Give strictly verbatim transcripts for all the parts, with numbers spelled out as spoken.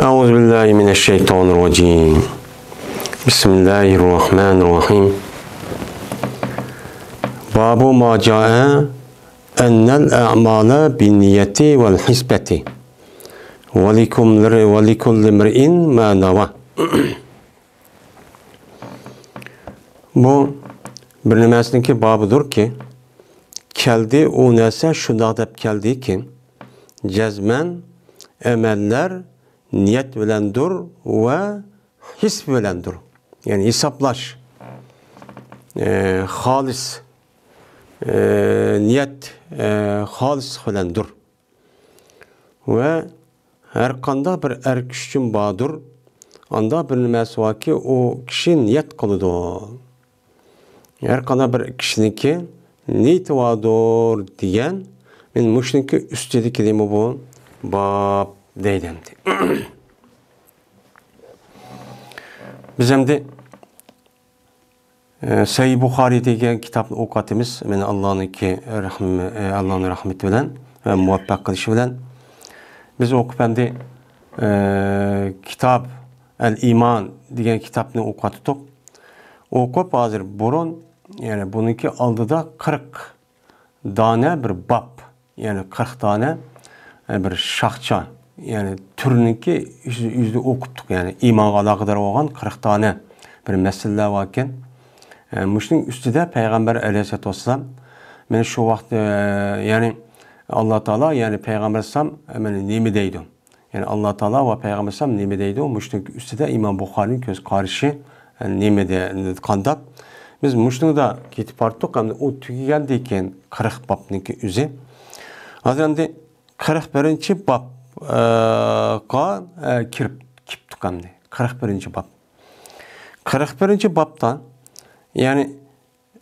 أعوذ بالله من الشيطان الرجيم. بسم الله الرحمن الرحيم. باب ما جاء أن الأعمال بالنية والحسبة ولكل، ولكل امرئ ما نوى. بۇ بىر نېمەسىنىڭكى بابىدۇركى، كەلدى، ئۇ نەرسە شۇنداق دەپ كەلدىكى، جەزمەن ئەمەللەر نىيەت بىلەندۇر ۋە ھېس بىلەندۇر. يەنى ھېسابلاش، ئى، خالىس، ئى، نىيەت، ئى، خالىسلىق بىلەندۇر. ۋە ھەر قانداق بىر ئەر كىشى ئۈچۈن باردۇر، ئاندا بىر نېمەسى باركى، ئۇ كىشى نىيەت قىلىدۇ. ھەر قانداق بىر كىشىنىڭكى نىيىتى باردۇر دېگەن، مەن مۇشۇنىڭكى ئۈستىدىكى نېمە بۇ؟ باب دەيدۇ ئەمدى. بىز ئەمدى، ئە، سەھىھ بۇخارى دېگەن كىتابنى ئوقۇۋاتىمىز. مەن ئاللانىڭكى رەھمى، ئە، ئاللانىڭ رەھمىتى بىلەن ۋە مۇۋەپپەق قىلىشى بىلەن بىز ئوقۇپ ئەمدى، ئە، كىتاب ئەل ئىمان دېگەن كىتابنى ئوقۇۋاتتۇق. ئوقۇپ ھازىر بۇرۇن، يەنى بۇنىڭكى ئالدىدا قىرىق دانە بىر باب، يەنى قىرىق دانە، ئە، بىر شاخچا، يەنى تۈرنىڭكى يۈزى، يۈزىدە ئوقۇپتۇق، يەنى ئىمانغا ئالاقىدار بولغان قىرىق دانە بىر مەسىلىلەر باركەن. ئە، مۇشۇنىڭ ئۈستىدە پەيغەمبەر ئەلەيھىسسالاتۇ ۋەسسالام، مەن شۇ ۋاقىت، ئە، يەنى ئاللا تائالا، يەنى پەيغەمبەر ئەلەيھىسسالام، ئە، مانا نېمە دەيدۇ؟ يەنى ئاللا تائالا ۋە پەيغەمبەر ئەلەيھىسسالام نېمە دەيدۇ؟ مۇشۇنىڭ ئۈستىدە ئىمام بۇخارىنىڭ كۆز قارىشى، ئە، نېمە دە-، قانداق؟ بىز مۇشۇنىڭدا كېتىپ بارتۇق، ئەمدى ئۇ تۈگىگەندىن كېيىن قىرىق بابنىڭكى ئۆزى. ھازىر ئەمدى قىرىق بىرىنچى بابقا، ئە، كىرىپ كېتىپتۇق ئەمدى. قىرىق بىرىنچى باب. قىرىق بىرىنچى بابتا، يەنى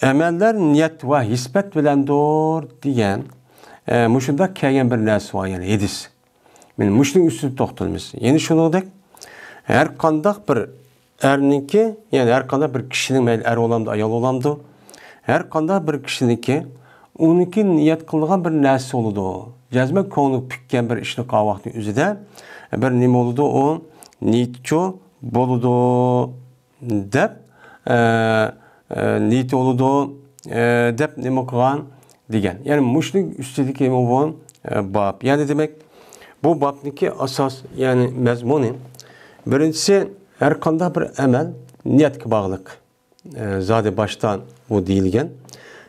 ئەمەللەر نىيەت ۋە ھېسبەت بىلەندۇر دېگەن، ئە، مۇشۇنداق كەلگەن بىر نەرسە بار، يەنى ھەدىس. مانا مۇشۇنىڭ ئۈستىدە توختىلىمىز. يەنى شۇنىڭدەك، ھەر قانداق بىر ئەرنىڭكى، يەنى ھەر قانداق بىر كىشىنىڭ، مەيلى ئەر بولامدۇ، ئايال بولامدۇ، ھەر قانداق بىر كىشىنىڭكى، ئۇنىڭكى نىيەت قىلىدىغان بىر نەرسىسى بولىدۇ. جەزمەن كۆڭلى پۈككەن بىر ئىشنى قىلغان ۋاقتىنىڭ ئۆزىدە بىر نېمە بولىدۇ؟ ئۇ نىيىتىچۇ بولىدۇ دەپ، ئە، ئە، نىيىتى بولىدۇ، ئە، دەپ نېمە قىلغان دېگەن. يەنى مۇشۇنىڭ ئۈستىدىكى نېمە بۇ، ئە، باب. يەنى دېمەك، بۇ بابنىڭكى ئاساس، يەنى مەزمۇنى، بىرىنچىسى، ھەر قانداق بىر ئەمەل نىيەتكە باغلىق. ئە، زادى باشتا بۇ دېيىلگەن.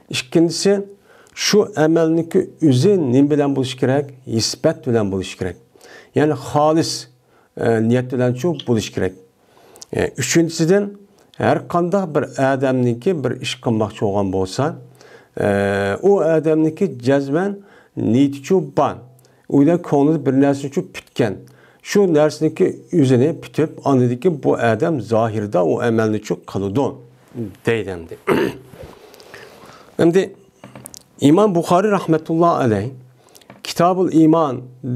ئىككىنچىسى، شۇ ئەمەلنىڭكى ئۆزى نېمە بىلەن بولۇشى كېرەك؟ ھېسبەت بىلەن بولۇشى كېرەك. يەنى خالىس، ئە، نىيەت بىلەنچۇ بولۇشى كېرەك. ئە، ئۈچىنچىسىدىن، ھەر قانداق بىر ئادەمنىڭكى بىر ئىش قىلماقچى بولغان بولسا، ئە، ئۇ ئادەمنىڭكى جەزمەن نىيىتىچۇ بار. ئۇ يەردە كۆڭلىدە بىر نەرسىنىچۇ پۈتكەن. شۇ نەرسىنىڭكى ئۆزىنى پۈتۈپ، ئاندىن كېيىن بۇ ئادەم زاھىردا ئۇ ئەمەلنىچۇ قىلىدۇ، دەيدۇ ئەمدى. ئەمدى ئىمام بۇخارىي رەھمەتۇللا ئەلەيھ كىتابۇل ئىمان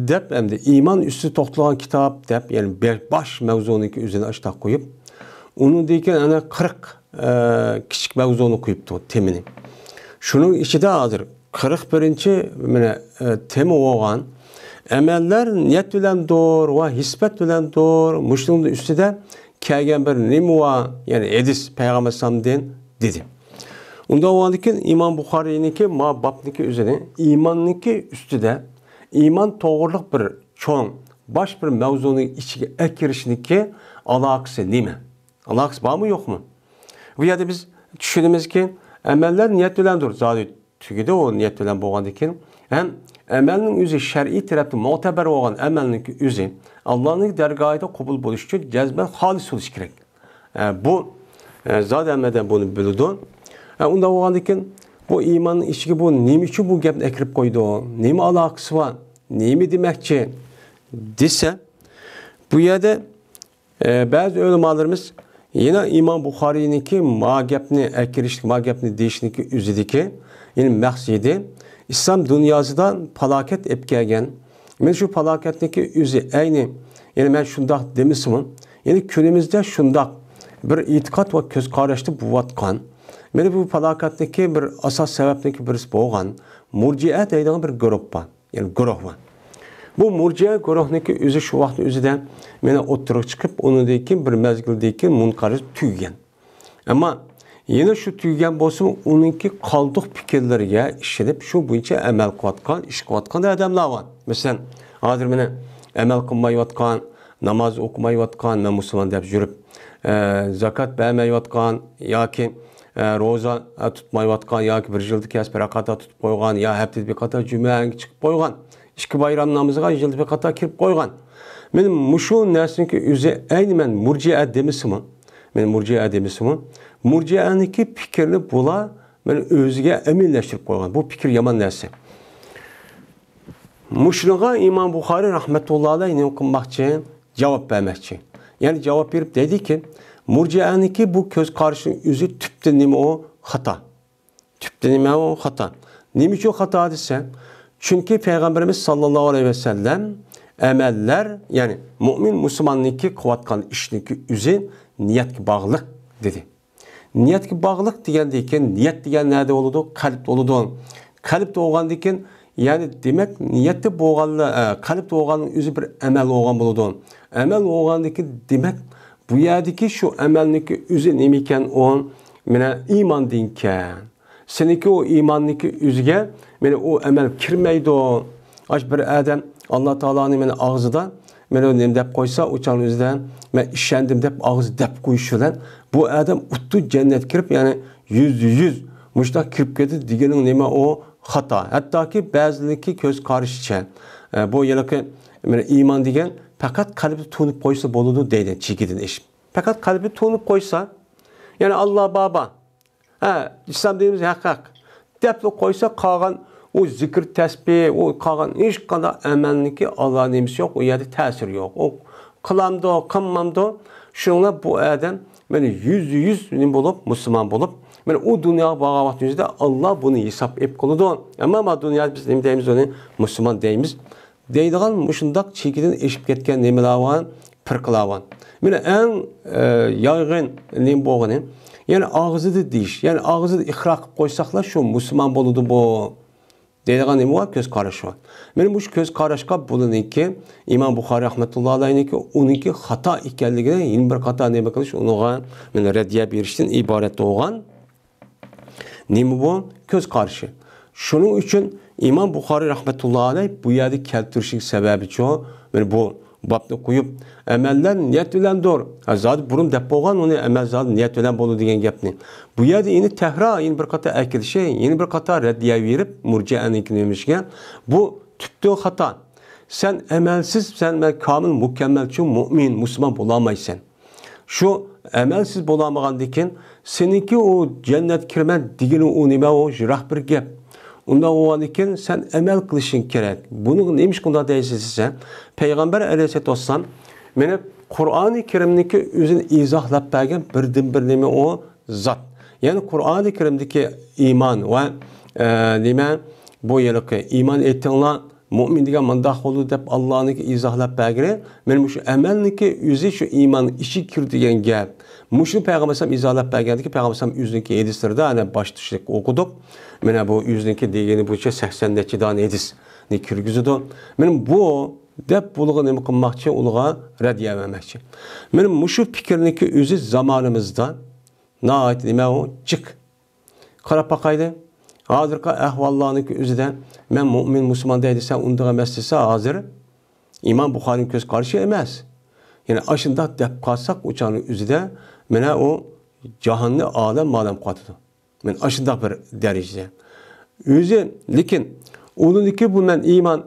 دەپ، ئەمدى ئىمان ئۈستىدە توختالغان كىتاب دەپ، يەنى بەش باش مەۋزۇنىڭكى ئۆزىنى ئاشتاق قويۇپ، ئۇنىڭدىن كېيىن ئەنە قىرىق، ئە، كىچىك مەۋزۇنى قويۇپتۇ، تېمىنى. شۇنىڭ ئىچىدە ھازىر قىرىق بىرىنچى، مانا، ئە، تېما بولغان ئەمەللەر نىيەت بىلەندۇر ۋە ھېسبەت بىلەندۇر، مۇشۇنىڭ ئۈستىدە كەلگەن بىر نېمە بار، يەنى ھەدىس پەيغەمبەر ئەلەيھىسسالامدىن دېدى. ئۇنداق بولغاندىكىن ئىمام بۇخارىينىڭكى ما بابنىڭكى ئۆزىنى ئىماننىڭكى ئۈستىدە، ئىمان توغرىلىق بىر چوڭ، باش بىر مەۋزۇنىڭ ئىچىگە ئەكىرىشنىڭكى ئالاقىسى نېمە؟ ئالاقىسى بارمۇ، يوقمۇ؟ بۇ يەردە بىز چۈشىنىمىزكى، ئەمەللەر نىيەت بىلەندۇر، زادى تۈگىدى ئۇ نىيەت بىلەن بولغاندىن كېيىن. ھەم ئەمەلنىڭ ئۆزى شەرئىي تەرەپتىن مۆتىبەر بولغان ئەمەلنىڭكى ئۆزى ئاللانىڭ دەرگاھىدا قوبۇل بولۇش ئۈچۈن جەزمەن خالىس بولۇش كېرەك. ئە، بۇ، ئە، زادى ھەممە ئادەم بۇنى بىلىدۇ. ئە، ئۇنداق بولغاندىن كېيىن بۇ ئىماننىڭ ئىچىگە بۇ نېمە ئۈچۈن بۇ گەپنى ئەكىرىپ قويدۇ؟ نېمە ئالاقىسى بار؟ نېمە دېمەكچى؟ دېسە، بۇ يەردە ئە، بەزى ئۆلىمالىرىمىز يەنە ئىمام بۇخارىينىڭكى ما گەپنى ئەكىرىش، ما گەپنى دېيىشنىڭكى ئۆزىدىكى، يەنى مەقسىتى ئىسلام دۇنياسىدا پالاكەت ئېلىپ كەلگەن. مەن شۇ پالاكەتنىڭكى ئۆزى ئەينى، يەنى مەن شۇنداق دېمىسىمۇ، يەنى كۈنىمىزدە شۇنداق بىر ئېتىقاد ۋە كۆز قاراشتا بولۇۋاتقان. مانا بۇ پالاكەتنىڭكى بىر ئاساس سەۋەبنىڭكى بىرسى بولغان مۇرجىئە دەيدىغان بىر گۇرۇھ بار. يەنى گۇرۇھ بار. بۇ مۇرجىئە گۇرۇھنىڭكى ئۆزى شۇ ۋاقىتنىڭ ئۆزىدە مانا ئوتتۇرىغا چىقىپ، ئۇنىڭدىن كېيىن بىر مەزگىلدىن كېيىن مۇنقەرىز تۈگىگەن. ئەمما يەنە شۇ تۈگىگەن بولسىمۇ، ئۇنىڭكى قالدۇق پىكىرلىرىگە ئىشىنىپ، شۇ بويىچە ئەمەل قىلىۋاتقان، ئىش قىلىۋاتقان ئادەملەر بار. مەسىلەن، ھازىر مانا ئەمەل قىلمايۋاتقان، ناماز ئوقۇمايۋاتقان، مەن مۇسۇلمان دەپ يۈرۈپ، ئە، زاكات بەرمەيۋاتقان ياكى، ئە، روزا، ئە، تۇتمايۋاتقان ياكى بىر يىلدا كەلسە بىر قاتار تۇتۇپ قويغان يا ھەپتىدە بىر قاتار جۈمەگە چىقىپ قويغان، ئىككى بايرام نامىزىغا يىلدا بىر قاتار كىرىپ قويغان. مانا مۇشۇ نەرسىنىڭكى ئۆزى ئەينى مەن مۇرجىئە دېمىسىمۇ، مانا مۇرجىئە دېمىسىمۇ، مۇرجىئەنىڭكى پىكرىنى بۇلار مانا ئۆزىگە ئەمىنلەشتۈرۈپ قويغان. بۇ پىكىر يامان نەرسە. مۇشۇنىڭغا ئىمام بۇخارىي رەھمەتۇللا ئەلەيھ نېمە قىلماقچى؟ جاۋاب بەرمەكچى. يەنى جاۋاب بېرىپ دەيدىكى، مۇرجىئەنىڭكى بۇ كۆز قارىشىنىڭ ئۆزى تۈپتىن نېمە ئۇ؟ خاتا. تۈپتىن نېمە ئۇ؟ خاتا. نېمە ئۈچۈن خاتا دېسە، چۈنكى پەيغەمبىرىمىز ساللاللاھۇ ئەلەيھى ۋەسەللەم ئەمەللەر، يەنى مۇئمىن مۇسۇلماننىڭكى قىلىۋاتقان ئىشنىڭكى ئۆزى نىيەتكە باغلىق دېدى. نىيەتكە باغلىق دېگەندىن كېيىن، نىيەت دېگەن نەدە بولىدۇ؟ قەلبتە بولىدۇ. قەلبتە بولغاندىن كېيىن، يەنى دېمەك، نىيەتتە بولغانلا، ئە، قەلبتە بولغاننىڭ ئۆزى بىر ئەمەل بولغان بولىدۇ. ئەمەل بولغاندىن كېيىن، دېمەك، بۇ يەردىكى شۇ ئەمەلنىڭكى ئۆزى نېمىكەن ئۇ؟ مانا ئىماندىنكەن. سېنىڭكى ئۇ ئىماننىڭكى ئۆزىگە، مانا ئۇ ئەمەل كىرمەيدۇ. ئاش بىر ئادەم ئاللا تائالانى مانا ئاغزىدا، مانا نېمە دەپ قويسا، ئۇ چاغنىڭ ئۆزىدە، مەن ئىشەندىم دەپ ئاغزى دەپ قويۇش بىلەن، بۇ ئادەم ئۇتتۇ جەننەتكە كىرىپ، يەنى يۈزدە يۈز مۇشۇنداق كىرىپ كېتىدۇ دېگىنىڭ نېمە ئۇ؟ خاتا. ھەتتاكى بەزىلىكى كۆز قارىشىچە، ئە، بۇ ھېلىقى، مانا ئىمان دېگەن پەقەت قەلبتە تونۇپ قويسا بولىدۇ دەيدۇ، چېكىدىن ئېشىپ. پەقەت قەلبتە تونۇپ قويسا، يەنى ئاللا بار بار، ھە، ئىسلام دىنىمىز ھەق، ھەق دەپلا قويسا، قالغان ئۇ زىكىر، تەسبىھ، ئۇ قالغان ھېچقانداق ئەمەلنىڭكى ئاللا نېمىسى يوق، ئۇ يەردە تەسىرى يوق. ئۇ قىلامدۇ، قىلمامدۇ، شۇنىڭ بىلەن بۇ ئادەم مانا يۈزدە يۈز نېمە بولۇپ، مۇسۇلمان بولۇپ، مانا ئۇ دۇنياغا بارغان ۋاقتىمىزدا ئاللا بۇنى ھېساب ئېلىپ قىلىدۇ. ئەمما ما دۇنيادا بىز نېمە دەيمىز ئۇنى؟ مۇسۇلمان دەيمىز. دەيدىغان مۇشۇنداق چېكىدىن ئېشىپ كەتكەن نېمىلەر بار، پىرقىلەر بار. مانا ئەڭ، ئە، يايغىن نېمە بولغىنى، يەنى ئاغزىدا دېيىش، يەنى ئاغزىدا ئىقرار قىلىپ قويساقلا شۇ مۇسۇلمان بولىدۇ بۇ دەيدىغان نېمە بار؟ كۆز قاراش بار. مانا مۇشۇ كۆز قاراشقا بۇلىنىڭكى ئىمام بۇخارىي رەھمەتۇللا ئەلەيھنىڭكى ئۇنىڭكى خاتا ئىكەنلىكىنى يەنە بىر قاتار نېمە قىلىش، ئۇنىڭغا مانا رەددىيە بېرىشتىن ئىبارەت بولغان. نېمە بۇ؟ كۆز قارىشى. شۇنىڭ ئۈچۈن ئىمام بۇخارىي رەھمەتۇللا ئەلەيھ بۇ يەردە كەلتۈرۈشنىڭ سەۋەبىچۇ، مانا بۇ بابنى قويۇپ، ئەمەللەر نىيەت بىلەندۇر. ھە، زادى بۇرۇن دەپ بولغان ئۇنى، ئەمەل زادى نىيەت بىلەن بولىدۇ دېگەن گەپنى. بۇ يەردە يەنە تەھرا، يەنە بىر قاتار ئەكېلىشى، يەنە بىر قاتار رەددىيە بېرىپ، مۇرجىئەنىڭكى نېمىشىگە، بۇ تۈپتىن خاتا. سەن ئەمەلسىز، سەن مەن كامىل، مۇكەممەلچۇ مۇئمىن، مۇسۇلمان بولالمايسەن. شۇ ئەمەلسىز بولالمىغاندىكىن، سېنىڭكى ئۇ جەننەتكە كىرىمەن دېگىنىڭ ئۇ نېمە، ئۇ يىراق بىر گەپ. ئۇنداق بولغاندىكىن، سەن ئەمەل قىلىشىڭ كېرەك. بۇنىڭغا نېمىشقا ئۇنداق دەيسىز دېسە، پەيغەمبەر ئەلەيھىسسالاتۇ ۋەسسالام مانا قۇرئانى كەرىمنىڭكى ئۆزىنى ئىزاھلاپ بەرگەن بىردىنبىر نېمە ئۇ؟ زات. يەنى قۇرئانى كەرىمدىكى ئىمان ۋە، ئە، نېمە، بۇ ھېلىقى ئىمان ئېيتىڭلار، مۇئمىن دېگەن مۇنداق بولىدۇ دەپ ئاللانىڭكى ئىزاھلاپ بەرگىنى، مانا مۇشۇ ئەمەلنىڭكى ئۆزى شۇ ئىماننىڭ ئىچىگە كىرىدۇ دېگەن گەپ. مۇشۇنى پەيغەمبەر ئەلەيھىسسالام ئىزاھلاپ بەرگەندىكى، پەيغەمبەر ئەلەيھىسسالام ئۆزىنىڭكى ھەدىسلىرىدە، ئەنە باشتا شۇ ئوقۇدۇق. مانا بۇ ئۆزىنىڭكى دېگىنى بويىچە سەكسەن نەچچە دانە ھەدىسنى كىرگۈزىدۇ. مانا بۇ دەپ بۇلىغا نېمە قىلماقچى؟ ئۇلىغا رەددىيە بەرمەكچى. مانا مۇشۇ پىكىرنىڭكى ئۆزى زامانىمىزدا ناھايىتى نېمە ئۇ؟ جىق. قاراپ باقايلى. ھازىرقى ئەھۋاللارنىڭكى ئۆزىدە مەن مۇئمىن، مۇسۇلمان دەيدۇ، سەن ئۇنداق ئەمەس دېسە، ھازىر ئىمام بۇخارىنىڭ كۆز قارىشى ئەمەس. يەنى ئاشۇنداق دەپ قالساق، ئۇ چاغنىڭ ئۆزىدە مانا ئۇ جاھاننى ئالەم مالەم قىلىۋاتىدۇ. مانا ئاشۇنداق بىر دەرىجىدە. ئۆزى، لېكىن ئۇنىڭدىكى بۇ مەن ئىمان،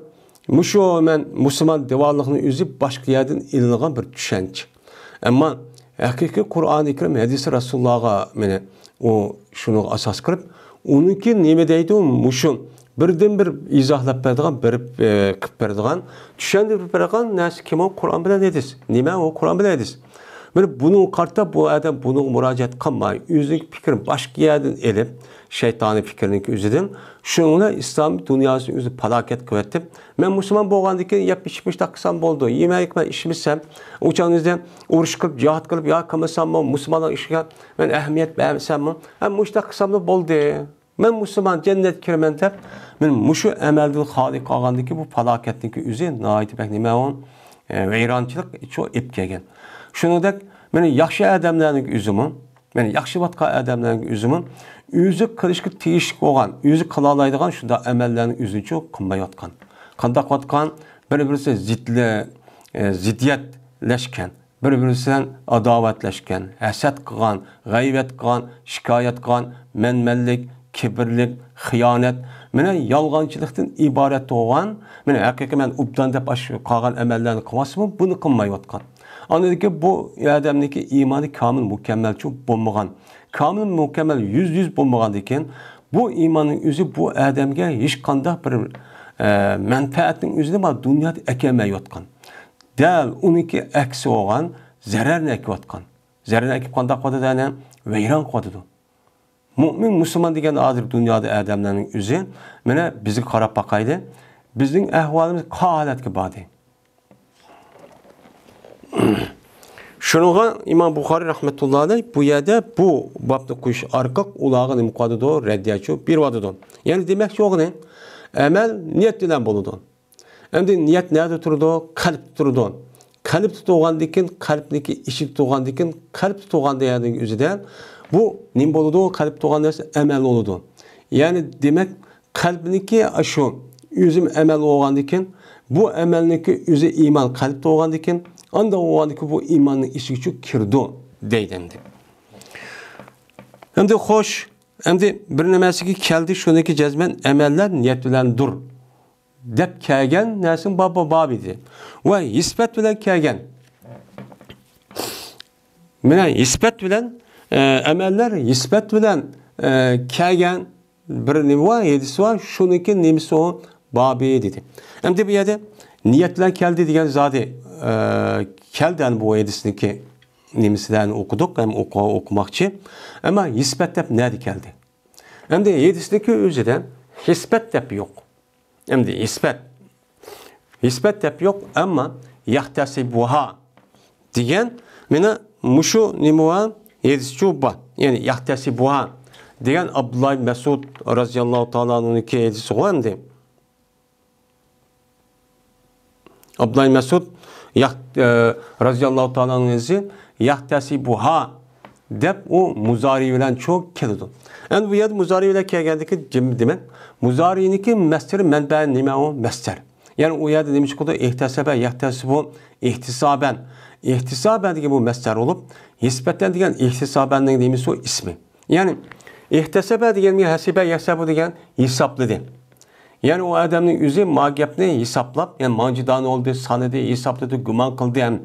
مۇشۇ مەن مۇسۇلمان دېۋانلىقنىڭ ئۆزى باشقا يەردىن ئېلىنغان بىر چۈشەنچە. ئەمما ھەقىقىي قۇرئانى كەرىم، ھەدىسى رەسۇلۇللاغا مانا ئۇ شۇنىڭغا ئاساس قىلىپ، ئۇنىڭكى نېمە دەيدۇ، مۇشۇ بىردىنبىر ئىزاھلاپ بېرىدىغان، بېرىپ، ئە، قىلىپ بېرىدىغان، چۈشەندۈرۈپ بېرىدىغان نەرسە كىم ئۇ؟ قۇرئان بىلەن ھەدىس. نېمە ئۇ قۇرئان بىلەن ھەدىس؟ مانا بۇنىڭغا قارىتا بۇ ئادەم بۇنىڭغا مۇراجىئەت قىلماي، ئۆزىنىڭ پىكرىنى باشقا يەردىن ئېلىپ، شەيتانىي پىكىرنىڭكى ئۆزىدىن، شۇنىڭ بىلەن ئىسلام دۇنياسىنى ئۆزى پالاكەت قىلىۋەتتى. مەن مۇسۇلمان بولغاندىن كېيىن يەپ ئىچىپ مۇشۇنداق قىلسام بولىدۇ، يېمەي ئىچمەي ئىشلىمىسەم، ئۇ چاغنىڭ ئۆزىدە ئۇرۇش قىلىپ، جىھاد قىلىپ، يا قىلمىساممۇ، مۇسۇلمانلارنىڭ ئىشىغا مەن ئەھمىيەت بەرمىسەممۇ، ھە، مۇشۇنداق قىلساملا بولدى. مەن مۇسۇلمان، جەننەتكە كىرىمەن دەپ، مەن مۇشۇ ئەمەلدىن خالىي قالغاندىكى بۇ پالاكەتنىڭكى ئۆزى ناھايىتى بەك نېمە ئۇ، ئە، ۋەيرانچىلىق شۇ ئېلىپ كەلگەن. شۇنىڭدەك مانا ياخشى ئادەملەرنىڭ ئۆزىمۇ، مانا ياخشىۋاتقان ئادەملەرنىڭ ئۆزىمۇ ئۆزى قىلىشقا تېگىشلىك بولغان، ئۆزى قىلالايدىغان شۇنداق ئەمەللەرنى ئۆزىنىچۇ قىلمايۋاتقان. قانداق قىلىۋاتقان؟ بىر-بىرسى زىتلە-، ئە، زىددىيەتلەشكەن. بىر-بىرسى بىلەن ئاداۋەتلەشكەن، ھەسەت قىلغان، غەيۋەت قىلغان، شىكايەت قىلغان، مەنمەنلىك، كىبىرلىك، خىيانەت، مانا يالغانچىلىقتىن ئىبارەت بولغان، مانا ھەقىقىي مەن ئوبدان دەپ ئاشۇ قالغان ئەمەللەرنى قىلىۋاتسىمۇ، بۇنى قىلمايۋاتقان. ئاندىن كېيىن بۇ ئادەمنىڭكى ئىمانى كامىل مۇكەممەلچۇ بولمىغان. كامىل مۇكەممەل يۈز يۈز بولمىغاندىن كېيىن، بۇ ئىماننىڭ ئۆزى بۇ ئادەمگە ھېچقانداق بىر، ئە، مەنپەئەتنىڭ ئۆزىنى مانا دۇنيادا ئەكەلمەيۋاتقان. دەل ئۇنىڭكى ئەكسى بولغان زەرەرنى ئەكىۋاتقان. زەرەرنى ئەكىپ قانداق قىلىۋاتىدۇ؟ يەنى ۋەيران قىلىۋاتىدۇ. مۆمىن، مۇسۇلمان دېگەن ھازىر دۇنيادا ئادەملەرنىڭ ئۆزى، مانا بىزگە قاراپ باقايلى. بىزنىڭ ئەھۋالىمىز قا ھالەتكە باردى. شۇنىڭغا ئىمام بۇخارىي رەھمەتۇللا ئەلەيھ بۇ يەردە بۇ بابنى قويۇش ئارقىلىق ئۇلارغا نېمە قىلىۋاتىدۇ؟ رەددىيەچۇ بېرىۋاتىدۇ. يەنى دېمەكچى بولغىنى، ئەمەل نىيەت بىلەن بولىدۇ. ئەمدى نىيەت نەدە تۇرىدۇ؟ قەلبتە تۇرىدۇ. قەلبتە تۇرغاندىن كېيىن، قەلبنىڭكى ئىچىدە تۇرغاندىن كېيىن، قەلبتە تۇرغان دېگەننىڭ ئۆزىدە بۇ نېمە بولىدۇ؟ قەلبتە تۇرغان نەرسە ئەمەل بولىدۇ. يەنى دېمەك، قەلبنىڭكى ئاشۇ ئۆزۈم ئەمەل بولغاندىن كېيىن، بۇ ئەمەلنىڭكى ئۆزى ئىمان قەلبتە بولغاندىن كېيىن، ئانداق بولغاندىن كېيىن بۇ ئىماننىڭ ئىچىگىچۇ كىرىدۇ دەيدۇ ئەمدى. ئەمدى خوش، ئەمدى بىر نېمەسىگە كەلدى، شۇنىڭكى جەزمەن ئەمەللەر نىيەت بىلەندۇر دەپ كەلگەن نەرسىنىڭ باب، باب ئىدى. ۋە ھېسبەت بىلەن كەلگەن. مانا ھېسبەت بىلەن، ئە، ئەمەللەر ھېسبەت بىلەن، ئە، كەلگەن بىر نېمە بار، ھەدىس بار، شۇنىڭكى نېمىسى ئۇ بابى دېدى. ئەمدى بۇ يەردە نىيەت بىلەن كەلدى دېگەن زادى، ئە، كەلدى، يەنى بۇ ھەدىسنىڭكى نېمىسىدە ئوقۇدۇق، ھەم ئوقۇ-، ئوقۇماقچى. ئەمما ھېسبەت دەپ نەدە كەلدى؟ ئەمدى ھەدىسنىڭكى ئۆزىدە ھېسبەت دەپ يوق. ئەمدى ھېسبەت. ھېسبەت دەپ يوق، ئەمما يەھتەسىبۇھا دېگەن، مانا مۇشۇ نېمە بار؟ ھەدىسچۇ بار. يەنى يەھتەسىبۇھا دېگەن ئابدۇللا ئىبن مەسئۇد رازىياللاھۇ تائالا ئەنھۇنىڭكى ھەدىسىغۇ ئەمدى. ئابدۇللا ئىبن مەسئۇد يەھ-، ئە، رازىياللاھۇ تائالا ئەنھۇ ھەدىسى يەھتەسىبۇھا دەپ ئۇ مۇزارى بىلەن چوق كېلىدۇ. ئەمدى بۇ يەردە مۇزارى بىلەن كەلگەندىكى جىم-، دېمەك، مۇزارىنىڭكى مەسدىرى مەنبەئى نېمە ئۇ؟ مەسدەر. يەنى ئۇ يەردە نېمە چىقىدۇ؟ ئېھتەسەبە، يەھتەسىبۇ، ئېھتىسابەن. ئېھتىسابەن دېگەن بۇ مەسدەر بولۇپ، ھېسبەتەن دېگەن ئېھتىسابەننىڭ نېمىسى ئۇ؟ ئىسمى. يەنى ئېھتەسەبە دېگەنگە ھەسىبە يەھسەبۇ دېگەن ھېسابلىدى. يەنى ئۇ ئادەمنىڭ ئۆزى ما گەپنى ھېسابلاپ، يەنى مانچە دانە بولدى، سانىدى، ھېسابلىدى، گۇمان قىلدى ھەم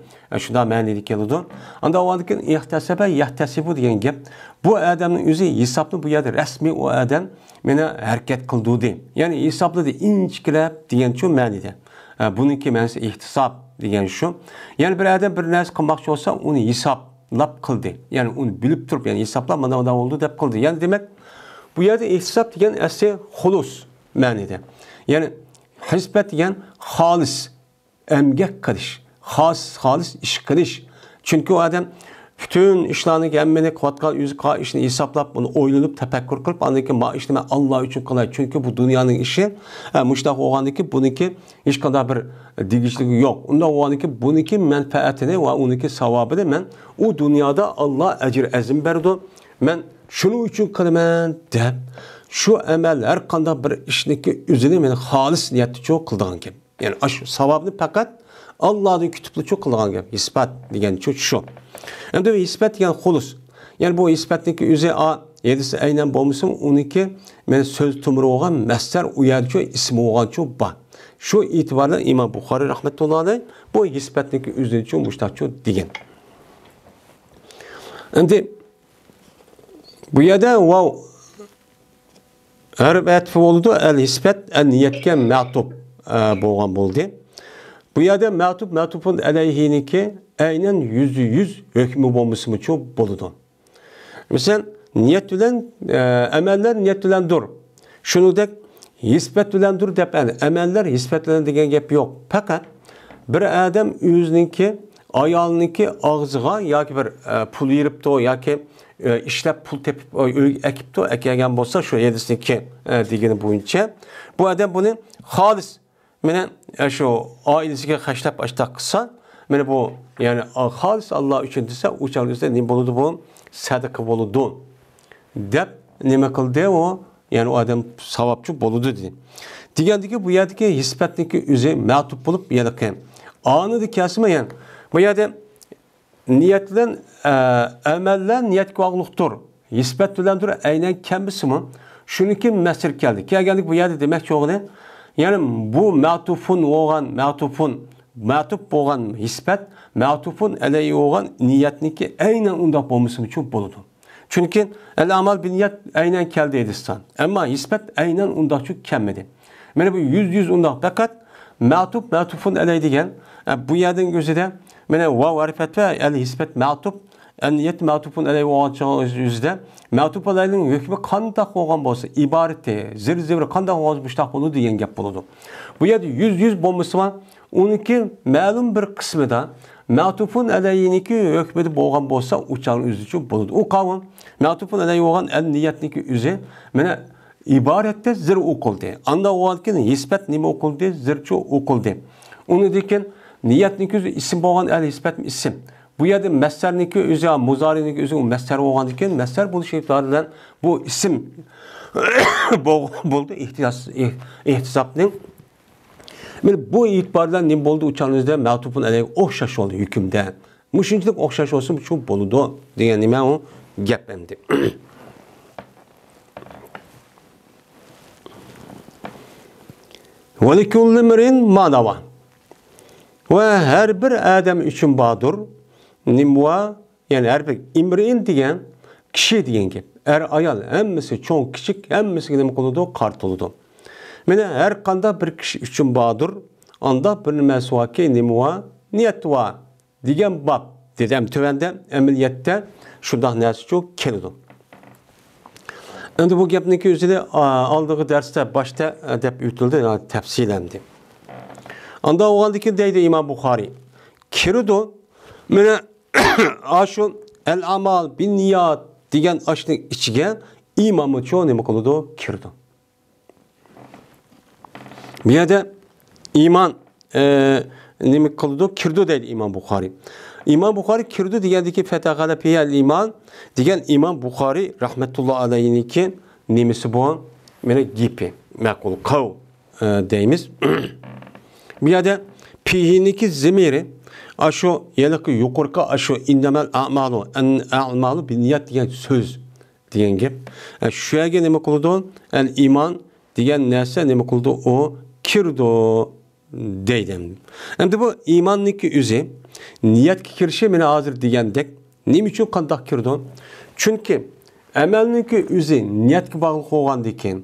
شۇنداق مەنىدە كېلىدۇ. ئاندىن ئاۋۋالدىن كېيىن ئېھتەسەبە يەھتەسىبۇ دېگەن گەپ. بۇ ئادەمنىڭ ئۆزى ھېسابنى بۇ يەردە رەسمىي ئۇ ئادەم مېنى ھەرىكەت قىلدۇردى. يەنى ھېسابلىدى ئىنچىكىلەپ دېگەنچۇ مەنىدە. ھە، بۇنىڭكى مەنىسى ئېھتىساب دېگەن شۇ. يەنى بىر ئادەم بىر نەرسە قىلماقچى بولسا، ئۇنى ھېسابلاپ قىلدى. يەنى ئۇنى بىلىپ تۇرۇپ، يەنى ھېسابلاپ، مانا مۇنداق بولدى دەپ قىلدى. يەنى دېمەك، بۇ يەردە ئېھتىساب دېگەن ئەسلى خۇلۇس مەنىدە. يەنى ھېسبەت دېگەن خالىس ئەمگەك قىلىش، خاس-، خالىس ئىش قىلىش. چۈنكى ئۇ ئادەم پۈتۈن ئىشلارنى، ھەممىنى قىلىۋاتقان ئۆزى قىلغان ئىشنى ھېسابلاپ، بۇنى ئويلىنىپ، تەپەككۇر قىلىپ، ئاندىن كېيىن ما ئىشنى مەن ئاللا ئۈچۈن قىلاي. چۈنكى بۇ دۇنيانىڭ ئىشى، ھە، مۇشۇنداق بولغاندىن كېيىن بۇنىڭكى ھېچقانداق بىر دېگىشلىكى يوق. ئۇنداق بولغاندىن كېيىن بۇنىڭكى مەنپەئەتىنى ۋە ئۇنىڭكى ساۋابىنى مەن ئۇ دۇنيادا ئاللا ئەجىر ئەزىم بەرىدۇ. مەن شۇنىڭ ئۈچۈن قىلىمەن دەپ، شۇ ئەمەل ھەر قانداق بىر ئىشنىڭكى ئۆزىنى مەن خالىس نىيەتتىچۇ قىلىدىغان گەپ. يەنى ئاشۇ ساۋابنى پەقەت ئاللادىن كۈتۈپلىچۇ قىلغان گەپ. ئىسپات دېگەنچۇ شۇ. ئەمدى بۇ ئىسپات دېگەن خۇلۇس. يەنى بۇ ئىسپاتنىڭكى ئۆزى ئا، ھەدىس ئەينەن بولمىسىمۇ، ئۇنىڭكى مەن سۆز تۆمۈرى بولغان مەسدەر ئۇ يەردىچۇ ئىسمى بولغانچۇ بار. شۇ ئېتىباردا ئىمام بۇخارىي رەھمەتۇللا ئەلەيھ بۇ ئىسپاتنىڭكى ئۆزىنىچۇ مۇشتاقچۇ دېگەن. ئەمدى بۇ يەردە ۋاۋ ھەرپ ئەتىپى بولىدۇ. ئەل ھىسبەت، ئەل نىيەتكە مەتۇپ، ئە، بولغان بولدى. بۇ يەردە مەتۇپ، مەتۇپۇن ئەلەيھىنىڭكى ئەينەن يۈزدە يۈز ھۆكمى بولمىسىمۇچۇ بولىدۇ. مىسال، نىيەت بىلەن، ئە، ئەمەللەر نىيەت بىلەندۇر. شۇنىڭدەك ھىسبەت بىلەندۇر دەپ، ئەمەللەر ھىسبەت بىلەن دېگەن گەپ يوق. پەقەت بىر ئادەم ئۆزىنىڭكى ئايالنىڭكى ئاغزىغا ياكى بىر، ئە، پۇل بېرىپتۇ ياكى، ئە، ئىشلەپ پۇل تېپىپ، ئۆيگە ئەكىپتۇ، ئەكەلگەن بولسا، شۇ ھەدىسنىڭكى، ئە، دېگىنى بويىچە بۇ ئادەم بۇنى خالىس، مانا، ئە، شۇ ئائىلىسىگە خەجلەپ ئاشتاق قىلسا، مانا بۇ، يەنى، ئا، خالىس ئاللا ئۈچۈن دېسە، ئۇ چاغدا نېمە بولىدۇ بۇ؟ سەدىقە بولىدۇ. دەپ نېمە قىلدى ئۇ؟ يەنى ئۇ ئادەم ساۋابچى بولىدۇ دېدى. دېگەندىكى بۇ يەردىكى ھېسبەتنىڭكى ئۆزى مەتۇپ بولۇپ، يەنى ئانىدا كەلسىمۇ، يەنى بۇ يەردە نىيەت بىلەن، ئە، ئەمەللەر نىيەتكە باغلىقتۇر. ھېسبەت بىلەندۇر ئەينەن كەلمىسىمۇ، شۇنىڭكى مەسىلە كەلدى. كەلگەندىكى بۇ يەردە دېمەكچى بولغىنى، يەنى بۇ مەتۇپۇن بولغان، مەتۇپۇن، مەتۇپ بولغان ھېسبەت، مەتۇپۇن ئەلەيھى بولغان نىيەتنىڭكى ئەينەن ئۇنداق بولمىسىمۇ بولىدۇ. چۈنكى ئەل ئەمال بىننىيەت ئەينەن كەلدى ئېيتىشسان. ئەمما ھېسبەت ئەينەن ئۇنداقچۇ كەلمىدى. مانا بۇ يۈز يۈز ئۇنداق پەقەت مەتۇپ، مەتۇپۇن ئەلەي دېگەن، ئە، بۇ يەردىن ئۆزىدە، مانا ۋاۋ ھەرپەت ۋە ئەل ھېسبەت مەتۇپ، ئەل نىيەت مەتۇپۇن ئەلەي بولغان ئۆزىدە، مەتۇپ ئەلەينىڭ ھۆكمى قانداق بولغان بولسا، ئىبارىتى، زىر زىۋرى قانداق بولغان بولسا، مۇشتاق بولىدۇ دېگەن گەپ بولىدۇ. بۇ يەردە يۈز يۈز بولمىسىمۇ، ئۇنىڭكى مەلۇم بىر قىسمىدا مەتۇپۇن ئەلەيھىنىڭكى ھۆكمىدە بولغان بولسا، ئۇ چاغنىڭ ئۆزىچۇ بولىدۇ. ئۇ قاۋۇل مەتۇپۇن ئەلەيھى بولغان ئەل نىيەتنىڭكى ئۆزى، مانا، ئىبارەتتە زىر ئوقۇلدى. ئاندا بولغاندىن كېيىن ھېسبەت نېمە ئوقۇلدى؟ زىرچۇ ئوقۇلدى. ئۇنىڭدىن كېيىن نىيەتنىڭكى ئۆزى ئىسىم بولغان ئەل ھېسبەتمۇ ئىسىم. بۇ يەردە مەسدەرنىڭكى ئۆزى، مۇزارىنىڭكى ئۆزى، ئۇ مەسدەر بولغاندىن كېيىن، مەسدەر بولۇش ئېتىبارى بىلەن بۇ ئىسىم بولغان بولدى. ئېھتىياس-، ئېھ-، ئېھتىسابنىڭ مانا بۇ ئېتىبار بىلەن نېمە بولدى؟ ئۇ چاغنىڭ ئۆزىدە مەتۇپۇن ئەلەيھى ئوخشاش بولدى ھۆكۈمدە. مۇشۇنچىلىك ئوخشاش بولسا شۇ بولىدۇ دېگەن نېمە ئۇ گەپ ئەمدى. ولكل امرئ ما نوى. ۋە ھەر بىر ئادەم ئۈچۈن باردۇر. نېمە ۋە يەنى ھەر بىر ئىمرىئىن دېگەن كىشى دېگەن گەپ. ئەر، ئايال، ھەممىسى، چوڭ، كىچىك، ھەممىسىگە نېمە قىلىدۇ؟ قارىتىلىدۇ. مانا ھەر قانداق بىر كىشى ئۈچۈن باردۇر، ئانداق بىر نېمە سۇۋاكى، نېمە ۋا، نىيەت ۋا دېگەن باب دېدىم تۆۋەندە، ئەمەلىيەتتە شۇنداق نەرسىچۇ كېلىدۇ. ئەمدى بۇ گەپنىڭكى ئۆزىنى، ئا، ئالدىغى دەرستە باشتا، ئە، دەپ ئۆتۈلدى، يەنى تەپسىلەندى. ئاندا بولغاندىكىن دەيدۇ ئىمام بۇخارىي، كىرىدۇ. مانا ئاشۇ ئەل ئامال بىننىيات دېگەن ئاشنىڭ ئىچىگە ئىمانمۇچۇ نېمە قىلىدۇ؟ كىرىدۇ. بۇ يەردە ئىمان، ئە، نېمە قىلىدۇ؟ كىرىدۇ دەيدۇ ئىمام بۇخارىي. ئىمام بۇخارىي كىرىدۇ دېگەندىكى فەتەخەلە پىيەل ئىمان دېگەن ئىمام بۇخارىي رەھمەتۇللا ئەلەيھىنىڭكى نېمىسى بۇ؟ مانا گېپى، مەقۇل قەۋل، ئە، دەيمىز. بۇ يەردە پىھىنىڭكى زىمىرى ئاشۇ ھېلىقى يۇقىرىقى ئاشۇ ئىننەمەل ئەمالۇ، ئەن-، ئەمالۇ بىننىيەت دېگەن سۆز دېگەن گەپ. ئە، شۇ يەرگە نېمە قىلىدۇ؟ ئەل ئىمان دېگەن نەرسە نېمە قىلىدۇ؟ ئۇ كىرىدۇ دەيدۇ. ئەمدى بۇ ئىماننىڭكى ئۆزى نىيەتكە كىرىشى مانا ھازىر دېگەندەك نېمە ئۈچۈن قانداق كىرىدۇ؟ چۈنكى ئەمەلنىڭكى ئۆزى نىيەتكە باغلىق بولغاندىكىن،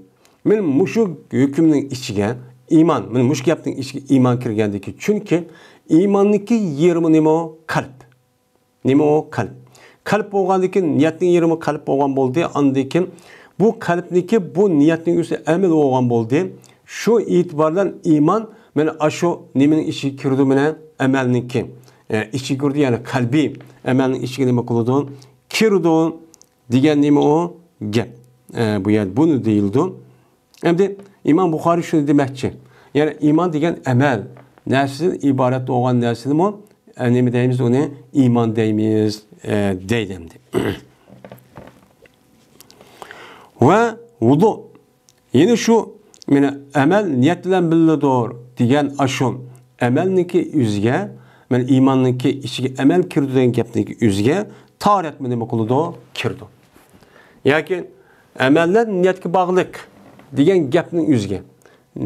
مانا مۇشۇ ھۆكۈمنىڭ ئىچىگە ئىمان، مانا مۇشۇ گەپنىڭ ئىچىگە ئىمان كىرگەندىكى، چۈنكى ئىماننىڭكى يېرىمى نېمە؟ قەلب. نېمە ئۇ؟ قەلب. قەلب بولغاندىكىن، نىيەتنىڭ يېرىمى قەلب بولغان بولدى. ئاندىن كېيىن بۇ قەلبنىڭكى بۇ نىيەتنىڭ ئۆزى ئەمەل بولغان بولدى. شۇ ئېتىبار بىلەن ئىمان مانا ئاشۇ نېمىنىڭ ئىچىگە كىرىدۇ؟ مانا ئەمەلنىڭكى، ئە، ئىچىگە كىرىدۇ، يەنى قەلبىي ئەمەلنىڭ ئىچىگە نېمە قىلىدۇ؟ كىرىدۇ دېگەن نېمە ئۇ؟ گەپ. ئە، بۇ يەردە بۇنى دېيىلىدۇ. ئەمدى ئىمام بۇخارىي شۇنى دېمەكچى. يەنى ئىمان دېگەن ئەمەل نەرسىدىن ئىبارەت بولغان نەرسىنىمۇ، ئە، نېمە دەيمىز ئۇنى؟ ئىمان دەيمىز، ئە، دەيدۇ ئەمدى. ۋە ۋۇدۇ. يەنى شۇ، مانا ئەمەل نىيەت بىلەن بىللىدۇر دېگەن ئاشۇ ئەمەلنىڭكى ئۆزىگە، مانا ئىماننىڭكى ئىچىگە ئەمەل كىرىدۇ دېگەن گەپنىڭكى ئۆزىگە تاھارەتمۇ نېمە قىلىدۇ؟ كىرىدۇ. ياكى ئەمەللەر نىيەتكە باغلىق دېگەن گەپنىڭ ئۆزىگە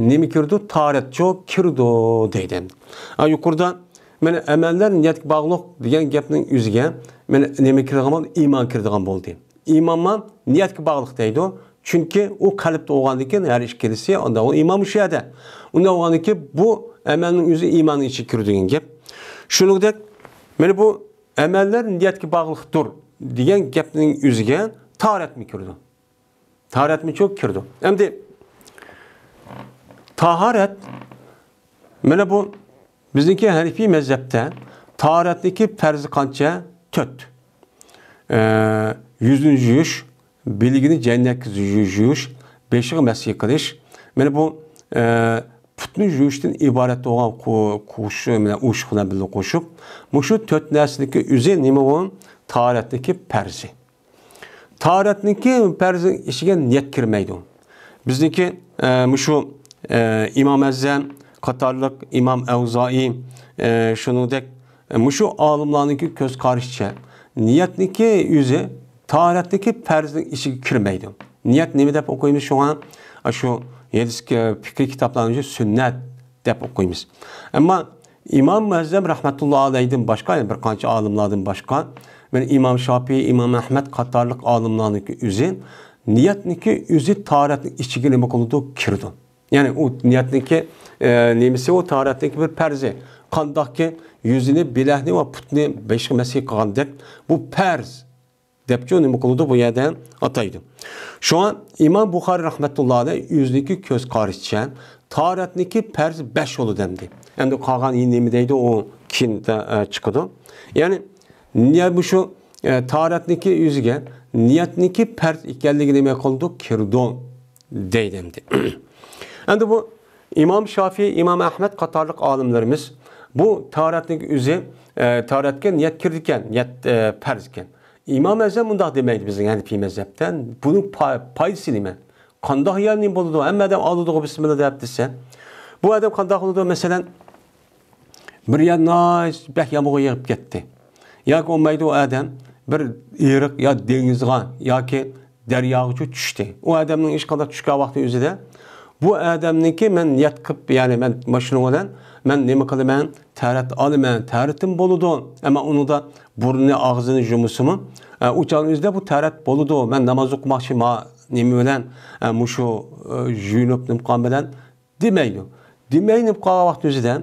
نېمە كىرىدۇ؟ تاھارەتچۇ كىرىدۇ دەيدۇ. ھە، يۇقىرىدا مانا ئەمەللەر نىيەتكە باغلىق دېگەن گەپنىڭ ئۆزىگە مانا نېمە كىرىدىغان بولدى؟ ئىمان كىرىدىغان بولدى. ئىمانمۇ نىيەتكە باغلىق دەيدۇ. چۈنكى ئۇ قەلبتە بولغاندىكىن ھەر ئىككىلىسى، ئاندا ئۇ ئىمان مۇشۇ يەردە. ئۇنداق بولغاندىكىن بۇ ئەمەلنىڭ ئۆزى ئىماننىڭ ئىچىگە كىرىدۇ دېگەن گەپ. شۇنىڭدەك مانا بۇ ئەمەللەر نىيەتكە باغلىقتۇر دېگەن گەپنىڭ ئۆزىگە تاھارەتمۇ كىرىدۇ. تاھارەتمۇچۇ كىرىدۇ. ئەمدى تاھارەت، مانا بۇ بىزنىڭكى ھەنىفىي مەزھەپتە تاھارەتنىڭكى پەرزى قانچە؟ تۆت. ئە، يۈزنى يۇيۇش، بىلىكىنى جەينەككە يۇ-، يۇيۇش، بېشىغا مەسح قىلىش. مانا بۇ، ئە، پۇتنى يۇيۇشتىن ئىبارەت بولغان قو-، قوشۇش بىلەن ئۇيۇشۇق بىلەن بىللە قوشۇپ، مۇشۇ تۆت نەرسىنىڭكى ئۆزى نېمە بۇ؟ تاھارەتنىڭكى پەرزى. تاھارەتنىڭكى پەرزىنىڭ ئىچىگە نىيەت كىرمەيدۇ. بىزنىڭكى، ئە، مۇشۇ، ئە، ئىمام ئەزەم قاتارلىق ئىمام ئەۋزائىي، ئە، شۇنىڭدەك، ئە، مۇشۇ ئالىملارنىڭكى كۆز قارىشىچە، نىيەتنىڭكى ئۆزى تاھارەتنىڭكى پەرزىنىڭ ئىچىگە كىرمەيدۇ. نىيەت نېمە دەپ ئوقۇيمىز شۇڭا؟ ئاشۇ ھەدىس، پىقىھ كىتابلارنىڭ سۈننەت دەپ ئوقۇيمىز. ئەمما ئىمام مۇئەززەم رەھمەتۇللا ئەلەيھىدىن باشقا، يەنە بىر قانچە ئالىملاردىن باشقا، مەن ئىمام شاپىي، ئىمام ئەھمەد قاتارلىق ئالىملارنىڭكى ئۆزى نىيەتنىڭكى ئۆزى تاھارەتنىڭ ئىچىگە نېمە قىلىدۇ؟ كىرىدۇ. يەنى ئۇ نىيەتنىڭكى، ئە، نېمىسى ئۇ تاھارەتنىڭكى بىر پەرزى. قانداقكى يۈزىنى، بىلەكنى ۋە پۇتنى بېشىغا مەسح قىلغاندەك بۇ پەرز. دەپچۇ نېمە قىلىدۇ؟ بۇ يەردە ئاتايدۇ. شۇڭا ئىمام بۇخارى رەھمەتۇللا ئەلەيھ ئۆزىنىڭكى كۆز قارىشىچە تاھارەتنىڭكى پەرز بەش بولىدۇ دەمدى. ئەمدى قالغان نېمە دەيدۇ؟ ئۇ كېيىن، ئە، چىقىدۇ. يەنى نىيەت مۇشۇ، ئە، تاھارەتنىڭكى ئۆزىگە نىيەتنىڭكى پەرز ئىكەنلىكى نېمە قىلىدۇ؟ كىرىدۇ دەيدۇ ئەمدى. ئەمدى بۇ ئىمام شافىي، ئىمام ئەھمەد قاتارلىق ئالىملىرىمىز بۇ تاھارەتنىڭكى ئۆزى، ئە، تاھارەتكە نىيەت كىرىدىكەن، نىيەت، ئە، پەرز ئىكەن. ئىمام ئەزەم مۇنداق دېمەيدۇ بىزنىڭ ھەنىپىي مەزھەپتە. بۇنىڭ پا-، پايدىسى نېمە؟ قانداق يەنى بولىدۇ؟ ھەممە ئادەم ئالىدىغۇ بىسمىللا دەپ دېسە. بۇ ئادەم قانداق بولىدۇ؟ مەسىلەن، بىر يەر ناھايىتى بەك يامغۇر يېغىپ كەتتى. ياكى بولمايدۇ ئۇ ئادەم بىر ئېرىق يا دېڭىزغا ياكى دەرياغىچۇ چۈشتى. ئۇ ئادەمنىڭ ھېچقانداق چۈشكەن ۋاقتى ئۆزىدە، بۇ ئادەمنىڭكى مەن نىيەت قىلىپ، يەنى مەن ماشىنا بىلەن مەن نېمە قىلىمەن؟ تەھارەت ئالىمەن، تەھارىتىم بولىدۇ. ئەمما ئۇنىڭدا بۇرنىنى، ئاغزىنى يۇمىسىمۇ، ئە، ئۇ چاغنىڭ ئۆزىدە بۇ تەھارەت بولىدۇ. مەن ناماز ئوقۇماقچى ما نېمە بىلەن، ئە، مۇشۇ، ئە، يۇيۇنۇپ نېمە قىلغان بىلەن دېمەيدۇ. دېمەي نېمە قىلغان ۋاقتى ئۆزىدە،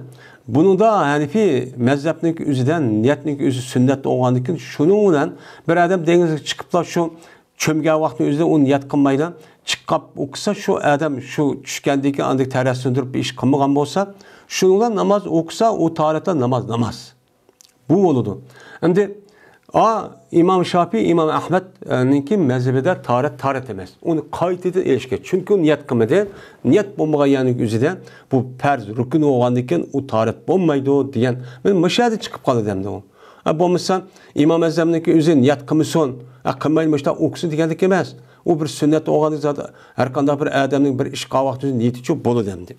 بۇنىڭدا ھەنىفىي مەزھەپنىڭكى ئۆزىدە نىيەتنىڭكى ئۆزى سۈننەت بولغاندىكىن، شۇنىڭ بىلەن بىر ئادەم دېڭىزغا چىقىپلا شۇ چۆمگەن ۋاقتىنىڭ ئۆزىدە ئۇ نىيەت قىلمايلا چىقىپ ئوقۇسا، شۇ ئادەم شۇ چۈشكەندىن كېيىن ئاندىن تەھارەت سۇندۇرۇپ بىر ئىش قىلمىغان بولسا، شۇنىڭ بىلەن ناماز ئوقۇسا، ئۇ تاھارەتتە ناماز ناماز. بۇ بولىدۇ. ئەمدى، ئا، ئىمام شاپىي، ئىمام ئەھمەدنىڭكى مەزھىپىدە تاھارەت تاھارەت ئەمەس. ئۇنى قايتىدىن ئېلىش كېرەك. چۈنكى ئۇ نىيەت قىلمىدى. نىيەت بولمىغان يەرنىڭ ئۆزىدە بۇ پەرز، رۇكۇن بولغاندىن كېيىن ئۇ تاھارەت بولمايدۇ دېگەن. مەن مۇشۇ يەردە چىقىپ قالىدۇ ئەمدى ئۇ. ئە، بولمىسا، ئىمام ئەزەمنىڭكى ئۆزى نىيەت قىلمىسۇن، ئە، قىلمايلا مۇشۇنداق ئوقۇسۇن دېگەنلىك ئەمەس. ئۇ بىر سۈننەت بولغانلىقى زادى ھەر قانداق بىر ئادەمنىڭ بىر ئىشقا ۋاقتى نىيىتىچۇ بولىدۇ ئەمدى.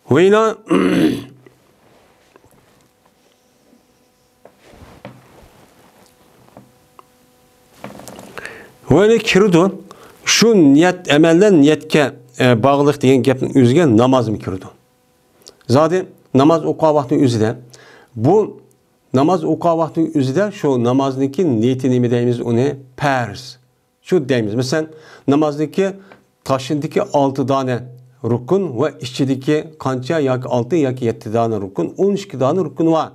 ۋەيلا، ۋەيلا كىرىدۇ. شۇ نىيەت، ئەمەلدە نىيەتكە، ئە، باغلىق دېگەن گەپنىڭ ئۆزىگە نامازمۇ كىرىدۇ. زادى ناماز ئوقۇغان ۋاقتىنىڭ ئۆزىدە، بۇ ناماز ئوقۇغان ۋاقتىنىڭ ئۆزىدە شۇ نامازنىڭكى نىيىتى نېمە دەيمىز ئۇنى؟ پەرز. شۇ دەيمىز. مەسىلەن، نامازنىڭكى تاشىدىكى ئالتە دانە رۇكۇن ۋە ئىچىدىكى قانچە ياكى ئالتە ياكى يەتتە دانە رۇكۇن، ئون ئىككى دانە رۇكۇن بار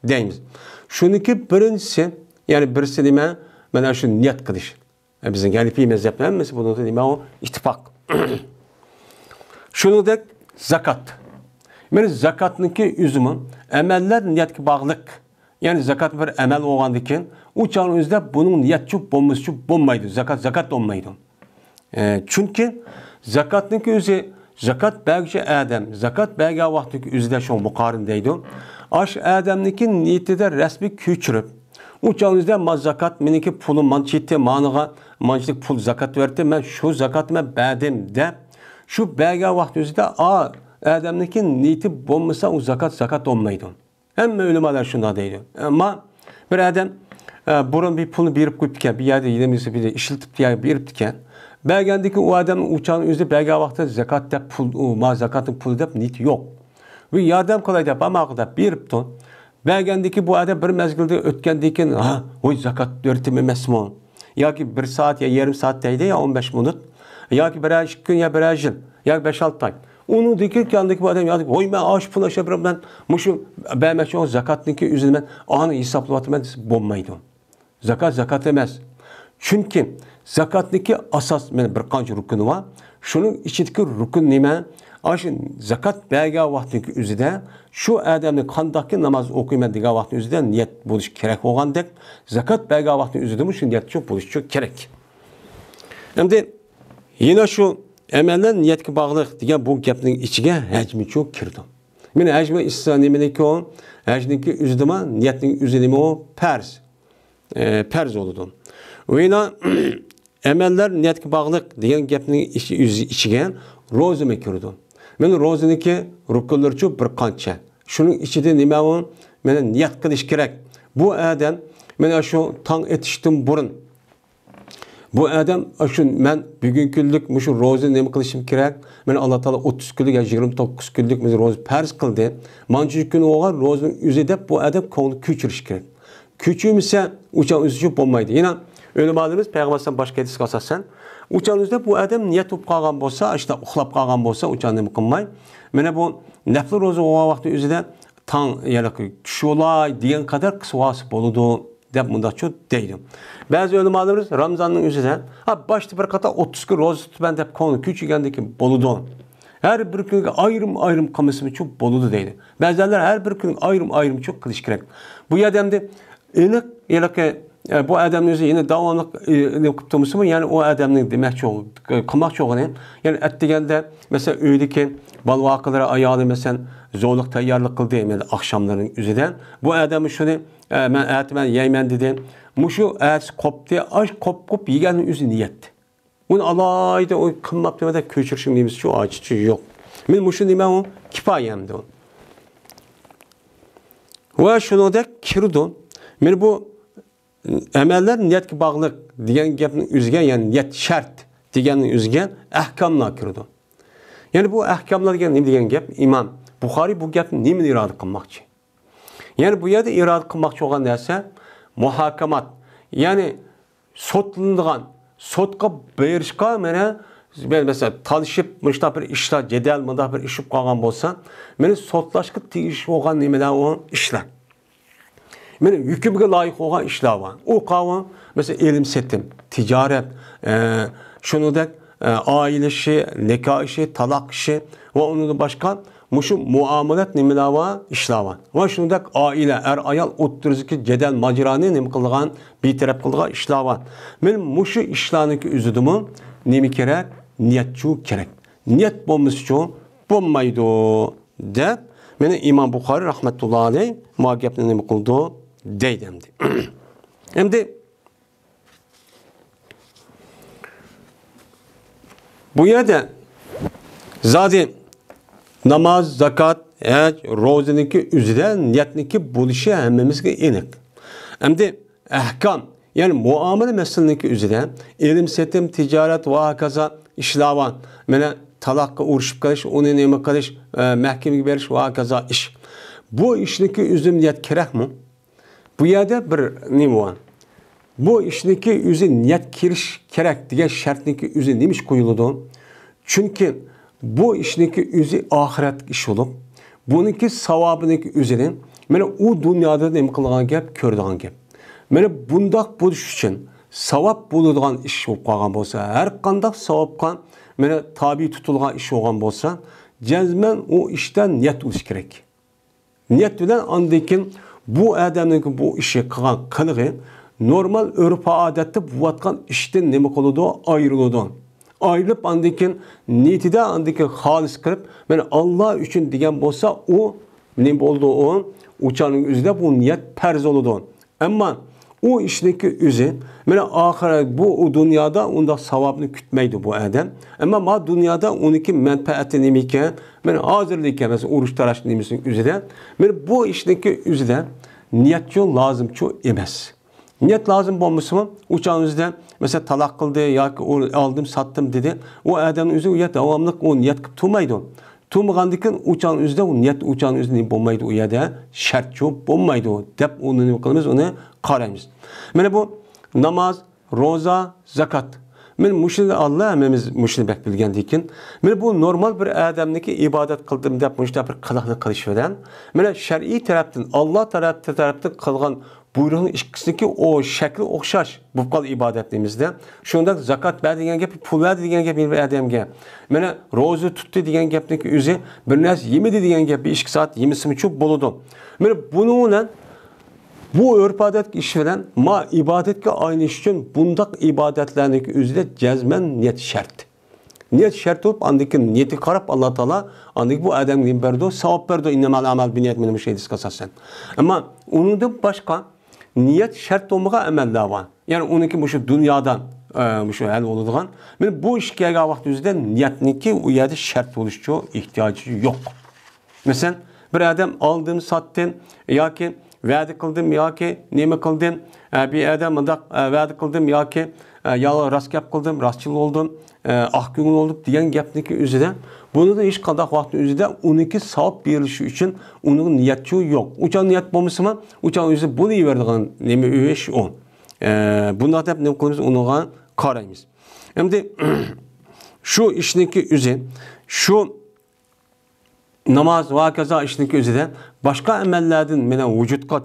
دەيمىز. شۇنىڭكى بىرىنچىسى، يەنى بىرسى نېمە؟ مانا شۇ نىيەت قىلىش. بىزنىڭ ھەنىفىي مەزھەپنىڭ ھەممىسى بۇنىڭدا نېمە ئۇ؟ ئىتتىپاق. شۇنىڭدەك زاكات. مانا زاكاتنىڭكى ئۆزىمۇ ئەمەللەر نىيەتكە باغلىق. يەنى زاكات بىر ئەمەل بولغاندىكىن، ئۇ چاغنىڭ ئۆزىدە بۇنىڭ نىيەتچۇ بولمىسىچۇ بولمايدۇ. زاكات، زاكات بولمايدۇ. ئە، چۈنكى زاكاتنىڭكى ئۆزى، زاكات بەرگۈچى ئادەم، زاكات بەرگەن ۋاقتىدىكى ئۆزىدە شۇ مۇقارىنە دەيدۇ. ئاشۇ ئادەمنىڭكى نىيىتىدە رەسمىي كۆچۈرۈپ، ئۇ چاغنىڭ ئۆزىدە ما زاكات، مېنىڭكى پۇلۇم مانچە يېتى، مانىغا مانچىلىك پۇل زاكات بەردى، مەن شۇ زاكاتنى مەن بەردىم دەپ، شۇ بەرگەن ۋاقتى ئۆزىدە ئا، ئادەمنىڭكى نىيىتى بولمىسا، ئۇ زاكات، زاكات بولمايدۇ. ھەممە ئۆلىمالار شۇنداق دەيدۇ. ئەمما بىر ئادەم، ئە، بۇرۇن بىر پۇلنى بېرىپ قويۇپتىكەن، بىر يەردە يېنىمىزدا بىر ئىشلىتىپتىكەن، بېرىپتىكەن. بەرگەندىكى ئۇ ئادەم ئۇ چاغنىڭ ئۆزىدە بەرگەن ۋاقتىدا زاكات دەپ پۇل، ئۇ، ما زاكاتنىڭ پۇلى دەپ نىيىتى يوق. بىر ياردەم قىلاي دەپ، ھە ماقۇل دەپ بېرىپتۇ. بەرگەندىكى بۇ ئادەم بىر مەزگىلدە ئۆتكەندىن كېيىن، ھا، ۋوي زاكات بېرىپتىمەن ئەمەسمۇ؟ ياكى بىر سائەت يا يېرىم سائەت دەيدۇ يا ئون بەش مىنۇت. ياكى بىرەر ئىككى كۈن يا بىرەر يىل. ياكى بەش ئالتە ئاي. ئۇنىڭدىن كېيىن بۇ ئادەم ياكى، ۋوي، مەن ئاشۇ پۇل ئاشۇ بىر مەن مۇشۇ بەرمەكچى بولغان زاكاتنىڭكى ئۆزىنى مەن ئانى ھېسابلاۋاتىمەن دېسە بولمايدۇ. زاكات زاكات ئەمەس. چۈنكى زاكاتنىڭكى ئاساس، مانا بىر قانچە رۇكۇنى بار. شۇنىڭ ئىچىدىكى رۇكۇن نېمە؟ ئاشۇ زاكات بەرگەن ۋاقتىدىكى ئۆزىدە شۇ ئادەمنى قانداقكى ناماز ئوقۇيمەن دېگەن ۋاقتى ئۆزىدە نىيەت بولۇش كېرەك بولغاندەك، زاكات بەرگەن ۋاقتى ئۆزىدىمۇ شۇ نىيەتچۇ بولۇشچۇ كېرەك. ئەمدى يەنە شۇ ئەمەللەر نىيەتكە باغلىق دېگەن بۇ گەپنىڭ ئىچىگە ھەجمىچۇ كىرىدۇ. مانا ھەجمۇ ئىسسا نېمىلىكى ئۇ؟ ھەجنىڭكى ئۆزىدىمۇ نىيەتنىڭ ئۆزى نېمە ئۇ؟ پەرز. ئە، پەرز بولىدۇ. ۋە يەنە ئەمەللەر نىيەتكە باغلىق دېگەن گەپنىڭ ئىچ-، ئۆز ئىچىگە روزىمۇ كىرىدۇ. مانا روزىنىڭكى رۇكۇنلىرىچۇ بىر قانچە. شۇنىڭ ئىچىدە نېمە ئۇ؟ مانا نىيەت قىلىش كېرەك. بۇ ئادەم مانا شۇ تاڭ ئېتىشتىن بۇرۇن، بۇ ئادەم شۇ مەن بۈگۈنكى كۈنلۈك مۇشۇ روزىنى نېمە قىلىشىم كېرەك؟ مانا ئاللا تائالا ئوتتۇز كۈنلۈك يا يىگىرمە توققۇز كۈنلۈك مانا روزا پەرز قىلدى. مانچە كۈن بولغان روزىنىڭ ئۆزى دەپ بۇ ئادەم كۆڭلىنى كۆچۈرۈش كېرەك. كۆچۈرمىسە، ئۇچان ئۆزى بولمايدۇ. يەنە ئۆلىمالىرىمىز پەيغەمبەر ئەلەيھىسسالام باشقا ھەدىسكە ئاساسەن، ئۇچان ئۆزىدە بۇ ئادەم نىيەت بولۇپ قالغان بولسا، ئاشۇنداق ئۇخلاپ قالغان بولسا، ئۇچان نېمە قىلماي، مانا بۇ نەپلى روزا بولغان ۋاقتى ئۆزىدە تاڭ يەنە چۈش بولاي دېگەن قەدەر قىلسا بولىدۇ دەپ مۇنداقچۇ دەيدۇ. بەزى ئۆلىمالىرىمىز رامزاننىڭ ئۆزىدە، ھا، باشتا بىر قاتار ئوتتۇز كۈن روزا تۇتىمەن دەپ كۆڭلى كۆچۈرگەندىن كېيىن بولىدۇ. ھەر بىر كۈنگە ئايرىم-ئايرىم قىلمىسىمۇچۇ بولىدۇ دەيدۇ. بەزىلەر ھەر بىر كۈنگە ئايرىم-ئايرىمچۇ قىلىش كېرەك. بۇ يەردە ئەمدى ئېنىق، ھېلىقى، ئە، بۇ ئادەمنىڭ ئۆزى يەنە داۋاملىق، ئە، نېمە قىلىپ تۇرمىسىمۇ، يەنى ئۇ ئادەمنىڭ دېمەكچى بول-، قىلماقچى بولغىنى، يەنى ئەتىگەندە، مەسىلەن، ئۆيدىكى بالا-ۋاقىلىرى، ئايالى، مەسىلەن، زورلۇق تەييارلىق قىلدى، يەنى ئاخشاملىرىنىڭ ئۆزىدە. بۇ ئادەم شۇنى، ئە، مەن ئەتە مەن يەيمەن دېدى. مۇشۇ ئەتىسى قوپتى، ئاش قوپ-قوپ يېگەننىڭ ئۆزى نىيەت. ئۇنى ئالايدا ئۇ قىلماپتىمەن دەپ كۆچۈرۈشنىڭ نېمىسىچۇ، ھاجىتىچۇ يوق. مانا مۇشۇ نېمە ئۇ؟ كىپايە ئەمدى ئۇ. ۋە شۇنىڭدەك كىرىدۇ. مانا بۇ ئەمەللەر نىيەتكە باغلىق دېگەن گەپنىڭ ئۆزىگە، يەنى نىيەت شەرت دېگەننىڭ ئۆزىگە ئەھكاملار كىرىدۇ. يەنى بۇ ئەھكاملار دېگەن نېمە دېگەن گەپ؟ ئىمام بۇخارىي بۇ گەپنى نېمىنى ئىرادە قىلماقچى؟ يەنى بۇ يەردە ئىرادە قىلماقچى بولغان نەرسە مۇھاكامات. يەنى سوتلىنىدىغان، سوتقا بېرىشقا، مانا، مەسىلەن، تالىشىپ، مۇشۇنداق بىر ئىشلار، جېدەل، مۇنداق بىر ئىش بولۇپ قالغان بولسا، مانا سوتلاشقا تېگىشلىك بولغان نېمىلەر ئۇ ئىشلار. مانا ھۆكۈمگە لايىق بولغان ئىشلار بار. ئۇ قاۋۇ، مەسىلەن، ئېلىم-سېتىم، تىجارەت، ئە، شۇنىڭدەك، ئە، ئائىلە ئىشى، نىكاھ ئىشى، تالاق ئىشى ۋە ئۇنىڭدىن باشقا مۇشۇ مۇئامىلەت نېمىلەر بار، ئىشلار بار. ۋە شۇنىڭدەك ئائىلە، ئەر-ئايال ئوتتۇرىسىدىكى جېدەل ماجىرانى نېمە قىلىدىغان، بىتەرەپ قىلىدىغان ئىشلار بار. مانا مۇشۇ ئىشلارنىڭكى ئۆزىدىمۇ نېمە كېرەك؟ نىيەتچۇ كېرەك. نىيەت بولمىسىچۇ بولمايدۇ، دەپ، مانا ئىمام بۇخارىي رەھمەتۇللا ئەلەيھ ما گەپنى نېمە قىلىدۇ؟ دەيدۇ ئەمدى. ئەمدى بۇ يەردە زادى ناماز، زاكات، ھەج، روزىنىڭكى ئۆزىدە نىيەتنىڭكى بولۇشى ھەممىمىزگە ئېنىق. ئەمدى ئەھكام، يەنى مۇئامىلە مەسىلىنىڭكى ئۆزىدە ئېلىم-سېتىم، تىجارەت ۋە ھاكازا ئىشلار بار. مانا تالاققا ئۇرۇشۇپ قېلىش، ئۇنى نېمە قىلىش، ئە، مەھكىمىگە بېرىش ۋە ھاكازا ئىش. بۇ ئىشنىڭكى ئۆزىدە نىيەت كېرەكمۇ؟ بۇ يەردە بىر نېمە بار؟ بۇ ئىشنىڭكى ئۆزى نىيەت كىرىش كېرەك دېگەن شەرتنىڭكى ئۆزى نېمە ئىش قويۇلىدۇ؟ چۈنكى بۇ ئىشنىڭكى ئۆزى ئاخىرەتلىك ئىش بولۇپ، بۇنىڭكى ساۋابىنىڭكى ئۆزىنى مانا ئۇ دۇنيادا نېمە قىلىدىغان گەپ، كۆرىدىغان گەپ. مانا بۇنداق بولۇش ئۈچۈن ساۋاب بولىدىغان ئىش بولۇپ قالغان بولسا، ھەر قانداق ساۋابقا مانا تابىئ تۇتۇلغان ئىش بولغان بولسا، جەزمەن ئۇ ئىشتا نىيەت بولۇش كېرەك. نىيەت بىلەن ئاندىن كېيىن بۇ ئادەمنىڭكى بۇ ئىشى قىلغان قىلىقى نورمال ئۆرپ-ئادەتتە بولۇۋاتقان ئىشتىن نېمە قىلىدۇ؟ ئايرىلىدۇ. ئايرىلىپ ئاندىن كېيىن نىيىتىدە ئاندىن كېيىن خالىس قىلىپ، مانا ئاللا ئۈچۈن دېگەن بولسا، ئۇ نېمە بولىدۇ؟ ئۇ ئۇچانىڭ ئۆزىدە بۇ نىيەت پەرز بولىدۇ. ئەمما ئۇ ئىشنىڭكى ئۆزى، مانا ئاخىرەت بۇ دۇنيادا ئۇنداق ساۋابنى كۈتمەيدۇ بۇ ئادەم. ئەمما ما دۇنيادا ئۇنىڭكى مەنپەئەتى نېمىكەن؟ مانا ھازىرلىككە، مەسىلەن، ئۇرۇش تاراش نېمىسىنىڭ ئۆزىدە، مانا بۇ ئىشنىڭكى ئۆزىدە نىيەتچۇ لازىمچۇ ئەمەس. نىيەت لازىم بولمىسىمۇ، ئۇچان ئۆزىدە، مەسىلەن، تالاق قىلدى ياكى ئۇ ئالدىم ساتتىم دېدى، ئۇ ئادەمنىڭ ئۆزى ئۇ يەردە داۋاملىق ئۇ نىيەت قىلىپ تۇرمايدۇ. تۇرمىغاندىكىن ئۇچان ئۆزىدە ئۇ نىيەت، ئۇچان ئۆزىدە نېمە بولمايدۇ، ئۇ يەردە شەرتچۇ بولمايدۇ دەپ ئۇنى نېمە قىلىمىز، ئۇنى قارايمىز. مانا بۇ ناماز، روزا، زاكات. مانا مۇشۇنى ئاللا ھەممىمىز مۇشۇنى بەك بىلگەندىكىن، مانا بۇ نورمال بىر ئادەمنىكى ئىبادەت قىلدىم دەپ مۇشۇنداق بىر قىلىقنى قىلىش بىلەن، مانا شەرئىي تەرەپتىن، ئاللا تەرەپتە، تەرەپتىن قىلغان بۇيرۇقنىڭ ئىككىسىنىڭكى ئۇ شەكلى ئوخشاش بولۇپ قالدى ئىبادەتنىڭ ئۆزىدە. شۇنداق زاكات بەردى دېگەن گەپ، پۇل بەردى دېگەن گەپ بىر ئادەمگە. مانا روزا تۇتتى دېگەن گەپنىڭكى ئۆزى بىر نەرسە يېمىدى دېگەن گەپ، بىر ئىككى سائەت يېمىسىمۇچۇ بولىدۇ. مانا بۇنىڭ بىلەن بۇ ئۆرپ-ئادەتتىكى ئىش بىلەن ما ئىبادەتكە ئايلىنىش ئۈچۈن بۇنداق ئىبادەتلەرنىڭكى ئۆزىدە جەزمەن نىيەت شەرت. نىيەت شەرت بولۇپ، ئاندىن كېيىن نىيەتكە قاراپ، ئاللا تائالا ئاندىن كېيىن بۇ ئادەمگە نېمە بەردى؟ ساۋاب بەردى. ئىننەمەل ئەمال بىننىيەت، مانا مۇشۇ ھەدىسكە ئاساسەن. ئەمما ئۇنىڭدىن باشقا نىيەت شەرت بولمىغان ئەمەللەر بار. يەنى ئۇنىڭكى مۇشۇ دۇنيادا، ئە، مۇشۇ ھەل بولىدىغان. مانا بۇ ئىشكە كەلگەن ۋاقىت ئۆزىدە نىيەتنىڭكى ئۇ يەردە شەرت بولۇشچۇ ئېھتىياجى يوق. مەسىلەن، بىر ئادەم ئالدىم، ساتتىم ياكى ۋەدە قىلدىم ياكى نېمە قىلدىم، ئە، بىر ئادەم مۇنداق، ئە، ۋەدە قىلدىم ياكى، ئە، يا راست گەپ قىلدىم، راستچىل بولدۇم، ئە، ئاق كۆڭۈل بولدۇم دېگەن گەپنىڭكى ئۆزىدە، بۇنىڭدا ھېچقانداق ۋاقىتنىڭ ئۆزىدە ئۇنىڭكى ساۋاب بېرىلىشى ئۈچۈن ئۇنىڭ نىيەتچۇ يوق. ئۇچان نىيەت بولمىسىمۇ، ئۇچان ئۆزى بولۇۋېرىدىغان نېمە ئىش ئۇ. ئە، بۇنداق دەپ نېمە قىلىمىز، ئۇنىڭغا قارايمىز. ئەمدى شۇ ئىشنىڭكى ئۆزى، شۇ ناماز ۋە ھاكازا ئىشنىڭكى ئۆزىدە باشقا ئەمەللەردىن مانا ۋۇجۇدقا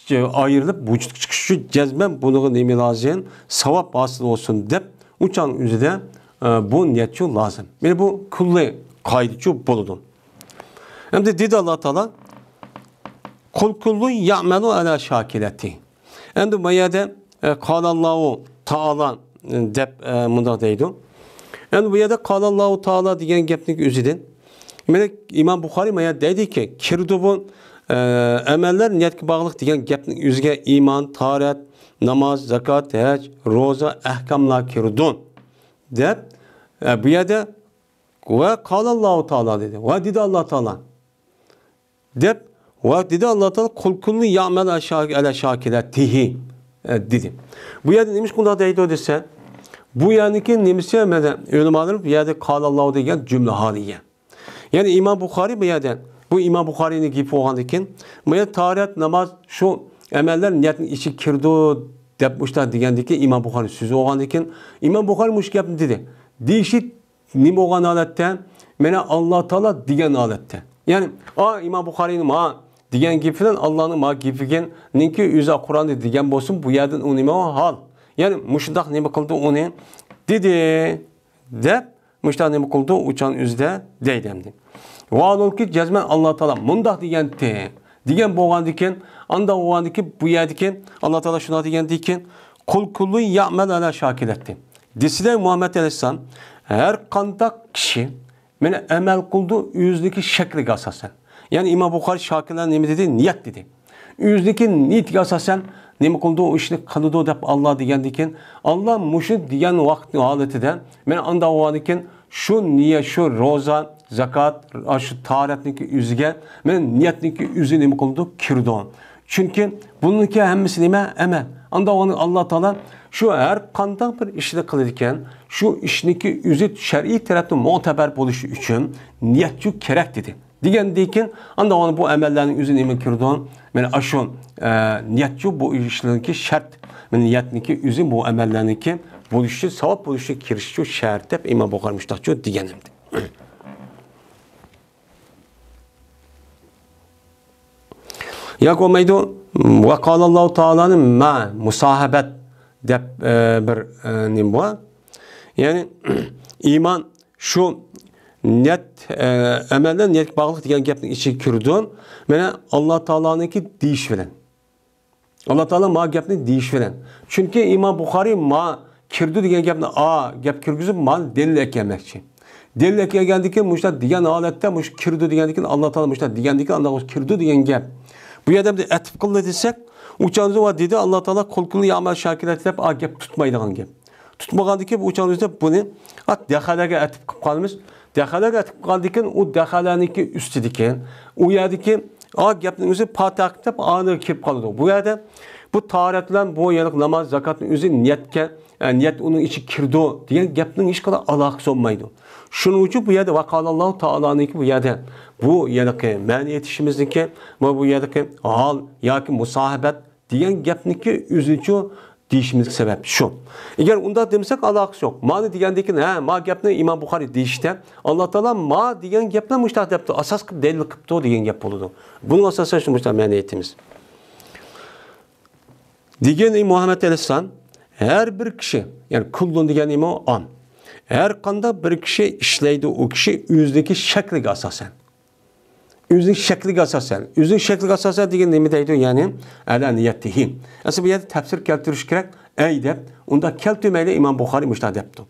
ئايرىلىپ، ۋۇجۇدقا چىقىش ئۈچۈن جەزمەن بۇنىڭغا نېمە لازىم؟ ساۋاب ھاسىل بولسۇن دەپ، ئۇچان ئۆزىدە، ئە، بۇ نىيەتچۇ لازىم. مانا بۇ كۈللى قائىدىچۇ بولىدۇ. ئەمدى دېدى ئاللا تائالا، قۇل كۇللۇن يەئمەلۇ ئەلا شاكىلەتى. ئەمدى بۇ يەردە، ئە، قالاللاھۇ تائالا، ئە، دەپ، ئە، مۇنداق دەيدۇ. ئەمدى بۇ يەردە قالاللاھۇ تائالا دېگەن گەپنىڭ ئۆزىدىن، مانا ئىمام بۇخارىي ما يەردە دەيدىكى، كىرىدۇ بۇ، ئە، ئەمەللەر نىيەتكە باغلىق دېگەن گەپنىڭ ئۆزىگە ئىمان، تاھارەت، ناماز، زاكات، ھەج، روزا، ئەھكاملار كىرىدۇ دەپ، ئە، بۇ يەردە ۋە قالاللاھۇ تائالا دېدى. ۋە دېدى ئاللا تائالا. دەپ، ۋە دېدى ئاللا تائالا، قۇل كۇللۇن يەئمەلۇ ئەلا شاكىلەتىھى، ئە، دېدى. بۇ يەردە نېمىشقا بۇنداق دەيدۇ دېسە، بۇ يەرنىڭكى نېمىسى، مانا ئۆلىمالار بۇ يەردە قالاللاھۇ دېگەن جۈملە ھالىيە. يەنى ئىمام بۇخارىي بۇ يەردە، بۇ ئىمام بۇخارىينىڭ گېپى بولغاندىكىن، بۇ يەردە تاھارەت، ناماز، شۇ ئەمەللەر نىيەتنىڭ ئىچىگە كىرىدۇ دەپ مۇشۇنداق دېگەندىكىن، ئىمام بۇخارىي سۆزى بولغاندىكىن، ئىمام بۇخارىي مۇشۇ گەپنى دېدى. دېيىشى نېمە بولغان ھالەتتە؟ مانا ئاللا تائالا دېگەن ھالەتتە. يەنى، ئا، ئىمام بۇخارىينىڭ ما دېگەن گېپى بىلەن ئاللانىڭ ما گېپىگىنىڭكى ئۆزى قۇرئاندا دېگەن بولسۇن، بۇ يەردىن ئۇ نېمە ھال؟ يەنى مۇشۇنداق نېمە قىلدى ئۇنى؟ دېدى دەپ مۇشۇنداق نېمە قىلدى؟ ئۇچان ئۆزىدە دەيدۇ ئەمدى. ۋاھالۇكى جەزمەن ئاللا تائالا مۇنداق دېگەنتى دېگەن بولغاندىكىن، ئانداق بولغاندىكىن بۇ يەردىكى ئاللا تائالا شۇنداق دېگەندىكىن، قۇل كۇللۇن يەئمەلۇ ئەلا شاكىلەتىھى. دېسىلە مۇھەممەد ئەلەيھىسسالام، ھەر قانداق كىشى مانا ئەمەل قىلىدۇ ئۆزىنىڭكى شەكلىگە ئاساسەن. يەنى ئىمام بۇخارىي شاكىلەن نېمە دېدى؟ نىيەت دېدى. ئۆزىنىڭكى نىيىتىگە ئاساسەن نېمە قىلىدۇ، ئۇ ئىشنى قىلىدۇ دەپ ئاللا دېگەندىكىن، ئاللا مۇشۇ دېگەن ۋاقىت ھالىتىدە، مانا ئانداق بولغاندىكىن شۇ نىيەت، شۇ روزا، زاكات، شۇ تاھارەتنىڭكى ئۆزىگە، مانا نىيەتنىڭكى ئۆزى نېمە قىلىدۇ؟ كىرىدۇ. چۈنكى بۇنىڭكى ھەممىسى نېمە؟ ئەمەل. ئانداق بولغاندا ئاللا تائالا شۇ ھەر قانداق بىر ئىشنى قىلىدىكەن، شۇ ئىشنىڭكى ئۆزى شەرئىي تەرەپتىن مۆتىبەر بولۇشى ئۈچۈن نىيەتچۇ كېرەك دېدى. دېگەندىن كېيىن، ئاندىن بۇ ئەمەللەرنىڭ ئۆزى نېمە كىرىدۇ؟ مانا ئاشۇ، ئە، نىيەتچۇ بۇ ئىشلارنىڭكى شەرت. مانا نىيەتنىڭكى ئۆزى بۇ ئەمەللەرنىڭكى بولۇشى، ساۋاب بولۇشى، كىرىشىچۇ شەرت دەپ ئىمام بۇخارىي مۇشتاقچۇ دېگەن ئەمدى. ياكى بولمايدۇ، ۋە قالاللاھۇ تائالانى ما مۇساھەبەت دەپ، ئە، بىر، ئە، نېمە بار. يەنى ئىمان شۇ نىيەت، ئە، ئەمەلدىن نىيەتكە باغلىق دېگەن گەپنىڭ ئىچىگە كىرىدۇ. مانا ئاللا تائالانىڭكى دېيىشى بىلەن. ئاللا تائالا ما گەپنى دېيىشى بىلەن. چۈنكى ئىمام بۇخارىي ما كىرىدۇ دېگەن گەپنى ئا گەپ كىرگۈزۈپ، مانى دەلىل ئەكەلمەكچى. دەلىل ئەكەلگەندىن كېيىن، مۇشۇنداق دېگەن ھالەتتە، مۇشۇ كىرىدۇ دېگەندىن كېيىن، ئاللا تائالا مۇشۇنداق دېگەندىن كېيىن، ئاندىن كىرىدۇ دېگەن گەپ. بۇ يەردە بىر ئەتىپ قىلدى دېسەك، ئۇ چاغدا ۋە دېدى، ئاللا تائالا قۇل كۇللۇن يەئمەلۇ ئەلا شاكىلەتىھى دەپ، ئا گەپ تۇتمايدىغان گەپ. تۇتمىغاندىن كېيىن، ئۇ چاغدا بۇنى ئات دەخەلەگە ئەتىپ قىلىپ قالىمىز. دەخەلەگە ئەتىپ قىلغاندىن كېيىن، ئۇ دەخەلەنىڭكى ئۈستىدىكى، ئۇ يەردىكى ئا گەپنىڭ ئۆزى پاتاق دەپ ئانىغا كىرىپ قالىدۇ. بۇ يەردە بۇ تاھارەت بىلەن بۇ يەرلىك ناماز، زاكاتنىڭ ئۆزى نىيەتكە، ئە، نىيەت ئۇنىڭ ئىچىگە كىرىدۇ دېگەن گەپنىڭ ھېچقانداق ئالاقىسى بولمايدۇ. شۇنىڭ ئۈچۈن بۇ يەردە ۋە قالاللاھۇ تائالانىڭكى بۇ يەردە، بۇ يەرلىكى مەنە ئېيتىشىمىزنىڭكى، بۇ، بۇ يەرلىكى ھال ياكى مۇساھەبەت دېگەن گەپنىڭكى ئۆزىچۇ دېيىشىمىزگە سەۋەب شۇ. ئەگەر ئۇنداق دېمىسەك، ئالاقىسى يوق. مانى دېگەندىن كېيىن، ھە، ما گەپنى ئىمام بۇخارىي دېيىشتە، ئاللا تائالا ما دېگەن گەپنى مۇشۇنداق دەپتۇ، ئاساس قىلىپ دەلىل قىپتۇ دېگەن گەپ بولىدۇ. بۇنىڭ ئاساسەن شۇ مۇشۇنداق مەنە ئېيتىمىز. دېگەن ئى مۇھەممەد ئەلەيھىسسالام، ھەر بىر كىشى، يەنى كۇللۇن دېگەن ئىمۇ ئام. ھەر قانداق بىر كىشى ئىشلەيدۇ، ئۇ كىشى ئۆزىدىكى شەكلىگە ئاساسەن. ئۆزىنىڭ شەكلىگە ئاساسەن. ئۆزىنىڭ شەكلىگە ئاساسەن دېگەن نېمە دەيدۇ؟ يەنى، ئەلا نىيەتىھى. ئەسلى بۇ يەردە تەپسىر كەلتۈرۈش كېرەك. ئەي دەپ، ئۇنداق كەلتۈرمەيلى ئىمام بۇخارىي مۇشۇنداق دەپتۇ.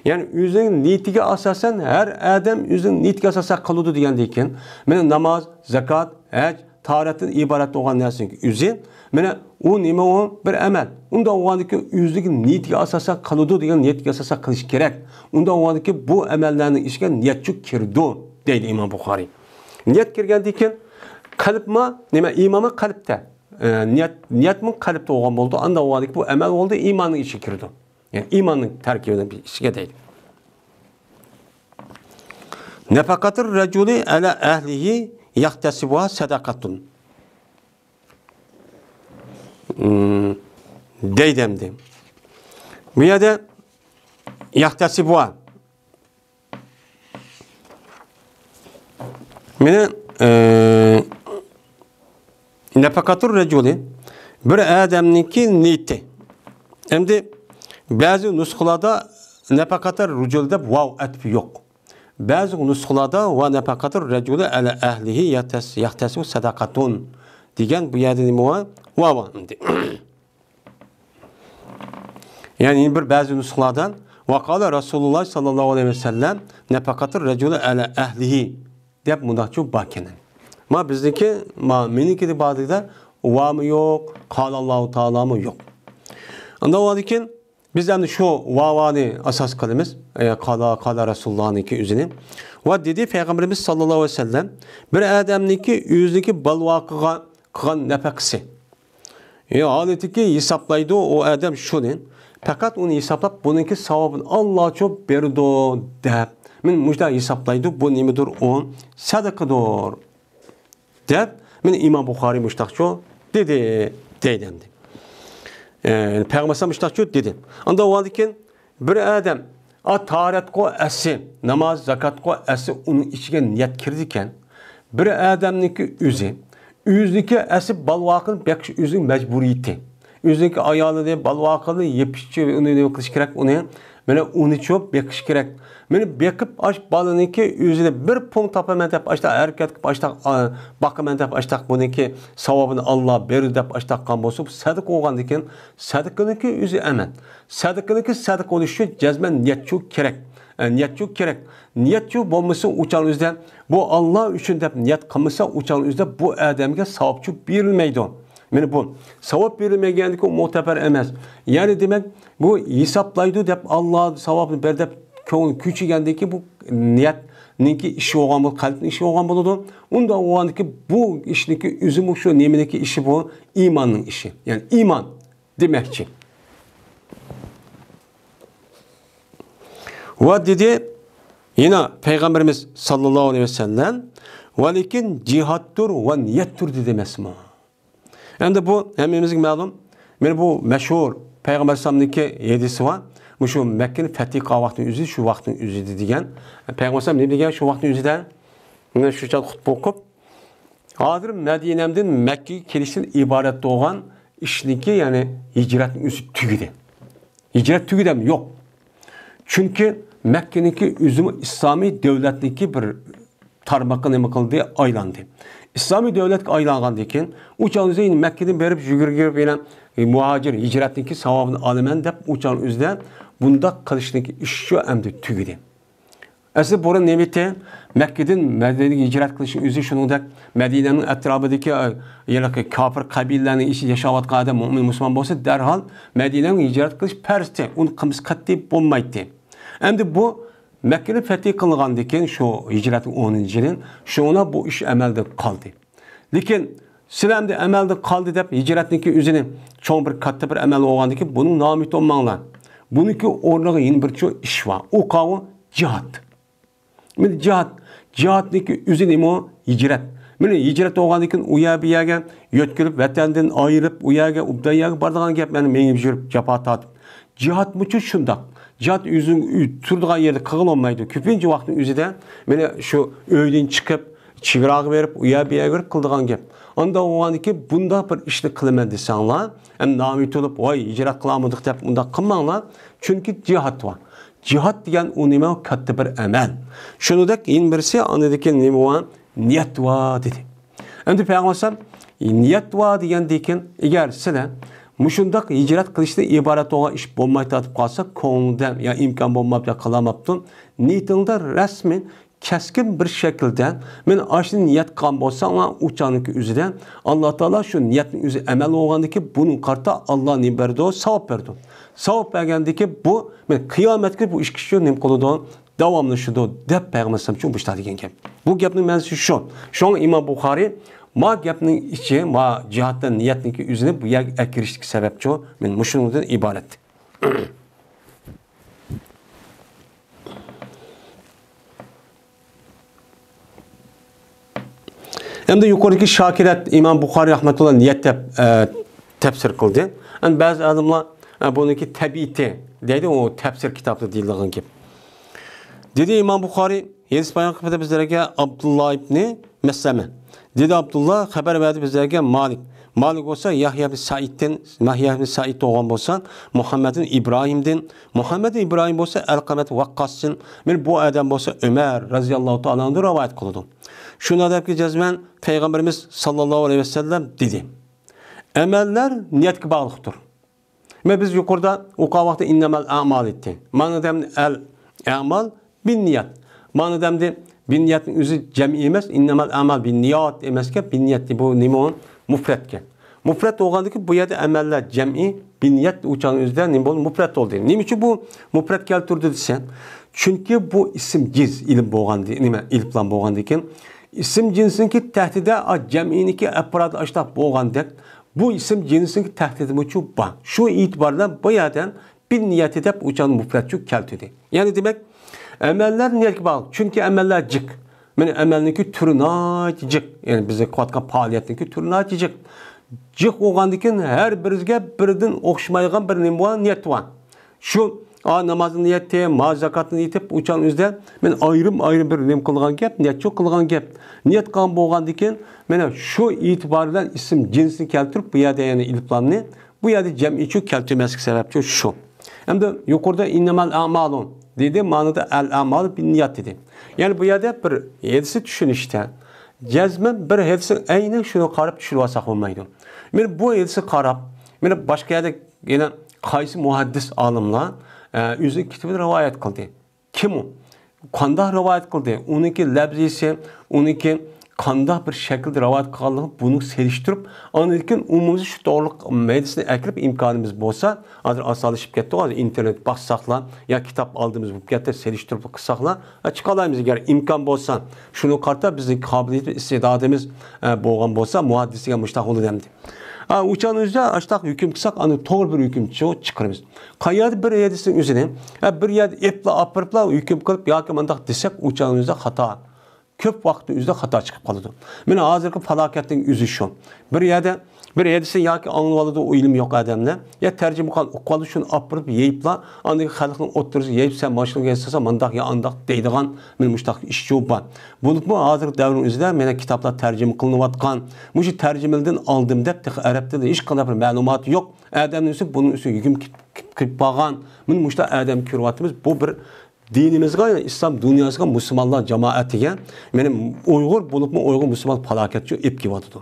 يەنى ئۆزىنىڭ نىيىتىگە ئاساسەن، ھەر ئادەم ئۆزىنىڭ نىيىتىگە ئاساسەن قىلىدۇ دېگەندىن كېيىن، مانا ناماز، زاكات، ھەج، تاھارەتتىن ئىبارەت بولغان نەرسىنىڭ ئۆزى، مانا ئۇ نېمە ئۇ؟ بىر ئەمەل. ئۇنداق بولغاندىكىن ئۆزىنىڭ نىيىتىگە ئاساسەن قىلىدۇ دېگەن نىيەتكە ئاساسەن قىلىش كېرەك. ئۇنداق بولغاندىكىن بۇ ئەمەللەرنىڭ ئىچىگە نىيەتچۇ كىرىدۇ دەيدۇ ئىمام بۇخارىي. نىيەت كىرگەندىن كېيىن قەلبمۇ، نېمە، ئىمانمۇ قەلبتە. ئە، نىيەت، نىيەتمۇ قەلبتە بولغان بولىدۇ. ئانداق بولغاندىكىن بۇ ئەمەل بولدى، ئىماننىڭ ئىچىگە كىرىدۇ. يەنى ئىماننىڭ تەركىبىنىڭ بىر ئىچىگە دەيدۇ. نەپەقەتۇر رەجۇلى ئەلە ئەھلىھى يەھتەسىبۇھا سەدەقەتۇن. ئىم، دەيدۇ ئەمدى. بۇ يەردە يەھتەسىبۇھا. مانا، ئە، نەپەقەتۇر رەجۇلى، بىر ئادەمنىڭكى نىيىتى. ئەمدى بەزى نۇسخىلاردا نەپەقەتۇر رۇجۇل دەپ ۋاۋ ئەتپى يوق. بەزى نۇسخىلاردا ۋە نەپەقەتۇر رەجۇلى ئەلە ئەھلىھى يەھتەس-، يەھتەسىبۇ سەدەقەتۇن دېگەن بۇ يەردە نېمە ۋار؟ ۋاۋ ۋار ئەمدى. يەنى بىر بەزى نۇسخىلاردا ۋە قالە رەسۇلۇللاھ ساللاللاھۇ ئەلەيھى ۋەسەللەم نەپەقەتۇر رەجۇلى ئەلە ئەھلىھى دەپ مۇنداقچۇ باركەن. ما بىزنىڭكى، ما مېنىڭكىدە بار دېگەندە ۋامۇ يوق، قالاللاھۇ تائالامۇ يوق. ئاندىن بىز ئەمدى شۇ ۋاۋانى ئاساس قىلىمىز. ئە، قالا، قالا رەسۇلۇللاھنىڭكى ئۆزىنى. ۋە دېدى پەيغەمبىرىمىز ساللاللاھۇ ئەلەيھى ۋەسەللەم، بىر ئادەمنىڭكى ئۆزىنىڭكى بالۋاقىغا قىلغان نەپەقىسى. يا، ھالىتىكى ھېسابلايدۇ ئۇ ئادەم شۇنى. پەقەت ئۇنى ھېسابلاپ، بۇنىڭكى ساۋابىنى ئاللاچۇ بېرىدۇ دەپ. مەن مۇشۇنداق ھېسابلايدۇ، بۇ نېمىدۇر ئۇ؟ سەدىقىدۇر. دەپ، مانا ئىمام بۇخارىي مۇشتاقچۇ دېدى، دەيدۇ ئەمدى. ئە، پەيغەمبەر ئەلەيھىسسالام مۇشتاقچۇ دېدى. ئاندا ئۇنىڭدىن كېيىن بىر ئادەم، ئا، تاھارەتقۇ ئەسلى، ناماز، زاكاتقۇ ئەسلى ئۇنىڭ ئىچىگە نىيەت كىرىدىكەن. بىر ئادەمنىڭكى ئۆزى، ئۆزىنىڭكى ئەسلى بالۋاقىنى بېقىش ئۆزىنىڭ مەجبۇرىيىتى. ئۆزىنىڭكى ئايالىنى، بالىۋاقىنى يېپىشچە ئۇنى نېمە قىلىش كېرەك، ئۇنى، مانا، ئۇنى چوپ بېقىش كېرەك. مانا، بېقىپ، ئاش بالىنىڭكى ئۆزىنى بىر پۇڭ تاپىمەن دەپ، ئاشتا ھەرىكەت قىلىپ، ئاشتا، ئا، باقىمەن دەپ، ئاشتا بۇنىڭكى ساۋابىنى ئاللا بېرىدۇ دەپ، ئاشتا قىلغان بولسا، بۇ سەدىقە بولغاندىكىن، سەدىقىنىڭكى ئۆزى ئەمەل. سەدىقىنىڭكى سەدىقە بولۇشى ئۈچۈن جەزمەن نىيەتچۇ كېرەك. ئە، نىيەتچۇ كېرەك. نىيەتچۇ بولمىسا، ئۇچان ئۆزىدە، بۇ ئاللا ئۈچۈن دەپ نىيەت قىلمىسا، ئۇچان ئۆزىدە بۇ ئادەمگە ساۋابچۇ بېرىلمەيدۇ. مانا بۇ ساۋاب بېرىلمىگەندىكى ئۇ مۆتەبەر ئەمەس. يەنى دېمەك، بۇ ھېسابلايدۇ دەپ، ئاللا ساۋابنى بەر دەپ كۆڭۈل كۆچۈرگەندىكى بۇ نىيەتنىڭكى ئىشى بولغان بولىدۇ، قەلبنىڭ ئىشى بولغان بولىدۇ. ئۇنداق بولغاندىكى بۇ ئىشنىڭكى ئۆزىمۇ شۇ نېمىنىڭكى ئىشى بۇ؟ ئىماننىڭ ئىشى. يەنى ئىمان دېمەكچى. ۋە دېدى، يەنە پەيغەمبىرىمىز ساللاللاھۇ ئەلەيھى ۋەسەللەم، ۋە لېكىن جىھادتۇر ۋە نىيەتتۇر دېدى ئەمەسمۇ؟ ئەمدى بۇ ھەممىمىزگە مەلۇم. مانا بۇ مەشھۇر پەيغەمبەر ئەلەيھىسسالامنىڭكى ھەدىسى بار. مۇشۇ مەككىنى فەتھى قىلغان ۋاقىتنىڭ ئۆزى، شۇ ۋاقىتنىڭ ئۆزىدە دېگەن. پەيغەمبەر ئەلەيھىسسالام نېمە دېگەن شۇ ۋاقىتنىڭ ئۆزىدە؟ مانا شۇ چاغدا خۇتبە ئوقۇپ، ھازىر مەدىنەمدىن مەككىگە كېلىشتىن ئىبارەت بولغان ئىشنىڭكى، يەنى ھىجرەتنىڭ ئۆزى تۈگىدى. ھىجرەت تۈگىدىمۇ؟ يوق. چۈنكى مەككىنىڭكى ئۆزىمۇ ئىسلامىي دۆلەتنىڭكى بىر تارمىقى نېمە قىلدى؟ ئايلاندى. ئىسلامىي دۆلەتكە ئايلانغاندىن كېيىن، ئۇ چاغدا يەنە مەككىدىن بېرىپ يۈگۈرۈپ، يەنە مۇھاجىر ھىجرەتنىڭكى ساۋابىنى ئالىمەن دەپ، ئۇ چاغنىڭ ئۆزىدە بۇنداق قىلىشنىڭكى ئىشى شۇ ئەمدى تۈگىدى. ئەسلى بۇرۇن نېمىتى؟ مەككىدىن مەدىنىگە ھىجرەت قىلىشنىڭ ئۆزى شۇنىڭدەك، مەدىنەنىڭ ئەتراپىدىكى، ئە، ھېلىقى كاپىر قەبىلىلەرنىڭ ئىچىدە ياشاۋاتقان ئادەم مۆمىن مۇسۇلمان بولسا، دەرھال مەدىنەگە ھىجرەت قىلىش پەرزتى. ئۇنى قىلمىسا قەتئىي بولمايتتى. ئەمدى بۇ مەككىنى فەتھى قىلغاندىن كېيىن، شۇ ھىجرەتنىڭ ئونىنچى يىلى، شۇڭا بۇ ئىش ئەمەلدىن قالدى. لېكىن سىلەر ئەمدى ئەمەلدىن قالدى دەپ، ھىجرەتنىڭكى ئۆزىنى چوڭ بىر، كاتتا بىر ئەمەل بولغاندىن كېيىن، بۇنىڭ نامى تولماڭلار. بۇنىڭكى ئورنىغا يەنە بىر چوڭ ئىش بار. ئۇ قاۋۇ جىھاد. مانا جىھاد. جىھادنىڭكى ئۆزى نېمە؟ ھىجرەت. مانا ھىجرەت بولغاندىن كېيىن، ئۇ يەر بۇ يەرگە يۆتكىلىپ، ۋەتەندىن ئايرىپ، ئۇ يەرگە ئوبدان يەرگە بارىدىغان گەپ، مانا مېڭىپ يۈرۈپ، جاپا تارتىپ. جىھادمۇچۇ شۇنداق. جىھاد ئۆزۈڭ ئۆ-، تۇرىدىغان يەردە قىلغىلى بولمايدۇ. كۆپىنچە ۋاقىتنىڭ ئۆزىدە مانا شۇ ئۆيدىن چىقىپ، چېگراغا بېرىپ، ئۇ يەر بۇ يەرگە بېرىپ قىلىدىغان گەپ. ئانداق بولغاندىكىن بۇنداق بىر ئىشنى قىلىمەن دېسەڭلار، ئەمدى نامى تولۇپ، ۋاي، ھىجرەت قىلالمىدۇق دەپ ئۇنداق قىلماڭلار. چۈنكى جىھاد بار. جىھاد دېگەن ئۇ نېمە؟ كاتتا بىر ئەمەل. شۇنىڭدەك يەنە بىرسى، ئاندىن كېيىن نېمە بار؟ نىيەت بار دېدى. ئەمدى پەيغەمبەر ئەلەيھىسسالام نىيەت بار دېگەندىن كېيىن، ئىگەر سىلەر مۇشۇنداق ھىجرەت قىلىشتىن ئىبارەت بولغان ئىش بولماي تارتىپ قالسا، كۆڭلۈڭدە يا ئىمكان بولماپتۇ يا قىلالماپتۇ، نىيىتىڭدە رەسمىي كەسكىن بىر شەكىلدە، مەن ئاشۇنى نىيەت قىلغان بولساڭلار، ئۇ چاغنىڭكى ئۆزىدە ئاللا تائالا شۇ نىيەتنىڭ ئۆزى ئەمەل بولغاندىكىن، بۇنىڭغا قارىتا ئاللا نېمە بەردى؟ ساۋاب بەردى. ساۋاب بەرگەندىكىن بۇ، مەن قىيامەتكە بۇ ئىش كىشى نېمە قىلىدۇ؟ داۋاملىشىدۇ دەپ پەيغەمبەر ئەلەيھىسسالام چوڭ بۇ دېگەن گەپ. بۇ گەپنىڭ مەنىسى شۇ. شۇڭا ئىمام بۇخارىي ما گەپنىڭ ئىچى، ما جىھادتا نىيەتنىڭكى ئۆزىنى بۇ يەرگە ئەكىرىشتىكى سەۋەبچۇ، مەن مۇشۇنىڭدىن ئىبارەت. ئەمدى يۇقىرىدىكى شاكىلەت ئىمام بۇخارىي رەھمەتۇللا نىيەت دەپ، ئە، تەپسىر قىلدى. ئەمدى بەزى ئالىملار، ئە، بۇنىڭكى تەبىئىتى دەيدۇ، ئۇ تەپسىر كىتابىدا دېيىلىدىغان گەپ. دېدى ئىمام بۇخارىي، ھەدىس بايان قىلىپ بىزلەرگە ئابدۇللا ئىبنى مەسلەمە. دېدى ئابدۇللا، خەۋەر بەردى بىزلەرگە مالىك. مالىك بولسا يەھيا ئىبن سەئىدتىن، يەھيا ئىبن سەئىد بولغان بولسا، مۇھەممەدتىن ئىبراھىمدىن، مۇھەممەدتىن ئىبراھىم بولسا ئەلقەمەت ۋەققاستىن، مەن بۇ ئادەم بولسا ئۆمەر رەزىياللاھۇ تائالا ئەنھۇدىن رىۋايەت قىلىدۇ. شۇنداق دەپكى جەزمەن پەيغەمبىرىمىز ساللاللاھۇ ئەلەيھى ۋەسەللەم دېدى، ئەمەللەر نىيەتكە باغلىقتۇر. مەن بىز يۇقىرىدا ئوقۇغان ۋاقىتتا ئىننەمەل ئەمال ئېيتتى. مانا دەم ئەل ئەمال بىننىيەت. مانا دەمدى بىننىيەتنىڭ ئۆزى جەمئىي ئەمەس، ئىننەمەل ئەمال بىننىيات ئەمەسكەن، بىننىيەت بۇ نېمە ئۇ؟ مۇپرەتكەن. مۇپرەت بولغاندىكىن بۇ يەردە ئەمەللەر جەمئىي، بىننىيەت ئۇچان ئۆزىدە نېمە بولدى؟ مۇپرەت بولدى. نېمە ئۈچۈن بۇ مۇپرەت كەلتۈردى دېسە، چۈنكى بۇ ئىسىم جىنس ئېلىپ بولغاندى، نېمە، ئېلىپلام بولغاندىكىن، ئىسىم جىنسنىڭكى تەھتىدە، ئا، جەمئىينىڭكى ئەپرادى ئاشتاق بولغاندەك، بۇ ئىسىم جىنسنىڭكى تەھتىدىمۇچۇ بار. شۇ ئېتىبار بىلەن بۇ يەردىن بىننىيەتى دەپ ئۇچان مۇپرەتچۇ كەلتۈردى. يەنى دېمەك، ئەمەللەر نىيەتكە باغلىق. چۈنكى ئەمەللەر جىق. مانا ئەمەلنىڭكى تۈرى ناھايىتى جىق. يەنى بىز قىلىۋاتقان پائالىيەتنىڭكى تۈرى ناھايىتى جىق. جىق بولغاندىكىن ھەر بىرىگە بىردىن ئوخشىمايدىغان بىر نېمە بار؟ نىيەت بار. شۇ، ئا، نامازنى نىيەتتى، ما زاكاتنى ئېيتىپ، ئۇچان ئۆزىدە مەن ئايرىم-ئايرىم بىر نېمە قىلغان گەپ، نىيەتچۇ قىلغان گەپ. نىيەت قىلغان بولغاندىكىن، مانا شۇ ئېتىبار بىلەن ئىسىم جىنسنى كەلتۈرۈپ، بۇ يەردە يەنە ئېلىپلامنى، بۇ يەردە جەمئىيچۇ كەلتۈرمەسلىك سەۋەبچۇ شۇ. ئەمدى يۇقىرىدا ئىننەمەل ئەمالۇ دېدى، مانىدا ئەل ئەمالۇ بىننىيات دېدى. يەنى بۇ يەردە بىر ھەدىسنى چۈشىنىشتە، جەزمەن بىر ھەدىسنىڭ ئەينەن شۇنى قاراپ چۈشىنىۋالساق بولمايدۇ. مانا بۇ ھەدىسنى قاراپ، مانا باشقا يەردە يەنە قايسى مۇھەددىس ئالىملار، ئە، ئۆزىنىڭ كىتابىدا رىۋايەت قىلدى. كىم ئۇ؟ قانداق رىۋايەت قىلدى؟ ئۇنىڭكى لەپزىسى، ئۇنىڭكى قانداق بىر شەكىلدە رىۋايەت قىلغانلىقىنى بۇنى سېلىشتۇرۇپ، ئاندىن كېيىن ئومۇميۈزلۈك شۇ توغرىلىق ھەدىسنى ئەكىرىپ ئىمكانىمىز بولسا، ھازىر ئاسانلىشىپ كەتتى، ھازىر ئىنتېرنېت باقساقلا يا كىتاب ئالدىمىز بولۇپ كەتتى، سېلىشتۇرۇپ قىلساقلا، ھە، چىقالايمىز. ئەگەر ئىمكان بولسا، شۇنىڭغا قارىتا بىزنىڭ قابىلىيىتىمىز، ئىستىدادىمىز، ئە، بولغان بولسا، مۇھەددىس دېگەن مۇشۇنداق بولىدۇ ئەمدى. ئا، ئۇچان ئۆزىدە ئاشتاق ھۆكۈم قىلساق، ئاندىن توغرا بىر ھۆكۈم چىقىپ چىقىرىمىز. قايەردە بىر ھەدىسنىڭ ئۆزىنى، ئا، بىر يەردە ئېپلا ئاپىرىپلا ھۆكۈم قىلىپ ياكى مۇنداق دېسەك، ئۇچان ئۆزىدە خاتا. كۆپ ۋاقىتنىڭ ئۆزىدە خاتا چىقىپ قالىدۇ. مانا ھازىرقى پالاكەتنىڭ ئۆزى شۇ. بىر يەردە بىر ھەدىسنى ياكى ئاڭلىۋالىدۇ، ئۇ ئىلمى يوق ئادەملەر، يا تەرجىمىخان ئۇقۇۋالىدۇ، شۇنى ئاپىرىپ يېيىپلا، ئاندىن خەلقنىڭ ئوتتۇرىسىغا يېيىپ، سەن ماشىنىغا ياسىسا مانداق يا ئانداق دەيدىغان، مانا مۇشۇنداق ئىشچۇ بار. بولۇپمۇ ھازىرقى دەۋرنىڭ ئۆزىدە مانا كىتابلار تەرجىمە قىلىنىۋاتقان، مۇشۇ تەرجىمىلەردىن ئالدىم دەپ، تېخى ئەرەب تىلىدا ھېچقانداق بىر مەلۇماتى يوق ئادەمنىڭ ئۆزى بۇنىڭ ئۈستىگە ھۆكۈم قىلىپ، قىلىپ، قىلىپ بارغان، مانا مۇشۇنداق ئادەم كۆرۈۋاتىمىز. بۇ بىر دىنىمىزغا، ئىسلام دۇنياسىغا، مۇسۇلمانلار جامائەتىگە، مانا ئۇيغۇر بولۇپمۇ ئۇيغۇر مۇسۇلمان پالاكەتچۇ ئېلىپ كېلىۋاتىدۇ.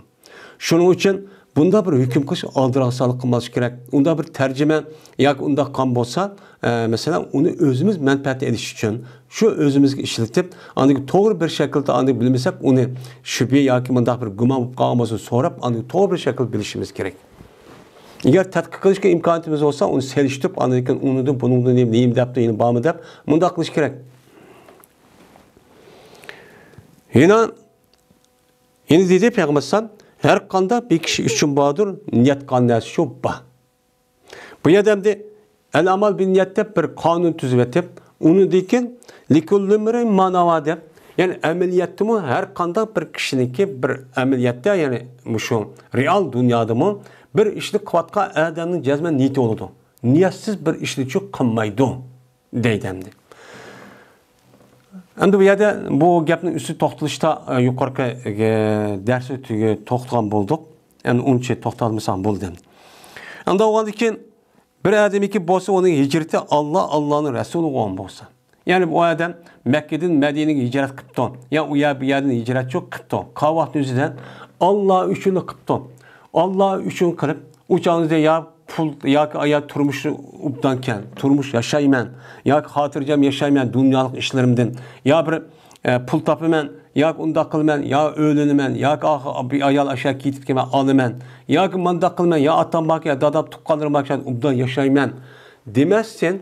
شۇنىڭ ئۈچۈن بۇنداق بىر ھۆكۈم قىلىش ئالدىراقسانلىق قىلماسلىق كېرەك. ئۇنداق بىر تەرجىمە ياكى ئۇنداق قىلغان بولسا، ئە، مەسىلەن، ئۇنى ئۆزىمىز مەنپەئەت ئېلىش ئۈچۈن، شۇ ئۆزىمىزگە ئىشلىتىپ، ئاندىن توغرا بىر شەكىلدە ئاندىن بىلمىسەك، ئۇنى شۈبھە ياكى مۇنداق بىر گۇمان بولۇپ قالغان بولسا سوراپ، ئاندىن توغرا بىر شەكىلدە بىلىشىمىز كېرەك. ئەگەر تەتقىق قىلىشقا ئىمكانىيىتىمىز بولسا، ئۇنى سېلىشتۇرۇپ، ئاندىن كېيىن ئۇنىڭدىن، بۇنىڭدىن نېمە، نېمە دەپتۇ، يەنە بارمۇ دەپ، مۇنداق قىلىش كېرەك. يەنە، يەنە دېدى پەيغەمبەر ئەلەيھىسسالام، ھەر قانداق بىر كىشى ئۈچۈن باردۇر، نىيەت قىلغان نەرسە شۇ بار. بۇ يەردە ئەمدى ئەل ئەمال بىننىيەت دەپ بىر قانۇن تۈزۈۋېتىپ، ئۇنىڭدىن كېيىن لىكۇللى ئىمرىئىن ما نەۋا دەپ، يەنى ئەمەلىيەتتىمۇ ھەر قانداق بىر كىشىنىڭكى بىر ئەمەلىيەتتە، يەنى مۇشۇ رېئال دۇنيادىمۇ بىر ئىشنى قىلىۋاتقان ئادەمنىڭ جەزمەن نىيىتى بولىدۇ. نىيەتسىز بىر ئىشنىچۇ قىلمايدۇ دەيدۇ ئەمدى. ئەمدى بۇ يەردە بۇ گەپنىڭ ئۈستىدە توختىلىشتا، ئە، يۇقىرىقى، ئە، دەرسى تۈگە توختىغان بولدۇق. ئەمدى ئۇنچە توختالمىساق بولدى. ئەمدى بولغاندىن كېيىن بىر ئادەمنىڭكى بولسا ئۇنىڭ ھىجرىتى ئاللا، ئاللانىڭ رەسۇلى بولغان بولسا. يەنى بۇ ئادەم مەككىدىن مەدىنىگە ھىجرەت قىپتۇ. يا ئۇ يەر، بۇ يەردىن ھىجرەت يوق قىپتۇ. قالغان ۋاقىتنىڭ ئۆزىدە ئاللا ئۈچۈنلا قىپتۇ. ئاللا ئۈچۈن قىلىپ، ئۇ چاغدا يا پۇل ياكى ئايال تۇرمۇشى ئوبدانكەن، تۇرمۇش ياشايمەن، ياكى خاتىرجەم ياشايمەن دۇنيالىق ئىشلىرىمدىن، يا بىر، ئە، پۇل تاپىمەن، ياكى ئۇنداق قىلىمەن، يا ئۆيلىنىمەن، ياكى ئاخ-، بىر ئايال ئاشۇ يەرگە كېتىپ كېتىمەن، ئالىمەن، ياكى مۇنداق قىلىمەن، يا ئاتام باركەن، دادام، تۇغقانلىرىم باركەن، ئوبدان ياشايمەن دېمەستىن،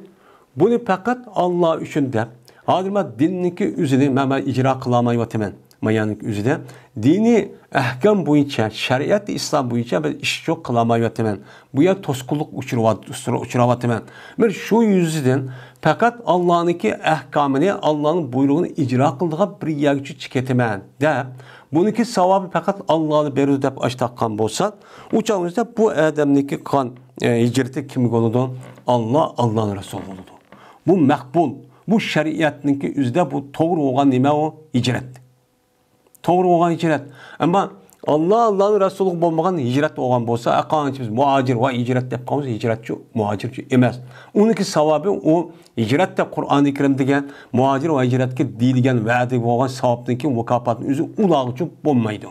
بۇنى پەقەت ئاللا ئۈچۈن دەپ، ھازىر مەن دىننىڭكى ئۆزىنى مەن، مەن ئىجرا قىلالمايۋاتىمەن. مايانىڭ ئۆزىدە دىنىي ئەھكام بويىچە، شەرىئەت ئىسلام بويىچە بىر ئىش يوق قىلالمايۋاتىمەن. بۇ يەر توسقۇنلۇق ئۇچراۋات-، ئۇچراۋاتىمەن. مەن شۇ يۈزىدىن پەقەت ئاللانىڭكى ئەھكامىنى، ئاللانىڭ بۇيرۇقىنى ئىجرا قىلىدىغان بىر يەرگىچە چىقىۋاتىمەن دەپ، بۇنىڭكى ساۋابى پەقەت ئاللا بېرىدۇ دەپ ئاشتاققان بولسا، ئۇ چاغ ئۆزىدە بۇ ئادەمنىڭكى قىلغان، ئە، ھىجرىتى كىمگە بولىدۇ؟ ئاللا، ئاللانىڭ رەسۇلى بولىدۇ. بۇ مەقبۇل، بۇ شەرىئەتنىڭكى ئۆزىدە بۇ توغرا بولغان نېمە ئۇ؟ ھىجرەت. توغرا بولغان ھىجرەت. ئەمما ئاللا، ئاللانىڭ رەسۇلىغا بولمىغان ھىجرەت بولغان بولسا، ئەقانچە بىز مۇھاجىر ۋە ھىجرەت دەپ قالىمىز، ھىجرەتچۇ، مۇھاجىرچۇ ئەمەس. ئۇنىڭكى ساۋابى ئۇ ھىجرەت دەپ قۇرئانى كەرىم دېگەن مۇھاجىر ۋە ھىجرەتكە دېيىلگەن ۋەدە بولغان ساۋابنىڭكى مۇكاپاتىنىڭ ئۆزى ئۇلارغىچۇ بولمايدۇ.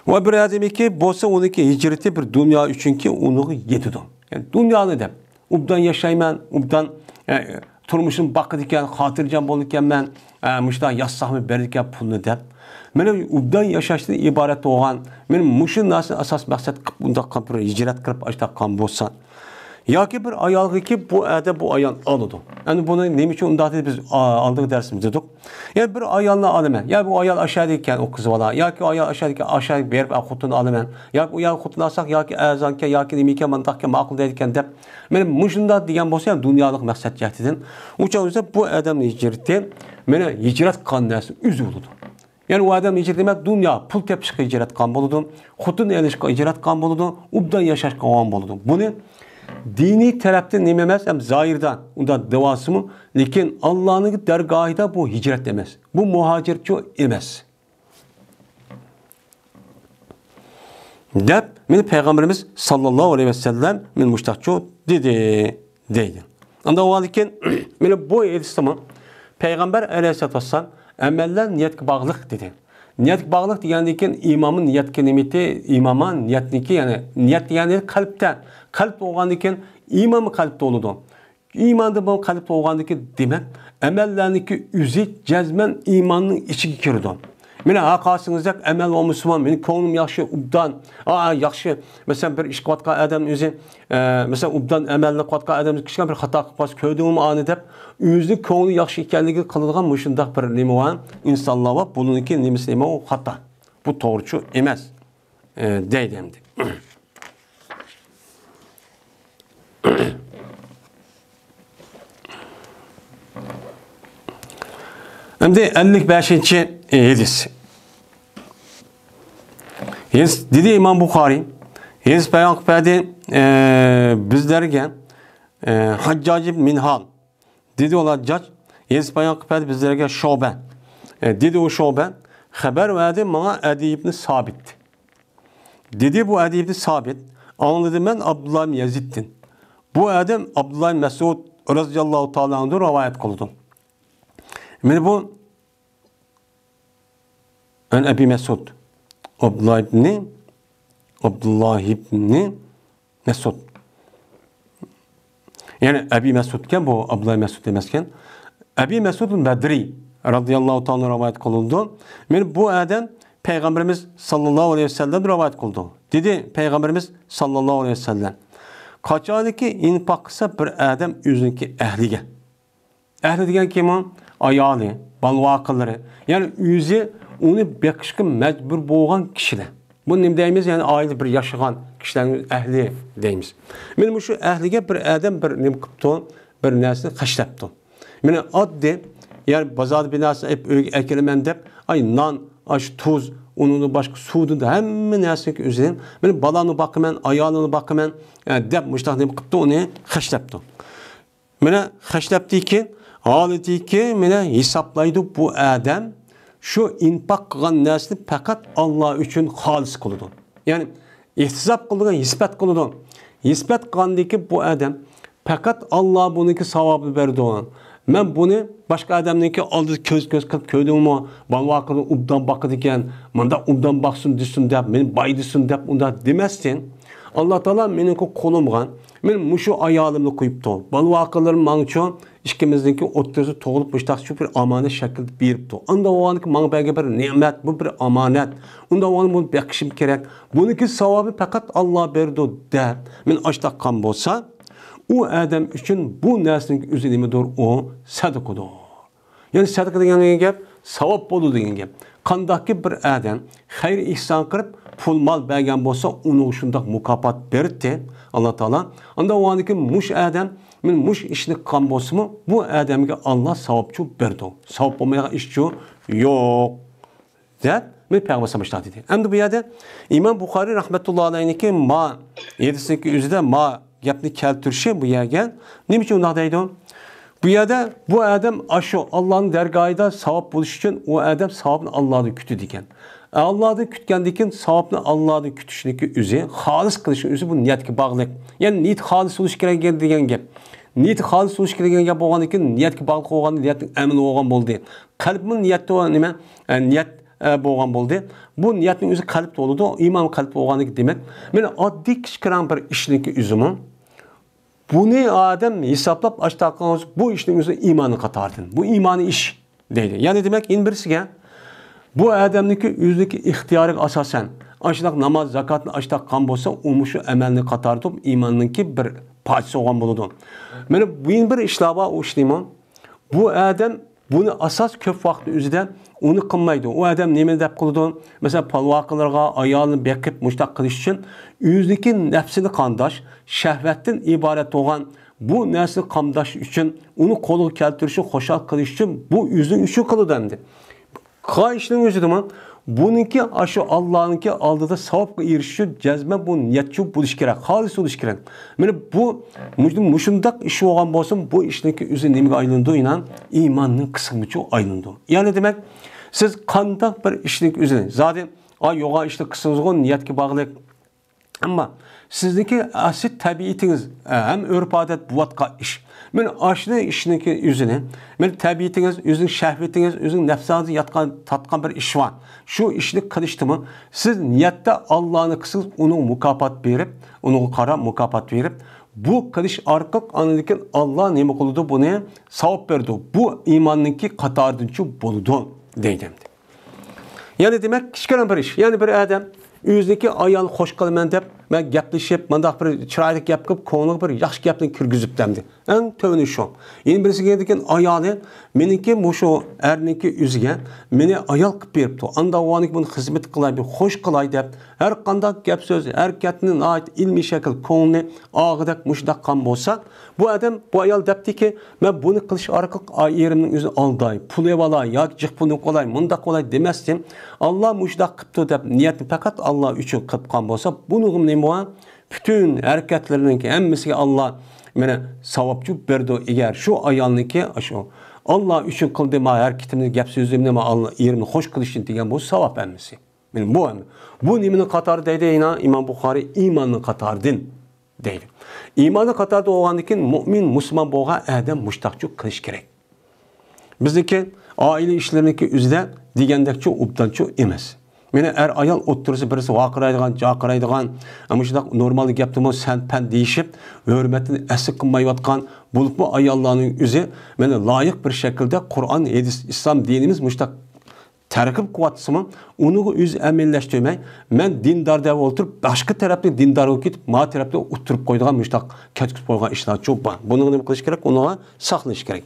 ۋە بىر ئادەمنىڭكى بولسا ئۇنىڭكى ھىجرىتى بىر دۇنيا ئۈچۈنكى ئۇنىڭغا يېتىدۇ. يەنى دۇنيانى دەپ، ئوبدان ياشايمەن، ئوبدان، ئە، تۇرمۇشۇم باقىدىكەن، خاتىرجەم بولىدىكەنمەن، ئە، مۇشۇنداق ياساقمۇ بېرىدىكەن پۇلنى دەپ. مانا ئوبدان ياشاشتىن ئىبارەت بولغان، مانا مۇشۇ نەرسىنى ئاساس مەقسەت قىلىپ، ئۇنداق قىلىپ بىر ھىجرەت قىلىپ ئاشتاققان بولسا. ياكى بىر ئايالغىكى بۇ ئادەم بۇ ئايال ئالىدۇ. ئەمدى بۇنى نېمە ئۈچۈن ئۇنداق دېدى، بىز، ئا، ئالدىنقى دەرسىمىزدە دېدۇق. يەنى بىر ئايالنى ئالىمەن. يا بۇ ئايال ئاشۇ يەردىكەن، ئۇ قىز بالا. ياكى ئايال ئاشۇ يەردىكەن، ئاشۇ يەرگە بېرىپ، ئا، خوتۇن ئالىمەن. ياكى ئۇ يەرگە خوتۇن ئالساق، ياكى ئەرزانكەن، ياكى نېمىكەن، مانداقكەن، ماقۇل دەيدىكەن دەپ. مانا مۇشۇنداق دېگەن بولسا، يەنى دۇنيالىق مەقسەت جەھەتتىن. ئۇ چاغ بولسا بۇ ئادەمنىڭ ھىجرىتى، مانا ھىجرەت قىلغان نەرسە ئۆزى بولىدۇ. يەنى ئۇ ئادەم ھىجرەت دېمەك، دۇنيا، پۇل تېپىشقا ھىجرەت قىلغان بولىدۇ، خوتۇن ئېلىشقا ھىجرەت قىلغان بولىدۇ، ئوبدان ياشاشقا قىلغان بولىدۇ. بۇنى دىنىي تەرەپتىن نېمە ئەمەس، ھەم زاھىردا ئۇنداق دېۋالسىمۇ، لېكىن ئاللانىڭ دەرگاھىدا بۇ ھىجرەت ئەمەس، بۇ مۇھاجىرچۇ ئەمەس. دەپ، مانا پەيغەمبىرىمىز ساللاللاھۇ ئەلەيھى ۋەسەللەم مانا مۇشتاقچۇ دېدى، دەيدۇ. ئاندىن ئۇنىڭدىن كېيىن، مانا بۇ ھەدىستىمۇ پەيغەمبەر ئەلەيھىسسالاتۇ ۋەسسالام ئەمەللەر نىيەتكە باغلىق دېدى. نىيەتكە باغلىق دېگەندىن كېيىن ئىمامى نىيەتكە نېمىتى، ئىمامى نىيەتنىكى، يەنى نىيەت دېگەندە قەلبتە، قەلب بولغاندىن كېيىن ئىمامى قەلبتە بولىدۇ. ئىماندا بۇ قەلب بولغاندىكى دېمەك، ئەمەللەرنىڭكى ئۆزى جەزمەن ئىماننىڭ ئىچىگە كىرىدۇ. مانا ھە قارىسىڭىزدەك ئەمەل بولمىسىمۇ، مېنىڭ كۆڭلۈم ياخشى، ئوبدان، ئا، ياخشى. مەسىلەن، بىر ئىشقا قىلىۋاتقان ئادەم ئۆزى، ئە، مەسىلەن، ئوبدان ئەمەلنى قىلىۋاتقان ئادەم كىچىككىنە بىر خاتا قىلىپ قالسا، كۆردۈڭمۇ ئانى دەپ، ئۆزىنىڭ كۆڭلى ياخشى ئىكەنلىكىنى قىلىدىغان مۇشۇنداق بىر نېمە بار، ئىنسانلار بار. بۇنىڭكى نېمىسى نېمە، ئۇ خاتا. بۇ توغرىچۇ ئەمەس. ئە، دەيدۇ ئەمدى. ئەمدى ئەللىك بەشىنچى ھەدىس. ھەدىس دېدى ئىمام بۇخارى، ھەدىس بايان قىلىپ بەردى، ئە، بىزلەرگە، ئە، ھەججاج ئىبن مىنھال. دېدى ئۇ ھەججاج، ھەدىس بايان قىلىپ بەردى بىزلەرگە شۇئبە. ئە، دېدى ئۇ شۇئبە، خەۋەر بەردى ماڭا ئەدى ئىبنى سابىت. دېدى بۇ ئەدى ئىبنى سابىت، ئاڭلىدىم مەن ئابدۇللا ئىبنى يەزىدتىن. بۇ ئادەم ئابدۇللا ئىبنى مەسئۇد رەزىياللاھۇ تائالا ئەنھۇدىن رىۋايەت قىلىدۇ. مانا بۇ، ئەن ئەبى مەسئۇد. ئابدۇللا ئىبنى، ئابدۇللا ئىبنى مەسئۇد. يەنى ئەبى مەسئۇدكەن بۇ، ئابدۇللا مەسئۇد ئەمەسكەن. ئەبى مەسئۇد بەدرى رەزىياللاھۇ تائالا رىۋايەت قىلىنىدۇ. مانا بۇ ئادەم پەيغەمبىرىمىز ساللاللاھۇ ئەلەيھى ۋەسەللەمدىن رىۋايەت قىلىدۇ. دېدى پەيغەمبىرىمىز ساللاللاھۇ ئەلەيھى ۋەسەللەم، قاچانكى ئىنفاق قىلسا بىر ئادەم ئۆزىنىڭكى ئەھلىگە، ئەھلى دېگەن كىم ئۇ؟ ئايالى، بالا-ۋاقىلىرى. يەنى ئۆزى ئۇنى بېقىشقا مەجبۇر بولغان كىشىلەر. بۇ نېمە دەيمىز؟ يەنى ئائىلىدە بىر ياشىغان كىشىلەرنى ئەھلى دەيمىز. مانا مۇشۇ ئەھلىگە بىر ئادەم بىر نېمە قىپتۇ، بىر نەرسىنى خەجلەپتۇ. مانا ئاددىي، يەنى بازاردا بىر نەرسە ئېلىپ ئۆيگە ئەكېلىمەن دەپ، ئاي نان، ئاش، تۇز، ئۇنىڭدىن باشقا سۇدىن ھەممە نەرسىنى ئۆزى، مانا بالامنى باقىمەن، ئايالىمنى باقىمەن، ئە، دەپ مۇشۇنداق نېمە قىپتۇ، ئۇنى خەجلەپتۇ. مانا خەجلەپتىكىن، ھالىتىكى مېنى ھېسابلايدۇ بۇ ئادەم، شۇ ئىنپاق قىلغان نەرسىنى پەقەت ئاللا ئۈچۈن خالىس قىلىدۇ. يەنى ئېھتىساب قىلىدۇ، ھېسابات قىلىدۇ. ھېسابات قىلغاندىن كېيىن بۇ ئادەم پەقەت ئاللا بۇنىڭكى ساۋابىنى بېرىدۇ. مەن بۇنى باشقا ئادەمنىڭكى ئالدىدا كۆز-كۆز قىلىپ كۆردۈڭمۇ؟ بالىۋاقىنى ئوبدان باقىدىكەن، مۇنداق ئوبدان باقسۇن دېسۇن دەپ، مېنى باي دېسۇن دەپ ئۇنداق دېمەستىن، ئاللا تائالا مېنىڭكى قولۇمغا، مېنى مۇشۇ ئايالىمنى قويۇپتۇ. بالىۋاقىلىرىم ماڭىچۇ، ئىككىمىزنىڭكى ئوتتۇرىسىدا تۇغۇلۇپ مۇشتاق شۇ بىر ئامانەت شەكلىدە بېرىپتۇ. ئۇنداق بولغاندىكىن ماڭا بەرگەن بىر نېمەت، بۇ بىر ئامانەت. ئۇنداق بولغاندا بۇنى بېقىشىم كېرەك. بۇنىڭكى ساۋابى پەقەت ئاللا بېرىدۇ دەپ، مەن ئاشتاق قىلغان بولسا، ئۇ ئادەم ئۈچۈن بۇ نەرسىنىڭ ئۆزى نېمىدۇر؟ ئۇ سەدىقىدۇر. يەنى سەدىقە دېگەن گەپ، ساۋاب بولىدۇ دېگەن گەپ. قانداقكى بىر ئادەم خەير ئېھسان قىلىپ، پۇل مال بەرگەن بولسا، ئۇنىڭغا شۇنداق مۇكاپات بېرىتتى ئاللا تائالا. ئانداق بولغاندىكىن مۇشۇ ئادەم، مەن مۇشۇ ئىشنى قىلغان بولسىمۇ، بۇ ئادەمگە ئاللا ساۋابچۇ بېرىدۇ. ساۋاب بولمايدىغان ئىشچۇ يوق. دەپ، مەن پەيغەمبەر ئەلەيھىسسالام دېدى. ئەمدى بۇ يەردە ئىمام بۇخارىي رەھمەتۇللا ئەلەيھنىڭكى ما ھەدىسىنىڭكى ئۆزىدە ما گەپنى كەلتۈرۈشى بۇ يەرگە نېمە ئۈچۈن ئۇنداق دەيدۇ؟ بۇ يەردە بۇ ئادەم ئاشۇ ئاللانىڭ دەرگاھىدا ساۋاب بولۇش ئۈچۈن ئۇ ئادەم ساۋابنى ئاللادىن كۈتىدۇ ئىكەن. ئاللادىن كۈتكەندىن كېيىن ساۋابنى ئاللادىن كۈتۈشنىڭكى ئۆزى، خالىس قىلىشنىڭ ئۆزى بۇ نىيەتكە باغلىق. يەنى نىيىتى خالىس بولۇش كېرەك دېگەن گەپ. نىيىتى خالىس بولۇش كېرەك دېگەن گەپ بولغاندىن كېيىن نىيەتكە باغلىق بولغان، نىيەتنىڭ ئەمىلى بولغان بولدى. قەلبمۇ نىيەتتە نېمە؟ ئە، نىيەت ئە، بولغان بولدى. بۇ نىيەتنىڭ ئۆزى قەلبتە بولىدۇ، ئىمان قەلبتە بولغاندىكى دېمەك. مانا ئاددىي كىچىككىنە بىر ئىشنىڭكى ئۆزىمۇ. بۇنى ئادەم ھېسابلاپ ئاشتاق قىلغان بولسا، بۇ ئىشنىڭ ئۆزى ئىماننىڭ قاتارىدىن. بۇ ئىمانىي ئىش دەيدۇ. يەنى دېمەك، يەنە بىرسىگە، بۇ ئادەمنىڭكى ئۆزىنىڭكى ئىختىيارىغا ئاساسەن، ئاشۇنداق ناماز، زاكاتنى ئاشتاق قىلغان بولسا، ئۇمۇ شۇ ئەمەلنىڭ قاتارىدا ئىماننىڭكى بىر پارچىسى بولغان بولىدۇ. مانا بۇ يەنە بىر ئىشلار بار، ئۇ ئىشنىمۇ. بۇ ئادەم بۇنى ئاساس كۆپ ۋاقىتنىڭ ئۆزىدە ئۇنى قىلمايدۇ. ئۇ ئادەم نېمە دەپ قىلىدۇ؟ مەسىلەن، پالۋاقىلىرىغا، ئايالىنى بېقىپ، مۇشۇنداق قىلىش ئۈچۈن ئۆزىنىڭكى نەپسىنى قامداش، شەھۋەتتىن ئىبارەت بولغان بۇ نەرسىنى قامداش ئۈچۈن، ئۇنى قولغا كەلتۈرۈشى، خۇشال قىلىش ئۈچۈن بۇ ئۆزىنىڭ ئۈچۈن قىلىدۇ ئەمدى. قىلغان ئىشنىڭ ئۆزىدىمۇ بۇنىڭكى ئاشۇ ئاللانىڭكى ئالدىدا ساۋابقا ئېرىشىش ئۈچۈن جەزمەن بۇ نىيەتچى بولۇش كېرەك، خالىس بولۇش كېرەك. مانا بۇ مۇشۇ-، مۇشۇنداق ئىش بولغان بولسا، بۇ ئىشنىڭكى ئۆزى نېمىگە ئايلىنىدۇ؟ يەنە ئىماننىڭ قىسمىچۇ ئايلىنىدۇ. يەنى دېمەك، سىز قانداق بىر ئىشنىڭكى ئۆزىنى، زادى، ئا، يوغان ئىشنى قىلسىڭىزغۇ نىيەتكە باغلىق. ئەمما سىزنىڭكى ئەسلى تەبىئىتىڭىز، ئە، ھەم ئۆرپ-ئادەت بولۇۋاتقان ئىش. مانا ئاشۇ ئىشنىڭكى ئۆزىنى، مانا تەبىئىتىڭىز، ئۆزىنىڭ شەھۋىتىڭىز، ئۆزىنىڭ نەپسىڭىزدە ياتقان، تارتقان بىر ئىش بار. شۇ ئىشنى قىلىشتىمۇ سىز نىيەتتە ئاللانى قىلسىڭىز، ئۇنىڭ مۇكاپات بېرىپ، ئۇنىڭغا قاراپ مۇكاپات بېرىپ، بۇ قىلىش ئارقىلىق ئاندىن كېيىن ئاللا نېمە قىلىدۇ؟ بۇنى ساۋاب بېرىدۇ. بۇ ئىماننىڭكى قاتارىدىنچۇ بولىدۇ، دەيدۇ ئەمدى. يەنى دېمەك، كىچىككىنە بىر ئىش. يەنى بىر ئادەم ئۆزىنىڭكى ئايالى خوش قىلىمەن دەپ، مەن گەپلىشىپ، مۇنداق بىر چىرايلىق گەپ قىلىپ، كۆڭلىگە بىر ياخشى گەپنى كىرگۈزۈپتۇ ئەمدى. ئەڭ تۆۋىنى شۇ. يەنە بىرسىگە دېگەن ئايالى، مېنىڭكى مۇشۇ ئەرنىڭكى ئۆزىگە مېنى ئايال قىلىپ بېرىپتۇ. ئانداق بولغاندىكىن بۇنى خىزمەت قىلاي، بىر خوش قىلاي دەپ، ھەر قانداق گەپ سۆز، ھەرىكەتنى ناھايىتى ئىلمىي شەكىل، كۆڭلىنى ئاغىدەك مۇشۇنداق قىلغان بولسا، بۇ ئادەم، بۇ ئايال دەپتىكى، مەن بۇنى قىلىش ئارقىلىق ئا-، ئېرىمنىڭ ئۆزىنى ئالداي، پۇل ئېۋالاي ياكى جىق پۇلنى قولاي، مۇنداق قولاي دېمەستىن، ئاللا مۇشۇنداق قىپتۇ دەپ نىيەتنى پەقەت ئاللا ئۈچۈن قىلىپ قالغان بولسا، بۇنىڭغا نېمە بار؟ پۈتۈن ھەرىكەتلىرىنىڭكى ھەممىسىگە ئاللا مانا ساۋابچۇ بېرىدۇ. ئەگەر شۇ ئايالنىڭكى شۇ ئاللا ئۈچۈن قىلدى ما ھەرىكىتىمنى، گەپ سۆزلىرىمنى ما ئاللا ئېرىمنى خوش قىلىشنى دېگەن بولسا، ساۋاب ھەممىسى. مانا بۇ، بۇ نېمىنىڭ قاتارى دەيدۇ؟ يەنە ئىمام بۇخارىي ئىماننىڭ قاتارىدىن دەيدۇ. ئىماننىڭ قاتارىدا بولغاندىن كېيىن مۇئمىن، مۇسۇلمان بولغان ئادەم مۇشتاقچۇ قىلىش كېرەك. بىزنىڭكى ئائىلە ئىشلىرىنىڭكى ئۆزىدە دېگەندەكچۇ ئوبدانچۇ ئەمەس. مانا ئەر-ئايال ئوتتۇرىسى بىرسى ۋارقىرايدىغان، جارقىرايدىغان، مۇشۇنداق نورمال گەپتىمۇ سەن-پەن دېيىشىپ، ھۆرمەتنى ئەسلى قىلمايۋاتقان، بولۇپمۇ ئاياللارنىڭ ئۆزى مانا لايىق بىر شەكىلدە قۇرئان، ھەدىس، ئىسلام دىنىمىز مۇشۇنداق تەرغىب قىلىۋاتسىمۇ، ئۇنىڭغا ئۆزى ئەمەلىيلەشتۈرمەي، مەن دىندار دەپ ئولتۇرۇپ، باشقا تەرەپنى دىندار بولۇپ كېتىپ، ما تەرەپنى ئۇتتۇرۇپ قويىدىغان مۇشۇنداق كەتكۈزۈپ قويغان ئىشلارچۇ بار. بۇنىڭغا نېمە قىلىش كېرەك؟ ئۇنىڭغا ساقلىنىش كېرەك.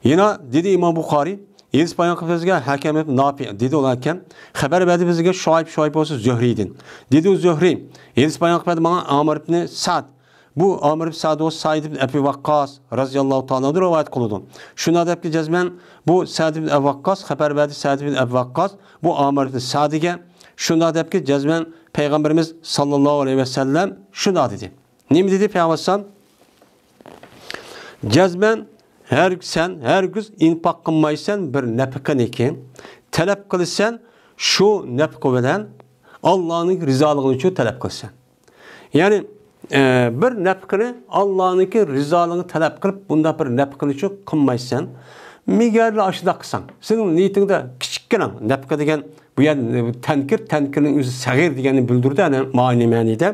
يەنە دېدى ئىمام بۇخارىي، ھەدىس بايان قىلىپ بىزگە ھەكەم ئىبن نافىئ دېدى، ئۇ ھەكەم خەۋەر بەردى بىزگە شۇئەيب، شۇئەيب بولسا زۆھرىيدىن. دېدى ئۇ زۆھرىي، ھەدىس بايان قىلىپ بەردى ماڭا ئامىر ئىبن سەئد. بۇ ئامىر ئىبن سەئد بولسا سەئىد ئىبن ئەبى ۋەققاس رازىياللاھۇ تائالا ئەنھۇ رىۋايەت قىلىدۇ. شۇنداق دەپكى جەزمەن، بۇ سەئد ئىبن ئەبى ۋەققاس خەۋەر بەردى، سەئىد ئىبن ئەبى ۋەققاس بۇ ئامىر ئىبن سەئدىگە شۇنداق دەپكى جەزمەن پەيغەمبىرىمىز ساللاللاھۇ ئەلەيھى ۋەسەللەم شۇنداق دېدى. نېمە دېدى پەيغەمبەر ئەلەيھىسسالام؟ جەزمەن ھەر، سەن ھەرگىز ئىنپاق قىلمايسەن بىر نەپىقىنىكى. تەلەپ قىلىسەن، شۇ نەپىقە بىلەن ئاللانىڭ رىزالىقىنى ئۈچۈن تەلەپ قىلىسەن. يەنى، ئە، بىر نەپىقىنى ئاللانىڭكى رىزالىقىنى تەلەپ قىلىپ، بۇنداق بىر نەپىقىنى ئۈچۈن قىلمايسەن. مەگەرلا ئاشۇنداق قىلساڭ، سېنىڭ نىيىتىڭدە كىچىككىنە نەپىقە دېگەن، بۇ يەردە تەنكىر، تەنكىرنىڭ ئۆزى سەغىر دېگەننى بىلدۈرىدۇ، يەنى مەنىي مەنىدە.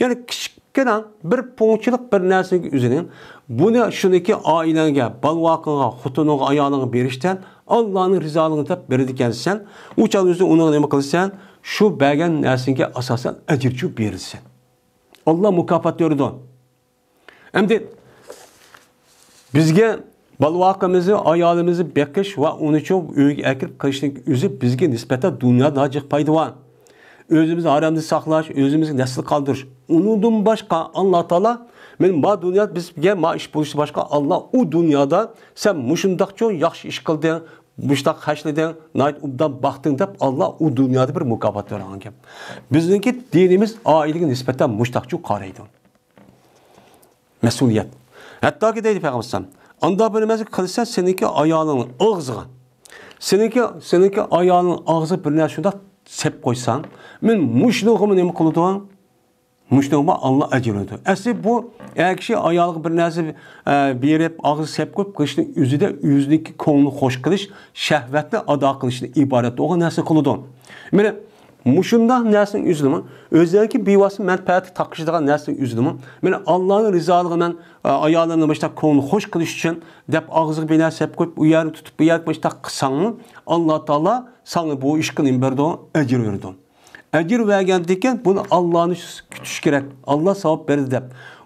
يەنى كىچىك كىچىككىنە بىر پۇڭچىلىق بىر نەرسىگە ئۆزىنى، بۇنى شۇنىڭكى ئائىلەڭگە، بالىۋاقىڭغا، خوتۇنۇڭغا، ئايالىڭغا بېرىشتىن ئاللانىڭ رىزالىقىنى دەپ بېرىدىكەنسەن، ئۇ چاغدا ئۆزى ئۇنىڭغا نېمە قىلىسەن؟ شۇ بەرگەن نەرسىڭگە ئاساسەن ئەجىر چۈ بېرىسەن. ئاللا مۇكاپات بېرىدۇ. ئەمدى بىزگە بالىۋاقىمىزنى، ئايالىمىزنى بېقىش ۋە ئۇنى چوڭ ئۆيگە ئەكىرىپ قىلىشنىڭ ئۆزى بىزگە نىسبەتەن دۇنيادا جىق پايدا بار. ئۆزىمىزنى ھارامدىن ساقلاش، ئۆزىمىزگە نەسل قالدۇرۇش. ئۇنىڭدىن باشقا ئاللا تائالا، مەن ما دۇنيا بىزگە ما ئىش بولۇشى باشقا، ئاللا ئۇ دۇنيادا سەن مۇشۇنداق چوڭ ياخشى ئىش قىلدىڭ، مۇشتاق خەجلىدىڭ، ناھايىتى ئوبدان باقتىڭ دەپ ئاللا ئۇ دۇنيادا بىر مۇكاپات بېرىدىغان گەپ. بىزنىڭكى دىنىمىز ئائىلىگە نىسبەتەن مۇشتاق چوڭ قارايدۇ. مەسئۇلىيەت. ھەتتاكى دەيدۇ پەيغەمبەر ئەلەيھىسسالام، ئانداق بىر نەرسە قىلسا، سېنىڭكى ئايالىڭنىڭ ئاغزىغا، سېنىڭكى، سېنىڭكى ئايالىڭنىڭ ئاغزىغا بىر نەرسە شۇنداق سېپ قويساڭ، مەن مۇشۇنىڭغىمۇ نېمە قىلىدۇ؟ مۇشۇنىڭغىمۇ ئاللا ئەجىر بېرىدۇ. ئەسلى بۇ ئەر كىشى ئايالىغا بىر نەرسە، ئە، بېرىپ، ئاغزىغا سېپ قويۇپ قىلىشنىڭ ئۆزىدە ئۆزىنىڭكى كۆڭلىنى خوش قىلىش، شەھۋەتنى ئادا قىلىشتىن ئىبارەت بولغان نەرسە قىلىدۇ. مانا مۇشۇنداق نەرسىنىڭ ئۆزىمۇ ئۆزىنىڭكى بىۋاسىتە مەنپەئەتكە تاقىشىدىغان نەرسىنىڭ ئۆزىمۇ، مانا ئاللانىڭ رىزالىقى بىلەن، ئە، ئايالىمنى مۇشۇنداق كۆڭلىنى خوش قىلىش ئۈچۈن دەپ ئاغزىغا بىر نەرسە سېپ قويۇپ، ئۇ يەرنى تۇتۇپ، بۇ يەرگە مۇشۇنداق قىلساڭمۇ، ئاللا تائالا ساڭا بۇ ئىشقا نېمە بېرىدۇ؟ ئەجىر بېرىدۇ. ئەجىر بەرگەندىن كېيىن بۇنى ئاللانى كۈتۈش كېرەك. ئاللا ساۋاب بېرىدۇ دەپ.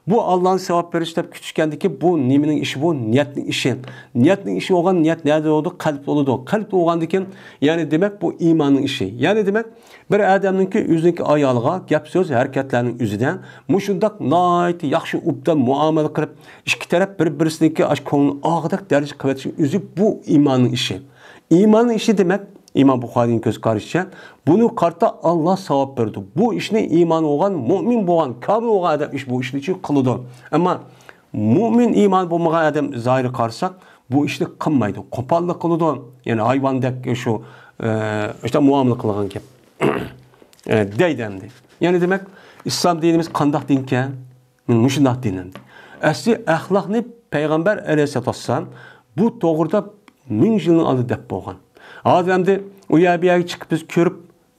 بۇ ئاللانى ساۋاب بېرىش دەپ كۈتۈشكەندىن كېيىن بۇ نېمىنىڭ ئىشى بۇ؟ نىيەتنىڭ ئىشى. نىيەتنىڭ ئىشى بولغان نىيەت نەدە بولىدۇ؟ قەلبتە بولىدۇ. قەلبتە بولغاندىن كېيىن، يەنى دېمەك بۇ ئىماننىڭ ئىشى. يەنى دېمەك بىر ئادەمنىڭكى ئۆزىنىڭكى ئايالىغا گەپ سۆز ھەرىكەتلەرنىڭ ئۆزىدە مۇشۇنداق ناھايىتى ياخشى ئوبدان مۇئامىلە قىلىپ، ئىككى تەرەپ بىر-بىرسىنىڭكى ئاشۇ كۆڭلىنى ئاغدەك دەرىجىدە قىلىۋېتىشنىڭ ئۆزى بۇ ئىماننىڭ ئىشى. ئىماننىڭ ئىشى دېمەك، ئىمام بۇخارىينىڭ كۆز قارىشىچە، بۇنى قارىتا ئاللا ساۋاب بېرىدۇ. بۇ ئىشنى ئىمانى بولغان، مۇئمىن بولغان، كامىل بولغان ئادەم ئىش، بۇ ئىشنى قىلىدۇ. ئەمما مۇئمىن ئىمانى بولمىغان ئادەم زاھىرىغا قارىساق، بۇ ئىشنى قىلمايدۇ. قوپاللىق قىلىدۇ. يەنى ھايۋاندەك شۇ، ئە، ئىشتا مۇئامىلە قىلغان گەپ. ئە، دەيدۇ ئەمدى. يەنى دېمەك، ئىسلام دىنىمىز قانداق دىنكەن؟ مۇشۇنداق دېيىلدى. ئەسلى ئەخلاقنى پەيغەمبەر ئەلەيھىسسالاتۇ ۋەسسالام بۇ توغرىدا مىڭ يىلنىڭ ئالدىدا دەپ بولغان. ھازىر ئەمدى ئۇ يەر بۇ يەرگە چىقىپ بىز كۆرۈپ،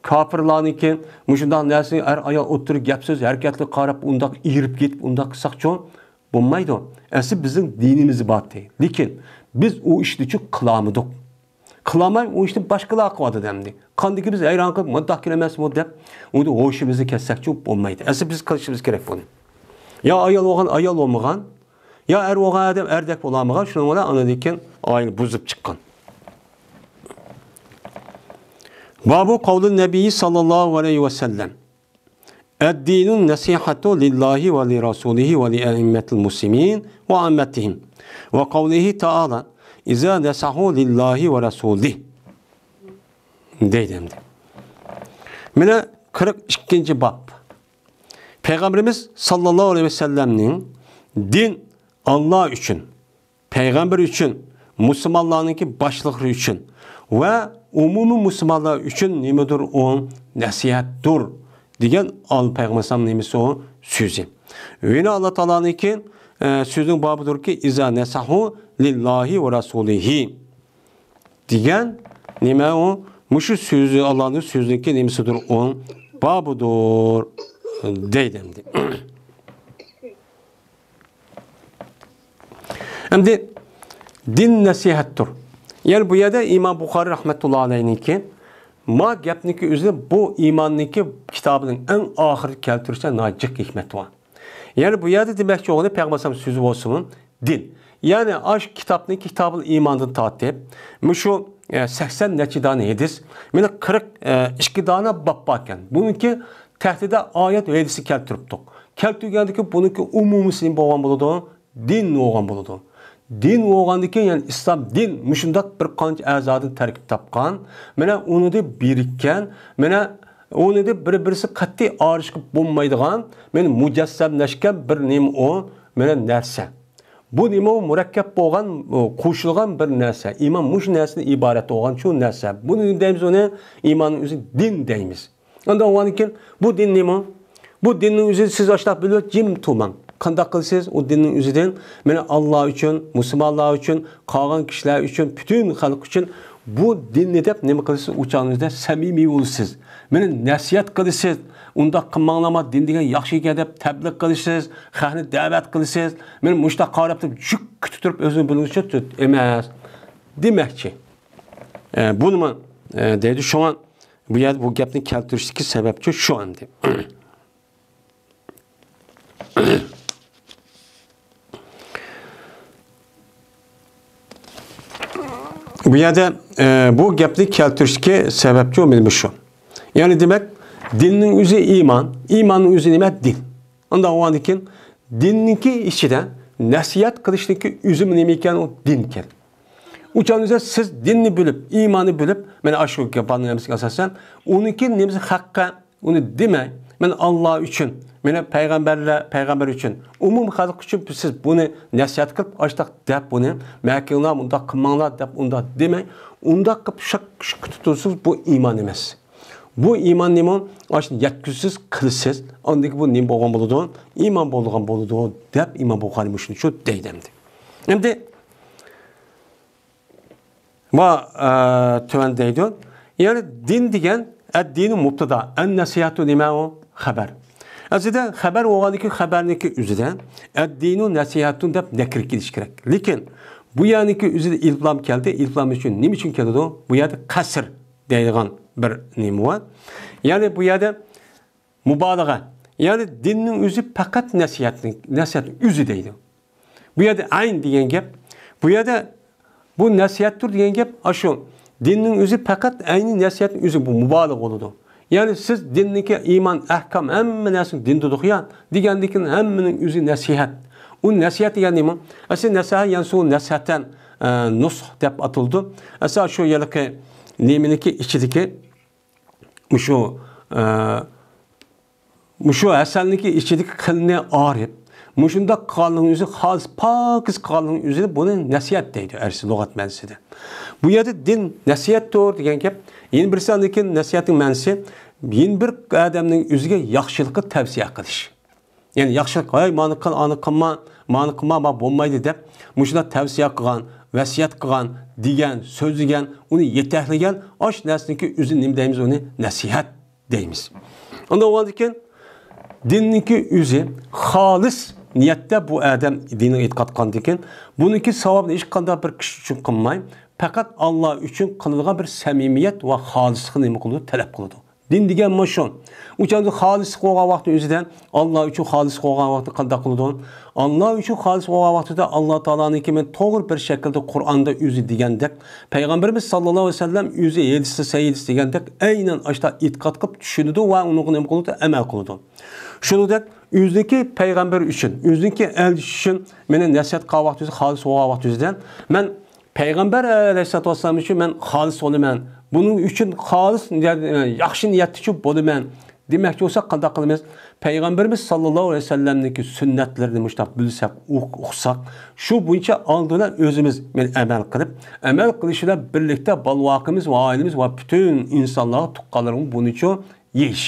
كاپىرلارنىڭكى مۇشۇنداق نەرسىنى ئەر ئايال ئوتتۇرا گەپ سۆز ھەرىكەتلىرىگە قاراپ ئۇنداق ئېرىپ كېتىپ ئۇنداق قىلساقچۇ بولمايدۇ. ئەسلى بىزنىڭ دىنىمىز بار. لېكىن بىز ئۇ ئىشنى قىلالمىدۇق. قىلالماي ئۇ ئىشنى باشقىلار قىلىۋاتىدۇ ئەمدى. قاندىكى بىز ھەيران قېلىپ، مۇنداق كېلەمەسمۇ دەپ، ئۇنى ھوشىمىزنى كەتسەكچۇ بولمايدۇ. ئەسلى بىز قىلىشىمىز كېرەك بۇنى. يا ئايال بولغان، ئايال بولمىغان، يا ئەر بولغان ئادەم ئەردەك بولالمىغان، شۇنىڭ بىلەن ئاندىن كېيىن ئائىلە بۇزۇپ چىققان. بابۇ قەۋلى نەبىيي ساللاللاھۇ ئەلەيھى ۋەسەللەم. الدين النصيحة لله ولرسوله ولأئمة المسلمين وعامتهم. وقوله تعالى: إذا نصحوا لله ورسوله. دەيدۇ ئەمدى. مانا قىرىق ئىككىنچى باب. پەيغەمبىرىمىز ساللاللاھۇ ئەلەيھى ۋەسەللەمنىڭ دىن ئاللا ئۈچۈن، پەيغەمبەر ئۈچۈن، مۇسۇلمانلارنىڭكى باشلىقلىرى ئۈچۈن ۋە ئومۇمىي مۇسۇلمانلار ئۈچۈن نېمىدۇر ئۇ؟ نەسىھەتتۇر دېگەن ئال-، پەيغەمبەر ئەلەيھىسسالام نېمىسى ئۇ؟ سۆزى. يەنە ئاللا تائالانىڭكى، ئە، سۆزىنىڭ بابىدۇركى، إذا نصحوا لله ورسوله دېگەن نېمە ئۇ؟ مۇشۇ سۆزى، ئاللانىڭ سۆزىنىڭكى نېمىسىدۇر ئۇ؟ بابىدۇر دەيدۇ ئەمدى. ئەمدى دىن نەسىھەتتۇر. يەنى بۇ يەردە ئىمام بۇخارىي رەھمەتۇللا ئەلەيھىنىڭكى ما گەپنىڭكى ئۆزىنى بۇ ئىماننىڭكى كىتابىنىڭ ئەڭ ئاخىرىدا كەلتۈرۈشتە ناھايىتى جىق ھېكمەت بار. يەنى بۇ يەردە دېمەكچى بولغىنى پەيغەمبەر ئەلەيھىسسالام سۆزى بولسىمۇ، دىن. يەنى ئاشۇ كىتابنىڭ كىتابۇل ئىماندىن تارتىپ، مۇشۇ، ئە، سەكسەن نەچچە دانە ھەدىس، مانا قىرىق ئىككى دانە باب باركەن. بۇنىڭكى تەھتىدە ئايەت ھەدىسى كەلتۈرۈپتۇق. كەلتۈرگەندىكى بۇنىڭكى ئومۇمىسى نېمە بولغان بولىدۇ؟ دىن بولغان بولىدۇ. دىن بولغاندىكى، يەنى ئىسلام دىن مۇشۇنداق بىر قانچە ئەزادىن تەركىب تاپقان، مانا ئۇنىڭدا بىرىككەن، مانا ئۇنىڭدا بىر-بىرسى قەتئىي ئايرىشقا بولمايدىغان، مانا مۇجەسسەملەشكەن بىر نېمە ئۇ، مانا نەرسە. بۇ نېمە؟ ئۇ مۇرەككەپ بولغان، ئۇ قوشۇلغان بىر نەرسە. ئىمان مۇشۇ نەرسىدىن ئىبارەت بولغان شۇ نەرسە. بۇنى دەيمىز، ئۇنى ئىماننىڭ ئۆزى دىن دەيمىز. ئاندىن ئۇنىڭدىن كېيىن بۇ دىن نېمە؟ بۇ دىننىڭ ئۆزى سىز ئاشۇنداق بىلىپ جىم تۇرماڭ. قانداق قىلىسىز؟ ئۇ دىننىڭ ئۆزىدىن مانا ئاللا ئۈچۈن، مۇسۇلمانلار ئۈچۈن، قالغان كىشىلەر ئۈچۈن، پۈتۈن خەلق ئۈچۈن بۇ دىننى دەپ نېمە قىلىسىز؟ ئۇ چاغنىڭىزدا سەمىمىي بولىسىز. مانا نەسىھەت قىلىسىز. ئۇنداق قىلماڭلار، ما دىن دېگەن ياخشى ئىكەن دەپ تەبلىغ قىلىسىز، خەقنى دەۋەت قىلىسىز. مانا مۇشۇنداق قاراپ تۇرۇپ، جۈك كۈتۈپ تۇرۇپ ئۆزىنى بىلىۋېلىشى تۈت ئەمەس دېمەكچى. ئە، بۇنىمۇ، ئە، دەيدۇ. شۇڭا بۇ يەردە بۇ گەپنى كەلتۈرۈشتىكى سەۋەبچۇ شۇ ئەمدى. بۇ يەردە، ئە، بۇ گەپنى كەلتۈرۈشتىكى سەۋەبچۇ مانا شۇ. يەنى دېمەك، دىننىڭ ئۆزى ئىمان، ئىماننىڭ ئۆزى نېمە؟ دىن. ئانداق بولغاندىن كېيىن دىننىڭكى ئىچىدە نەسىھەت قىلىشنىڭكى ئۆزىمۇ نېمە ئىكەن؟ ئۇ دىن ئىكەن. ئۇ چاغدا سىز دىننى بىلىپ، ئىماننى بىلىپ، مانا ئاشۇ گەپنىڭ نېمىسىگە ئاساسەن، ئۇنىڭكى نېمىسى ھەققە، ئۇنى دېمەي، مەن ئاللا ئۈچۈن، مانا پەيغەمبەرلەر، پەيغەمبەر ئۈچۈن، ئومۇم خەلق ئۈچۈن سىز بۇنى نەسىھەت قىلىپ، ئاشتاق دەپ بۇنى، مەكىڭلار، مۇنداق قىلماڭلار دەپ ئۇنداق دېمەي، ئۇنداق قىلىپ شاك شۇك تۇتۇرسىز، بۇ ئىمان ئەمەس. بۇ ئىمان نېمە؟ ئاشۇنى يەتكۈزسىز، قىلىسىز، ئاندىن كېيىن بۇ نېمە بولغان بولىدۇ؟ ئىمان بولغان بولىدۇ دەپ ئىمام بۇخارى مۇشۇنى شۇ دەيدۇ ئەمدى. ئەمدى ۋا، ئە، تۆۋەن دەيدۇ. يەنى دىن دېگەن، ئەددىنۇ مۇبتىدا، ئەن نەسىھەتۇ نېمە ئۇ؟ خەبەر. ئەسلىدە خەبەر بولغاندىكى خەبەرنىڭكى ئۆزىدە ئەددىنۇ نەسىھەتۇن دەپ نەكىر كېلىشى كېرەك. لېكىن بۇ يەرنىڭكى ئۆزىدە ئېلىپلام كەلدى. ئېلىپلام ئۈچۈن نېمە ئۈچۈن كېلىدۇ؟ بۇ يەردە قەسر دەيدىغان بىر نېمە بار. يەنى بۇ يەردە مۇبالىغە. يەنى دىننىڭ ئۆزى پەقەت نەسىھەتنىڭ، نەسىھەت ئۆزى دەيدۇ. بۇ يەردە ئەين دېگەن گەپ. بۇ يەردە بۇ نەسىھەتتۇر دېگەن گەپ ئاشۇ. دىننىڭ ئۆزى پەقەت ئەينى نەسىھەتنىڭ ئۆزى، بۇ مۇبالىغە بولىدۇ. يەنى سىز دىننىڭكى ئىمان، ئەھكام، ھەممە نەرسىنى دىن دېدۇق يا دېگەندىن كېيىن ھەممىنىڭ ئۆزى نەسىھەت. ئۇ نەسىھەت دېگەن نېمە؟ ئەسلى نەسىھە يەنسۇ نەسىھەتەن، ئە، نۇسخ دەپ ئاتىلىدۇ. ئەسلى شۇ يەرلىكى نېمىنىڭكى ئىچىدىكى مۇشۇ، ئە، مۇشۇ ھەسەلنىڭكى ئىچىدىكى قىلنى ئايرىپ، مۇشۇنداق قىلغانلىقنىڭ ئۆزى خالىس پاكىز قىلغانلىقنىڭ ئۆزىنى بۇنى نەسىھەت دەيدۇ، ئەرسى لۇغەت مەنىسىدە. بۇ يەردە دىن نەسىھەتتۇر دېگەن گەپ، يەنە بىرسى ئاندىن كېيىن نەسىھەتنىڭ مەنىسى، يەنە بىر ئادەمنىڭ ئۆزىگە ياخشىلىققا تەۋسىيە قىلىش. يەنى ياخشىلىق، ھەي، مانى قىل، ئانى قىلما، مانى قىلما، ما بولمايدۇ دەپ، مۇشۇنداق تەۋسىيە قىلغان، ۋەسىيەت قىلغان، دېگەن، سۆزلىگەن، ئۇنى يېتەكلىگەن، ئاش نەرسىنىڭكى ئۆزى نېمە دەيمىز ئۇنى؟ نەسىھەت دەيمىز. ئاندىن بولغاندىن كېيىن دىننىڭكى ئۆزى خالىس نىيەتتە بۇ ئادەم دىنىغا ئېتىقاد قىلغاندىن كېيىن، بۇنىڭكى ساۋابىنى ھېچقانداق بىر كىشى ئۈچۈن قىلماي، پەقەت ئاللا ئۈچۈن قىلىدىغان بىر سەمىمىيەت ۋە خالىسلىقنى نېمە قىلىدۇ؟ تەلەپ قىلىدۇ. دىن دېگەن مۇشۇ. ئۇ چاغدا خالىس قىلغان ۋاقتى ئۆزىدە، ئاللا ئۈچۈن خالىس قىلغان ۋاقتى قانداق قىلىدۇ؟ ئاللا ئۈچۈن خالىس قىلغان ۋاقتىدا ئاللا تائالانىڭكى مەن توغرا بىر شەكىلدە قۇرئاندا ئۆزى دېگەندەك، پەيغەمبىرىمىز ساللاللاھۇ ئەلەيھى ۋەسەللەم ئۆزى ھەدىسى سەھىھ دېگەندەك ئەينەن ئاشتا ئېتىقاد قىلىپ چۈشىنىدۇ ۋە ئۇنىڭغا نېمە قىلىدۇ؟ ئەمەل قىلىدۇ. شۇنىڭدەك ئۆزىنىڭكى پەيغەمبىرى ئۈچۈن، ئۆزىنىڭكى ئەلچىسى ئۈچۈن مېنى نەسىھەت قىلغان ۋاقتى ئۆزى، خالىس قىلغان ۋاقتى ئۆزىدە مەن پەيغەمبەر ئەلەيھىسسالاتۇ ۋەسسالام ئۈچۈن مەن خالىس بولىمەن. بۇنىڭ ئۈچۈن خالىس نىيەت، ياخشى نىيەتتىچۇ بولىمەن دېمەكچى بولساق قانداق قىلىمىز؟ پەيغەمبىرىمىز ساللاللاھۇ ئەلەيھى ۋەسەللەمنىڭكى سۈننەتلىرىنى مۇشۇنداق بىلسەك، ئۇق-، ئۇقساق، شۇ بويىچە ئالدى بىلەن ئۆزىمىز مەن ئەمەل قىلىپ، ئەمەل قىلىش بىلەن بىرلىكتە بالىۋاقىمىز ۋە ئائىلىمىز ۋە پۈتۈن ئىنسانلارغا، تۇغقانلىرىغا بۇنىچۇ يېيىش.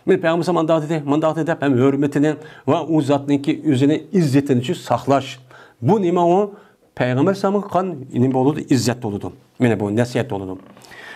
مەن پەيغەمبەر ئالەيھىسسالام مۇنداق دېدى، مۇنداق دېدى دەپ ھەم ھۆرمىتىنى ۋە ئۇ زاتنىڭكى ئۆزىنى ئىززىتىنىچۇ ساقلاش. بۇ نېمە ئۇ؟ پەيغەمبەر ئەلەيھىسسالامغا قان نېمە بولىدۇ؟ ئىززەت بولىدۇ. مانا بۇ نەسىھەت بولىدۇ.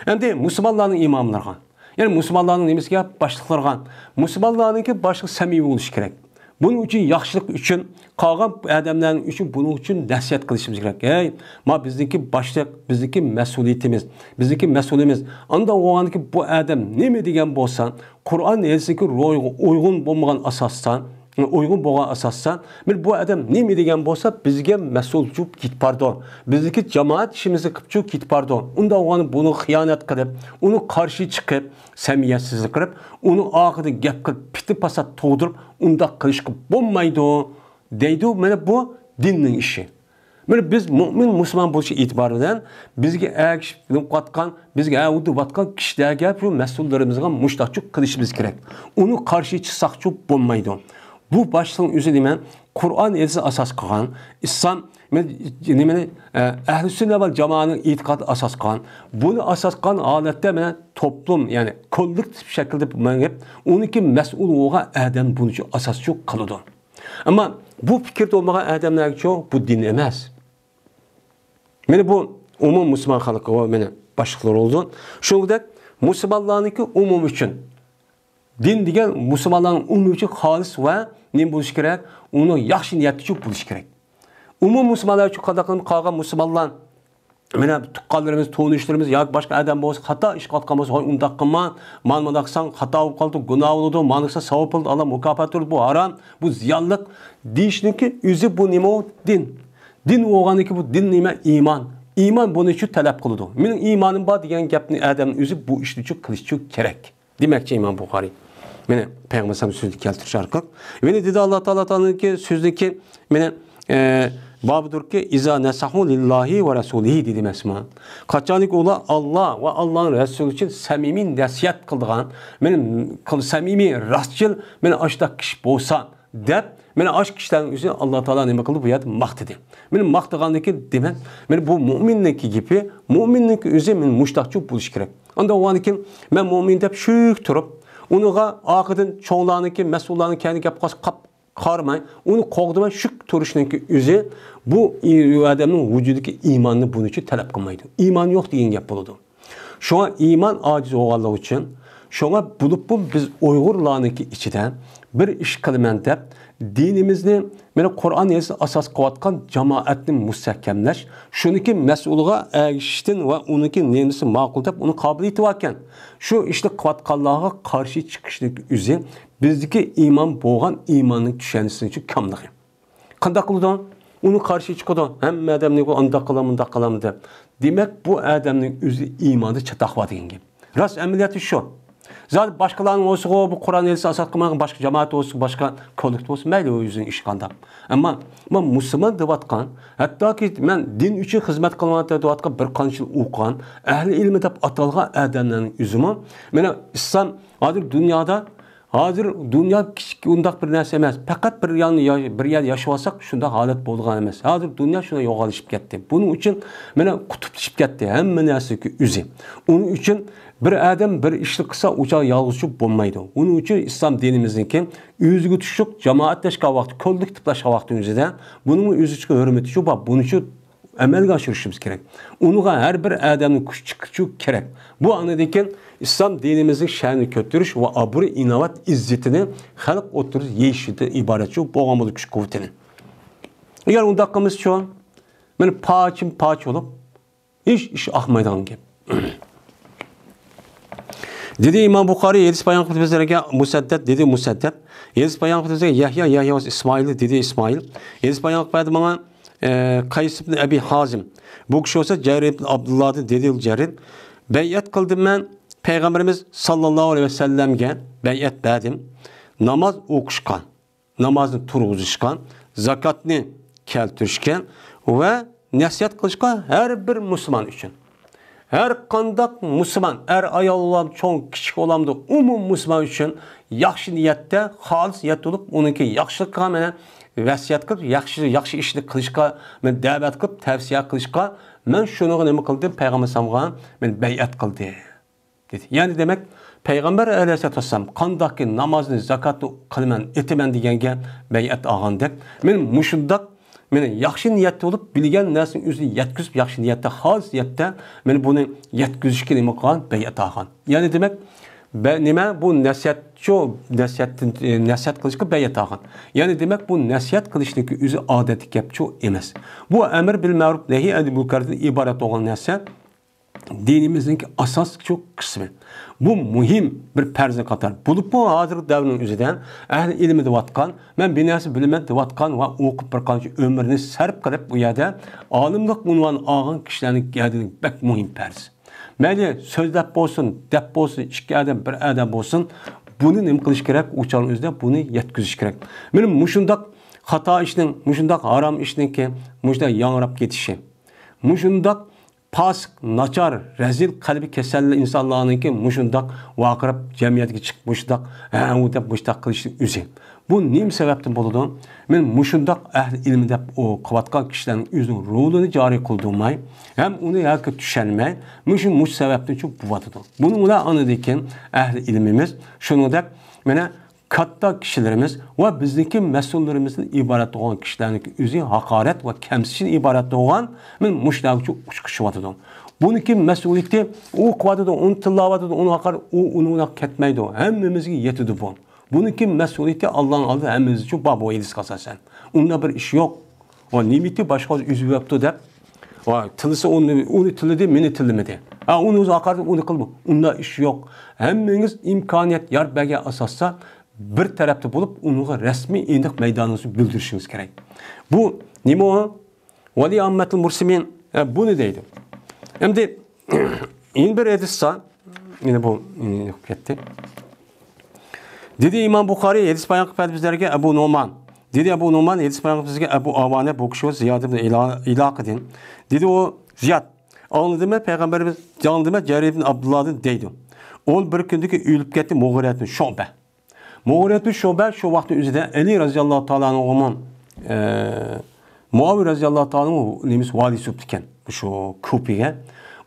ئەمدى مۇسۇلمانلارنىڭ ئىماملىرىغا، يەنى مۇسۇلمانلارنىڭ نېمىسىگە؟ باشلىقلىرىغا، مۇسۇلمانلارنىڭكى باشلىقى سەمىمىي بولۇشى كېرەك. بۇنىڭ ئۈچۈن ياخشىلىق ئۈچۈن، قالغان ئادەملەرنىڭ ئۈچۈن بۇنىڭ ئۈچۈن نەسىھەت قىلىشىمىز كېرەك. ھەي، ما بىزنىڭكى باشلىق، بىزنىڭكى مەسئۇلىيىتىمىز، بىزنىڭكى مەسئۇلىمىز. ئانداق بولغاندىكىن بۇ ئادەم نېمە دېگەن بولسا، قۇرئان ھەدىسكە رويغا ئۇيغۇن بولمىغان ئاساستا، ئۇيغۇن بولغان ئاساستا، بىر بۇ ئادەم نېمە دېگەن بولسا، بىزگە مەسئۇلچۇ كېتىپ بارىدۇ. بىزنىڭكى جامائەت ئىشىمىزنى قىپچۇ كېتىپ بارىدۇ. ئۇنداق بولغاندا بۇنىڭغا خىيانەت قىلىپ، ئۇنىڭغا قارشى چىقىپ، سەمىيەتسىزلىك قىلىپ، ئۇنىڭ ئارقىدىن گەپ قىلىپ، پىتنە پاسات تۇغدۇرۇپ، ئۇنداق قىلىشقا بولمايدۇ، دەيدۇ. مانا بۇ دىننىڭ ئىشى. مانا بىز مۆمىن مۇسۇلمان بولۇش ئېتىبارى بىلەن بىزگە ئەگىشىپ قاتقان، بىزگە ئەۋدىۋاتقان كىشىلەرگە، شۇ مەسئۇللىرىمىزغا مۇشتاقچۇ قىلىشىمىز كېرەك. ئۇنى قارشى چىقساقچۇ بولمايدۇ. بۇ باشلىقنىڭ ئۆزى نېمە؟ قۇرئان ھەدىسنى ئاساس قىلغان، ئىسلام، نېمىنى، ئە، ئەھلى سۈننە ۋەل جامائەنىڭ ئېتىقادى ئاساس قىلغان، بۇنى ئاساس قىلغان ھالەتتە مانا توپلۇم، يەنى كوللېكتىپ شەكىلدە مېڭىپ، ئۇنىڭكى مەسئۇل بولغان ئادەم بۇنىچۇ ئاساسچۇ قىلىدۇ. ئەمما بۇ پىكىردە بولمىغان ئادەملەرگىچۇ بۇ دىن ئەمەس. مانا بۇ ئومۇم مۇسۇلمان خەلقىگە مانا باشلىقلار بولىدۇ. شۇنىڭدەك مۇسۇلمانلارنىڭكى ئومۇم ئۈچۈن، دىن دېگەن مۇسۇلمانلارنىڭ ئومۇم ئۈچۈن خالىس ۋە نېمە بولۇشى كېرەك؟ ئۇنىڭ ياخشى نىيەتتىچۇ بولۇشى كېرەك. ئومۇم مۇسۇلمانلار ئۈچۈن قانداق قىلىپ قالغان مۇسۇلمانلار، مانا تۇغقانلىرىمىز، تونۇشلىرىمىز ياكى باشقا ئادەم بولسا، خاتا ئىش قىلىۋاتقان بولسا، ھوي، ئۇنداق قىلما، مانا مۇنداق قىلساڭ خاتا بولۇپ قالىدۇ، گۇناھ بولىدۇ، مانا قىلسا ساۋاب بولىدۇ، ئاللا مۇكاپات بېرىدۇ، بۇ ھارام، بۇ زىيانلىق دېيىشنىڭكى ئۆزى بۇ نېمە ئۇ؟ دىن. دىن بولغاندىكىن بۇ دىن نېمە؟ ئىمان. ئىمان بۇنى شۇ تەلەپ قىلىدۇ. مېنىڭ ئىمانىم بار دېگەن گەپنى ئادەمنىڭ ئۆزى بۇ ئىشنى شۇ قىلىشى شۇ كېرەك. دېمەكچى ئىمام بۇخارىي. مانا پەيغەمبەر ئەلەيھىسسالام سۆزىنى كەلتۈرۈش ئارقىلىق. يەنە دېدى ئاللا تائالا تائالانىڭكى سۆزىنىڭكى مانا، ئە، بابىدۇركى، «ئىزا نەسەھۇ لىللاھى ۋە رەسۇلىھى» دېدى ئەمەسمۇ؟ قاچانكى ئۇلار ئاللا ۋە ئاللانىڭ رەسۇلى ئۈچۈن سەمىمىي نەسىھەت قىلىدىغان، مانا، قىل-، سەمىمىي، راستچىل، مانا ئاشۇنداق كىشى بولسا، دەپ، مانا ئاشۇ كىشىلەرنىڭ ئۆزىنى ئاللا تائالا نېمە قىلدى؟ بۇ يەردە ماختىدى. مانا ماختىغاندىن كېيىن، دېمەك، مانا بۇ مۆمىننىڭكى گېپى، مۆمىننىڭكى ئۆزى مانا مۇشۇنداقچۇ بولۇشى كېرەك. ئانداق بولغاندىن كېيىن، مەن مۆمىن دەپ شۈك تۇرۇپ، ئۇنىڭغا ئارقىدىن چوڭلارنىڭكى، مەسئۇللارنىڭ كەينىگە گەپ قىلسا قاپ قارىماي، ئۇنى قوغدىماي شۈك تۇرۇشنىڭكى ئۆزى بۇ ئادەمنىڭ ۋۇجۇدىدىكى ئىماننى بۇنىڭ ئۈچۈن تەلەپ قىلمايدۇ. ئىمان يوق دېگەن گەپ بولىدۇ. شۇڭا ئىمان ئاجىز بولغانلىقى ئۈچۈن، شۇڭا بولۇپمۇ بىز ئۇيغۇرلارنىڭكى ئىچىدە بىر ئىش قىلىمەن دەپ، دىنىمىزنى، مانا قۇرئان ھەدىسنى ئاساس قىلىۋاتقان جامائەتنى مۇستەھكەملەش، شۇنىڭكى مەسئۇلىغا ئەگىشىشتىن ۋە ئۇنىڭكى نېمىسى ماقۇل دەپ ئۇنى قابىل ئېتىۋالغان. شۇ ئىشنى قىلىۋاتقانلارغا قارشى چىقىشنىڭ ئۆزى بىزدىكى ئىمان بولغان ئىماننىڭ چۈشەنچىسىنىڭ كاملىقى. قانداق قىلىدۇ؟ ئۇنى قارشى چىقىدۇ. ھەممە ئادەم نېمە ئانداق قىلىمەن، مۇنداق قىلىمەن دەپ. دېمەك، بۇ ئادەمنىڭ ئۆزى ئىماندا چاتاق بار دېگەن گەپ. راست ئەمەلىيەتى شۇ. زادى باشقىلارنىڭ بولسىغۇ، بۇ قۇرئان ھەدىس ئاساس قىلمىغان باشقا جامائەت بولسۇن، باشقا كوللېكتىپ بولسۇن، مەيلى، ئۇ ئۆزىنىڭ ئىشى قانداق. ئەمما مەن مۇسۇلمان دەۋاتقان، ھەتتاكى مەن دىن ئۈچۈن خىزمەت قىلىمەن دەۋاتقان، بىر قانچە يىل ئوقۇغان، ئەھلى ئىلمى دەپ ئاتالغان ئادەملەرنىڭ ئۆزىمۇ، مانا ئىسلام ھازىر دۇنيادا ھازىر دۇنيا كىچىك، ئۇنداق بىر نەرسە ئەمەس. پەقەت بىر يان-، بىر يەردە ياشىۋالساق، شۇنداق ھالەت بولىدىغان ئەمەس. ھازىر دۇنيا شۇنداق يوغانلىشىپ كەتتى. بۇنىڭ ئۈچۈن مانا قۇتۇپلىشىپ كەتتى ھەممە نەرسىگە ئۆزى. ئۇنىڭ ئۈچۈن بىر ئادەم بىر ئىشنى قىلسا، ئۇ چاغ يالغۇزچە بولمايدۇ. ئۇنىڭ ئۈچۈن ئىسلام دىنىمىزنىڭكى ئۆزىگە تۇشلۇق جامائەتلەشكەن ۋاقتى، كوللېكتىپلاشقان ۋاقتىنىڭ ئۆزىدە بۇنىڭمۇ ئۆزىچە ھۆرمىتى شۇ بار. بۇنىڭ ئۈچۈن ئەمەلگە ئاشۇرۇشىمىز كېرەك. ئۇنىڭغا ھەر بىر ئادەمنىڭ كۈچ چىقىشى كېرەك. بۇ ئاندىن كېيىن ئىسلام دىنىمىزنىڭ شەنىنى كۆتۈرۈش ۋە ئابرۇي، ئىناۋەت، ئىززىتىنى خەلق ئوتتۇرىسىدا يېيىشىدىن ئىبارەت شۇ بولغان بولىدۇ كۈچ قۇۋۋىتىنى. ئەگەر ئۇنداق قىلمىسىچۇ، مانا پارچىمۇ پارچە بولۇپ، ھېچ ئىش ئاقمايدىغان گەپ. دېدى ئىمام بۇخارىي، ھەدىس بايان قىلىپ بىزلەرگە مۇسەددەد، دېدى مۇسەددەد. ھەدىس بايان قىلىپ بىزلەرگە يەھيا، يەھيا بولسا ئىسمائىل، دېدى ئىسمائىل. ھەدىس بايان قىلىپ بەردى ماڭا، ئە، قەيس ئىبن ئەبى ھازىم. بۇ كىشى بولسا جەرىر ئىبن ئابدۇللادىن، دېدى جەرىر. بەيئەت قىلدىم مەن پەيغەمبىرىمىز ساللاللاھۇ ئەلەيھى ۋەسەللەمگە بەيئەت بەردىم. ناماز ئوقۇشقا. نامازنى تۇرغۇزۇشقا، زاكاتنى كەلتۈرۈشكە ۋە نەسىھەت قىلىشقا ھەر بىر مۇسۇلمان ئۈچۈن. ھەر قانداق مۇسۇلمان، ئەر، ئايال بولامدۇ، چوڭ، كىچىك بولامدۇ، ئومۇم مۇسۇلمان ئۈچۈن ياخشى نىيەتتە، خالىس نىيەت بولۇپ، ئۇنىڭكى ياخشىلىقىغا مانا ۋەسىيەت قىلىپ، ياخشى، ياخشى ئىشنى قىلىشقا مانا دەۋەت قىلىپ، تەۋسىيە قىلىشقا مەن شۇنىڭغا نېمە قىلدىم؟ پەيغەمبەر ئەلەيھىسسالامغا مەن بەيئەت قىلدىم. دېدى. يەنى دېمەك، پەيغەمبەر ئەلەيھىسسالاتۇ ۋەسسالام قانداقكى نامازنى، زاكاتنى قىلىمەن، ئېتىمەن دېگەنگە بەيئەت ئالغاندەك، مانا مۇشۇنداق، مانا ياخشى نىيەتتە بولۇپ، بىلگەن نەرسىنى ئۆزىگە يەتكۈزۈپ، ياخشى نىيەتتە، خالىس نىيەتتە، مانا بۇنى يەتكۈزۈشكە نېمە قىلغان؟ بەيئەت ئالغان. يەنى دېمەك، بە-، نېمە؟ بۇ نەسىھەت شۇ، نەسىھەتتىن، ئى، نەسىھەت قىلىشقا بەيئەت ئالغان. يەنى دېمەك، بۇ نەسىھەت قىلىشنىڭكى ئۆزى ئادەتتىكى گەپ شۇ ئەمەس. بۇ ئەمر بىل مەرۇپ، نەھى ئەنىل مۇنكەردىن ئىبارەت بولغان نەرسە دىنىمىزنىڭكى ئاساسلىق شۇ قىسمى. بۇ مۇھىم بىر پەرزنى قاتار. بولۇپمۇ ھازىرقى دەۋرنىڭ ئۆزىدە ئەھلى ئىلمى دەۋاتقان، مەن بىر نەرسە بىلىمەن دەۋاتقان ۋە ئوقۇپ بىر قانچە ئۆمرىنى سەرپ قىلىپ، ئۇ يەردە ئالىملىق ئۇنۋان ئالغان كىشىلەرنىڭ گەدىنى بەك مۇھىم پەرز. مەيلى سۆزلەپ بولسۇن، دەپ بولسۇن، ئىككى ئادەم، بىر ئادەم بولسۇن، بۇنى نېمە قىلىش كېرەك؟ ئۇ چاغنىڭ ئۆزىدە بۇنى يەتكۈزۈش كېرەك. مانا مۇشۇنداق خاتا ئىشنىڭ، مۇشۇنداق ھارام ئىشنىڭكى مۇشۇنداق ياڭراپ كېتىشى، مۇشۇنداق پاسىق، ناچار، رەزىل قەلبى كېسەللىك ئىنسانلارنىڭكى مۇشۇنداق ۋارقىراپ جەمئىيەتكە چىقىپ مۇشۇنداق ھە-ھۇ دەپ مۇشۇنداق قىلىشنىڭ ئۆزى. بۇ نېمە سەۋەبتىن بولىدۇ؟ مەن مۇشۇنداق ئەھلى ئىلىم دەپ ئۇ قىلىۋاتقان كىشىلەرنىڭ ئۆزىنىڭ رولىنى جارى قىلدۇرماي، ھەم ئۇنى ياكى چۈشەنمەي، مۇشۇ، مۇشۇ سەۋەبتىن شۇ بولۇۋاتىدۇ. بۇنىڭ بىلەن ئاندىن كېيىن ئەھلى ئىلمىمىز شۇنىڭدەك، مانا، كاتتا كىشىلىرىمىز ۋە بىزنىڭكى مەسئۇللىرىمىزدىن ئىبارەت بولغان كىشىلەرنىڭكى ئۆزى ھاقارەت ۋە كەمسىتىشتىن ئىبارەت بولغان، مەن مۇشۇلارغىچە ئۇچقۇچ چۈشۈۋاتىدۇ. بۇنىڭكى مەسئۇلىيىتى ئۇ قىلىۋاتىدۇ، ئۇنى تىللاۋاتىدۇ، ئۇنى ھاقارەت، ئۇ ئۇنىڭغا كەتمەيدۇ. ھەممىمىزگە يېتىدۇ بۇ. بۇنىڭكى مەسئۇلىيىتى ئاللانىڭ ئالدىدا ھەممىمىز ئۈچۈن بار بۇ ھەدىسكە ئاساسەن. ئۇنداق بىر ئىش يوق. ۋە نىمىتى باشقا ئۆزى بېرىپتۇ دەپ. ۋە تىللىسا ئۇنى، ئۇنى تىللىدى، مېنى تىللىمىدى. ھە، ئۇنى ئۆزى ھاقارەت، ئۇنى قىلما. ئۇنداق ئىش يوق. ھەممىڭىز ئىمكانىيەت يار بەرگەن ئاساستا بىر تەرەپتە بولۇپ، ئۇنىڭغا رەسمىي ئېنىق مەيدانىڭىزنى بىلدۈرۈشىڭىز كېرەك. بۇ نېمە ئۇ؟ ۋەلى ئاممەتىل مۇرسىمىن، ھە، بۇنى دەيدۇ. ئەمدى يەنە بىر ھەدىس بار. يەنە بۇ، يەنە كەتتى. دېدى ئىمام بۇخارى، ھەدىس بايان قىلىپ بەردى بىزلەرگە ئەبۇ نومان. دېدى ئەبۇ نومان، ھەدىس بايان قىلىپ بىزگە ئەبۇ ئاۋانە، بۇ كىشى زىياد ئىبن ئىلا-، ئىلاقىدىن. دېدى ئۇ زىياد، ئاڭلىدىممۇ پەيغەمبىرىمىز، ئاڭلىدىممۇ جەرىر ئىبن ئابدۇللادىن دەيدۇ. ئون بىر كۈندىكى ئۆلۈپ كەتتى مۇغىرەتۇ شۇبە. مۇغىرەتۇ شۇبە شۇ ۋاقىتنىڭ ئۆزىدە ئەلى رەزىياللاھۇ تائالا ئەنھۇمۇ، ئە، مۇئاۋىيە رەزىياللاھۇ تائالا ئەنھۇ نېمىسى ۋالىسى بوپتىكەن شۇ كۇپىگە.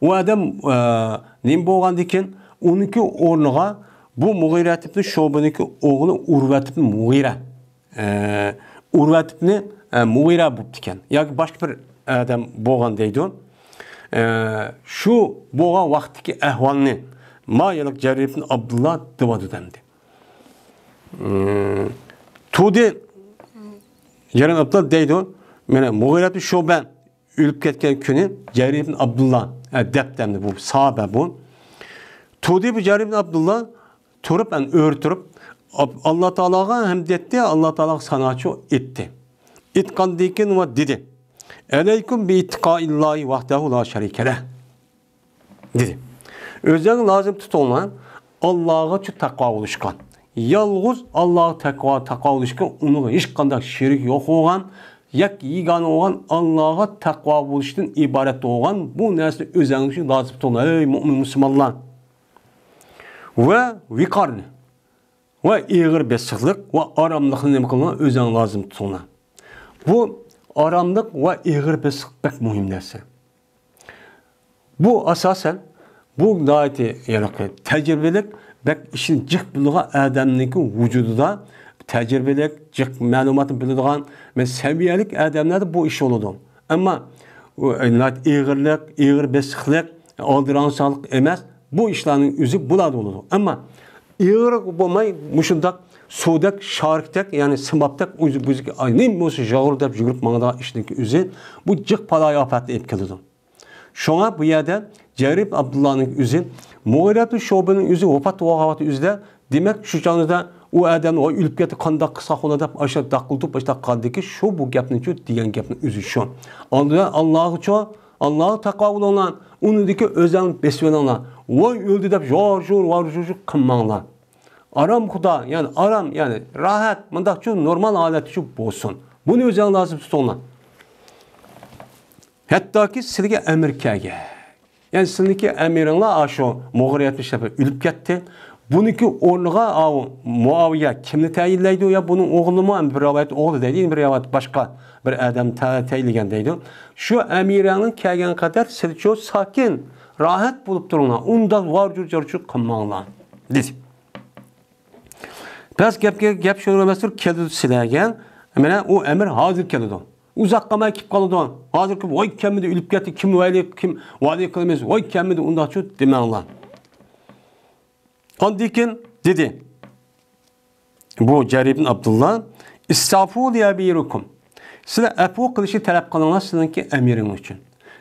ئۇ ئادەم، ئە، نېمە بولغاندىكىن، ئۇنىڭكى ئورنىغا بۇ مۇغىرەت ئىبن شۇبىنىڭكى ئوغلى ئۇرۋەت ئىبن مۇغىرە، ئە، ئۇرۋەت ئىبن، ئە، مۇغىرە بوپتىكەن. ياكى باشقا بىر ئادەم بولغان دەيدۇ. ئە، شۇ بولغان ۋاقىتتىكى ئەھۋالنى ما يەنە جەرىر ئىبن ئابدۇللا دېۋادۇ دەمدى. ئىم، تۇدى جەرىر ئابدۇللا دەيدۇ. مانا مۇغىرەتۇ شۇبە ئۆلۈپ كەتكەن كۈنى جەرىر ئىبن ئابدۇللا، ھە، دەپتەمدە بۇ ساھابە بۇ. تۇدى بۇ جەرىر ئىبن ئابدۇللا تۇرۇپ، يەنى ئۆرە تۇرۇپ، ئاب-، ئاللا تائالاغا ھەمد ئېيتتى، ئاللا تائالاغا ساناچۇ ئېيتتى. ئېيتقاندىن كېيىن ۋە دېدى: ئەلەيكۇم بىئىتتىقائىللاھى ۋەھدەھۇ لا شەرىكە لەھ. دېدى. ئۆزۈڭ لازىم تۇتۇڭلار، ئاللاغا شۇ تەقۋا بولۇشقا. يالغۇز ئاللاغا تەقۋا، تەقۋا بولۇشقا، ئۇنىڭغا ھېچقانداق شېرىك يوق بولغان، يەك يېگانە بولغان ئاللاغا تەقۋا بولۇشتىن ئىبارەت بولغان بۇ نەرسىنى ئۆزۈڭ ئۈچۈن لازىم تۇتۇڭلار، ئەي مۆمىن مۇسۇلمانلار. ۋە ۋىقارنى، ۋە ئېغىر بېسىقلىق ۋە ئاراملىقنى نېمە قىلىڭلار، ئۆزۈڭ لازىم تۇتۇڭلار. بۇ ئاراملىق ۋە ئېغىر بېسىق بەك مۇھىم نەرسە. بۇ ئاساسەن، بۇ ناھايىتى ھېلىقى تەجرىبىلىك، بەك ئىشىنى جىق بىلىدىغان ئادەمنىڭكى ۋۇجۇدىدا تەجرىبىلىك، جىق مەلۇماتنى بىلىدىغان، مەن سەۋىيەلىك ئادەملەردە بۇ ئىش بولىدۇ. ئەمما ئۇ، ئە، ناھايىتى ئېغىرلىق، ئېغىر بېسىقلىق، ئالدىرانساقلىق ئەمەس، بۇ ئىشلارنىڭ ئۆزى بۇلاردا بولىدۇ. ئەمما ئېغىر بولماي، مۇشۇنداق سۇدەك، شارىكتەك، يەنى سىمابتەك، ئۆزى بۇزۇك، ئاي، نېمە بولسا ياغۇر دەپ يۈگۈرۈپ ماڭىدىغان ئىشنىڭكى ئۆزى، بۇ جىق بالايىئاپەتنى ئېلىپ كېلىدۇ. شۇڭا بۇ يەردە جەرىر ئابدۇللانىڭ ئۆزى، مۇغىرەتۇ شۇبىنىڭ ئۆزى ۋاپات بولغان ۋاقىت ئۆزىدە، دېمەك، شۇ چاغدا ئۇ ئادەمنى، ۋاي، ئۆلۈپ كەتتى، قانداق قىلساق بولار دەپ، ئاشۇ داققىلتىپ، ئاشۇنداق قالدىكى، شۇ بۇ گەپنىچۇ دېگەن گەپنىڭ ئۆزى شۇ. ئالدىدا ئاللاغىچۇ، ئاللاغا تەقۋا بولۇڭلار، ئۇنىڭدىكى ئۆزەڭ بېسىۋېلىڭلار. ۋاي، ئۆلدى دەپ، ژور-ژور، ۋار-ژۇر قىلماڭلار. ئارام خۇدا، يەنى ئارام، يەنى راھەت، مۇنداقچۇ نورمال ھالەتتىچۇ بولسۇن. بۇنى ئۆزەڭ لازىم تۇتۇڭلار. ھەتتاكى سىلىگە ئەمىر كەلگەن. يەنى سىلىنىڭكى ئەمىرىڭلار ئاشۇ مۇغىرەت ئىبن شۇبە ئۆلۈپ كەتتى. بۇنىڭكى ئورنىغا ئاۋۇ مۇئاۋىيە كىمنى تەيىنلەيدۇ؟ يا بۇنىڭ ئوغلىمۇ؟ بىر رىۋايەت ئوغلى دەيدۇ، يەنە بىر رىۋايەت باشقا بىر ئادەم تە-، تەيىنلىگەن دەيدۇ. شۇ ئەمىرىڭنىڭ كەلگەن قەدەر سىلچۇ ساكىن، راھەت بولۇپ تۇرۇڭلار. ئۇنداق ۋار-جۇر جارچۇ قىلماڭلار، دېدى. بەس گەپكە گەپ شۇ ئەمەستۇر، كېلىدۇ سىلەرگە. مانا ئۇ ئەمىر ھازىر كېلىدۇ. ئۇزاق قالماي كېلىپ قالىدۇ. ھازىر كېلىپ، ۋاي كەلمىدى، ئۆلۈپ كەتتى، كىم ۋەلى، كىم ۋەلى قىلىمىز، ۋاي كەلمىدى، ئۇنداقچۇ دېمەڭلار. ئاندىن كېيىن دېدى بۇ جەرىر ئىبن ئابدۇللا، ئىستەفۇ لىئەمىرىكۇم. سىلەر ئەپۇ قىلىشنى تەلەپ قىلىڭلار سىلىنىڭكى ئەمىرىڭ ئۈچۈن.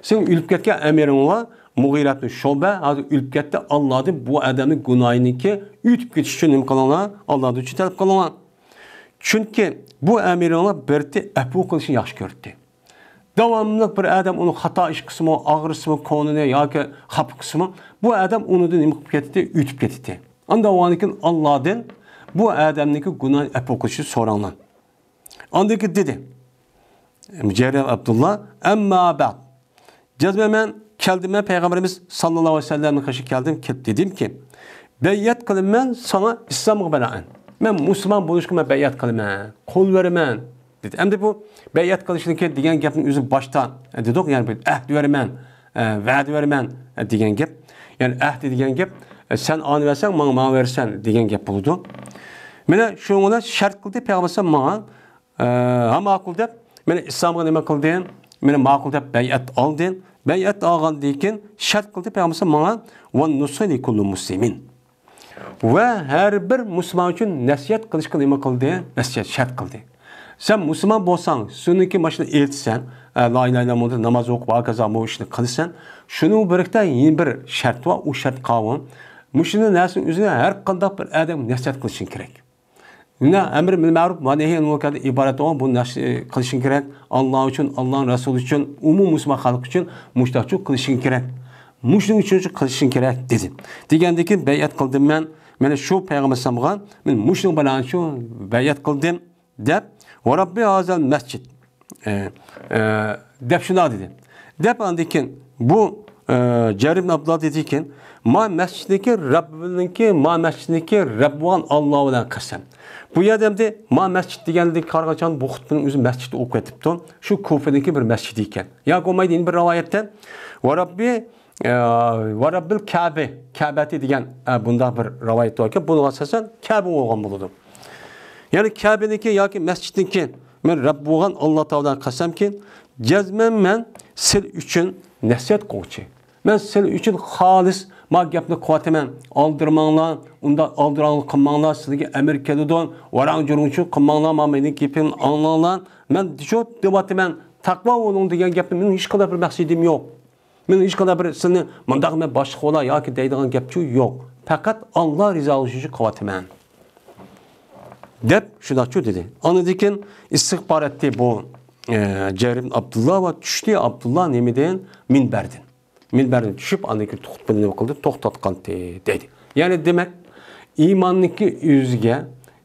سىلىڭ ئۆلۈپ كەتكەن ئەمىرىڭلار مۇغىرەتۇ شۇبە ھازىر ئۆلۈپ كەتتى. ئاللادىن بۇ ئادەمنىڭ گۇناھىنىڭكى ئۆتۈپ كېتىشى ئۈچۈن نېمە قىلىڭلار؟ ئاللادىن ئۈچۈن تەلەپ قىلىڭلار. چۈنكى بۇ ئەمىرىڭلار بىرتى ئەپۇ قىلىشنى ياخشى كۆرەتتى. داۋاملىق بىر ئادەم ئۇنى خاتا ئىش قىلسىمۇ، ئاغرىتسىمۇ، كۆڭلىنى ياكى خاپا قىلسىمۇ، بۇ ئادەم ئۇنىڭدىن نېمە قىلىپ كېتەتتى؟ ئۆتۈپ كېتەتتى. ئانداق بولغاندىكىن ئاللادىن بۇ ئادەمنىڭكى گۇناھىنى ئەپۇ قىلىشنى سوراڭلار. ئاندىن كېيىن دېدى جەرىر ئابدۇللا، ئەمما بەئد. جەزمەن مەن كەلدىم، مەن پەيغەمبىرىمىز ساللاللاھۇ ئەلەيھى ۋەسەللەمنىڭ قېشىغا كەلدىم، كېلىپ دېدىمكى، بەيئەت قىلىمەن ساڭا ئىسلامغا بىنائەن. مەن مۇسۇلمان بولۇشقا مەن بەيئەت قىلىمەن، قول بېرىمەن، دېدى. ئەمدى بۇ بەيئەت قىلىشنىڭكى دېگەن گەپنىڭ ئۆزى باشتا، ئە، دېدۇق، يەنى بىر ئەھد بېرىمەن، ئە، ۋەدە بېرىمەن، ئە، دېگەن گەپ. يەنى ئەھد دېگەن گەپ، ئە، سەن ئانى بەرسەڭ، ماڭا، ماڭا بېرىسەن دېگەن گەپ بولىدۇ. مانا شۇنىڭ بىلەن شەرت قىلدى پەيغەمبەر ماڭا، ئە، ھە ماقۇل دەپ، مانا ئىسلامغا نېمە قىلدى؟ مانا ماقۇل دەپ بەيئەت ئالدى. بەيئەت ئالغاندىن كېيىن شەرت قىلدى پەيغەمبەر ماڭا، ۋە نۇسۇھى لىكۇللى مۇسلىمىن. ۋە ھەر بىر مۇسۇلمان ئۈچۈن نەسىھەت قىلىشقا نېمە قىلدى؟ نەسىھەت شەرت قىلدى. سەن مۇسۇلمان بولساڭ، سېنىڭكى ماشىنا ئېيتىسەن، ئە، لا ئىلاھە ئىللاللاھ، ناماز ئوقۇپ، ھاكازا بۇ ئىشنى قىلىسەن. شۇنىڭ بىرلىكتە يەنە بىر شەرت بار، ئۇ شەرت قاۋۇ. مۇشۇ نەرسىنىڭ ئۆزىنى ھەر قانداق بىر ئادەم نەسىھەت قىلىشىڭ كېرەك. مانا ئەمر بىل مەرۇپ ۋە نەھي ئەنىل مۇنكەردىن ئىبارەت بولغان بۇ نەرسە قىلىشىڭ كېرەك. ئاللا ئۈچۈن، ئاللانىڭ رەسۇلى ئۈچۈن، ئومۇمىي مۇسۇلمان خەلق ئۈچۈن مۇشۇنداقچۇ قىلىشىڭ كېرەك. مۇشۇنىڭ ئۈچۈن قىلىشىڭ كېرەك دېدى. دېگەندىن كېيىن بەيئەت قىلدىم مەن. مانا شۇ پەيغەمبەر ئەلەيھىسسالامغا مەن مۇشۇنىڭ بىلەن شۇ بەيئەت قىلدىم دەپ، ۋە رەببى ھازەل مەسجىد، ئە، ئە، دەپ شۇنداق دېدى. دەپ ئاندىن كېيىن بۇ، ئە، جەرىر ئىبن ئابدۇللا دېدىكەن، ما مەسچىتنىڭكى رەببىنىڭكى، ما مەسچىتنىڭكى رەببى بولغان ئاللا بىلەن قەسەم. بۇ يەردە ئەمدى ما مەسچىت دېگەنلىككە قارىغاندا بۇ خۇتبىنىڭ ئۆزى مەسچىتتە ئوقۇپ كېتىپتۇ. شۇ كۇفىنىڭكى بىر مەسچىتى ئىكەن. ياكى بولمايدۇ يەنە بىر رىۋايەتتە، ۋە رەببى، ئە، ۋە رەببىل كەبە، كەبەتى دېگەن، ئە، بۇنداق بىر رىۋايەت بار ئىكەن. بۇنىڭغا ئاساسەن كەبە بولغان بولىدۇ. يەنى كەبىنىڭكى ياكى مەسچىتنىڭكى مەن رەب بولغان ئاللا تائالا قەسەمكى، جەزمەن مەن سىل ئۈچۈن نەسىھەت قىلغۇچى. مەن سىل ئۈچۈن خالىس ما گەپنى قىلىۋاتىمەن. ئالدىرىماڭلار، ئۇنداق ئالدىراڭلىق قىلماڭلار، سىلەرگە ئەمىر كېلىدۇ، ۋاراڭ-جۇرۇڭچۇ قىلماڭلار، ما مېنىڭ گېپىمنى ئاڭلاڭلار. مەن شۇ دەۋاتىمەن، تەقۋا بولۇڭ دېگەن گەپنى مېنىڭ ھېچقانداق بىر مەقسىتىم يوق. مېنىڭ ھېچقانداق بىر سىلنى مۇنداق مەن باشلىق بولا ياكى دەيدىغان گەپچۇ يوق. پەقەت ئاللا رىزالىشى ئۈچۈن قىلىۋاتىمەن. دەپ شۇنداقچۇ دېدى. ئاندىن كېيىن ئىستىغپار ئەتتى بۇ، ئە، جەرىر ئابدۇللا ۋە چۈشتى ئابدۇللا نېمىدىن؟ مىنبەردىن. مىنبەردىن چۈشۈپ، ئاندىن كېيىن خۇتبىنى نېمە قىلدى؟ توختاتقانتى دەيدۇ. يەنى دېمەك، ئىماننىڭكى ئۆزىگە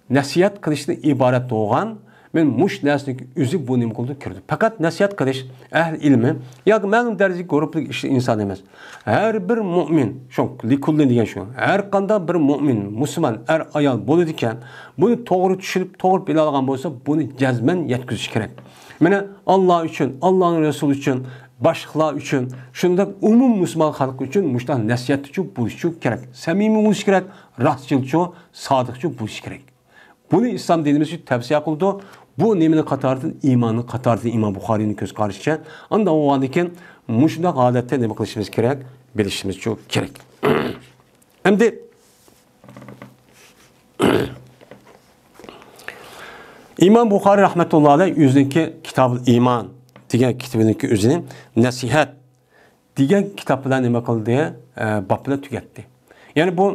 نەسىھەت قىلىشتىن ئىبارەت بولغان، مەن مۇشۇ نەرسىنىڭكى ئۆزى بۇ نېمە قىلىدۇ؟ كىرىدۇ. پەقەت نەسىھەت قىلىش، ئەھلى ئىلمى ياكى مەلۇم دەرىجىدىكى گۇرۇپپىدىكى ئىش-، ئىنسان ئەمەس. ھەر بىر مۆمىن، شۇ لىكۇللى دېگەن شۇ، ھەر قانداق بىر مۆمىن، مۇسۇلمان، ئەر، ئايال بولىدىكەن، بۇنى توغرا چۈشىنىپ، توغرا بىلىۋالغان بولسا، بۇنى جەزمەن يەتكۈزۈش كېرەك. مانا، ئاللا ئۈچۈن، ئاللانىڭ رەسۇلى ئۈچۈن، باشلىقلار ئۈچۈن، شۇنداق ئومۇم مۇسۇلمان خەلق ئۈچۈن مۇشۇنداق نەسىھەتچۇ بولۇشچۇ كېرەك. سەمىمىي بولۇش كېرەك، راستچىلچۇ، سادىقچۇ بولۇش كېرەك. بۇنى ئىسلام دىنىمىز تەۋسىيە قىلىدۇ. بۇ نېمىنىڭ قاتارىدىن؟ ئىماننىڭ قاتارىدىن، ئىمام بۇخارىينىڭ كۆز قارىشىچە. ئانداق بولغاندىكىن مۇشۇنداق ھالەتتە نېمە قىلىشىمىز كېرەك؟ بىلىشىمىزچۇ كېرەك. ئەمدى ئىمام بۇخارىي رەھمەتۇللا ئەلەيھ ئۆزىنىڭكى كىتابۇل ئىمان دېگەن كىتابىنىڭكى ئۆزىنى نەسىھەت دېگەن كىتاب بىلەن نېمە قىلدى؟ ئە، باب بىلەن تۈگەتتى. يەنى بۇ،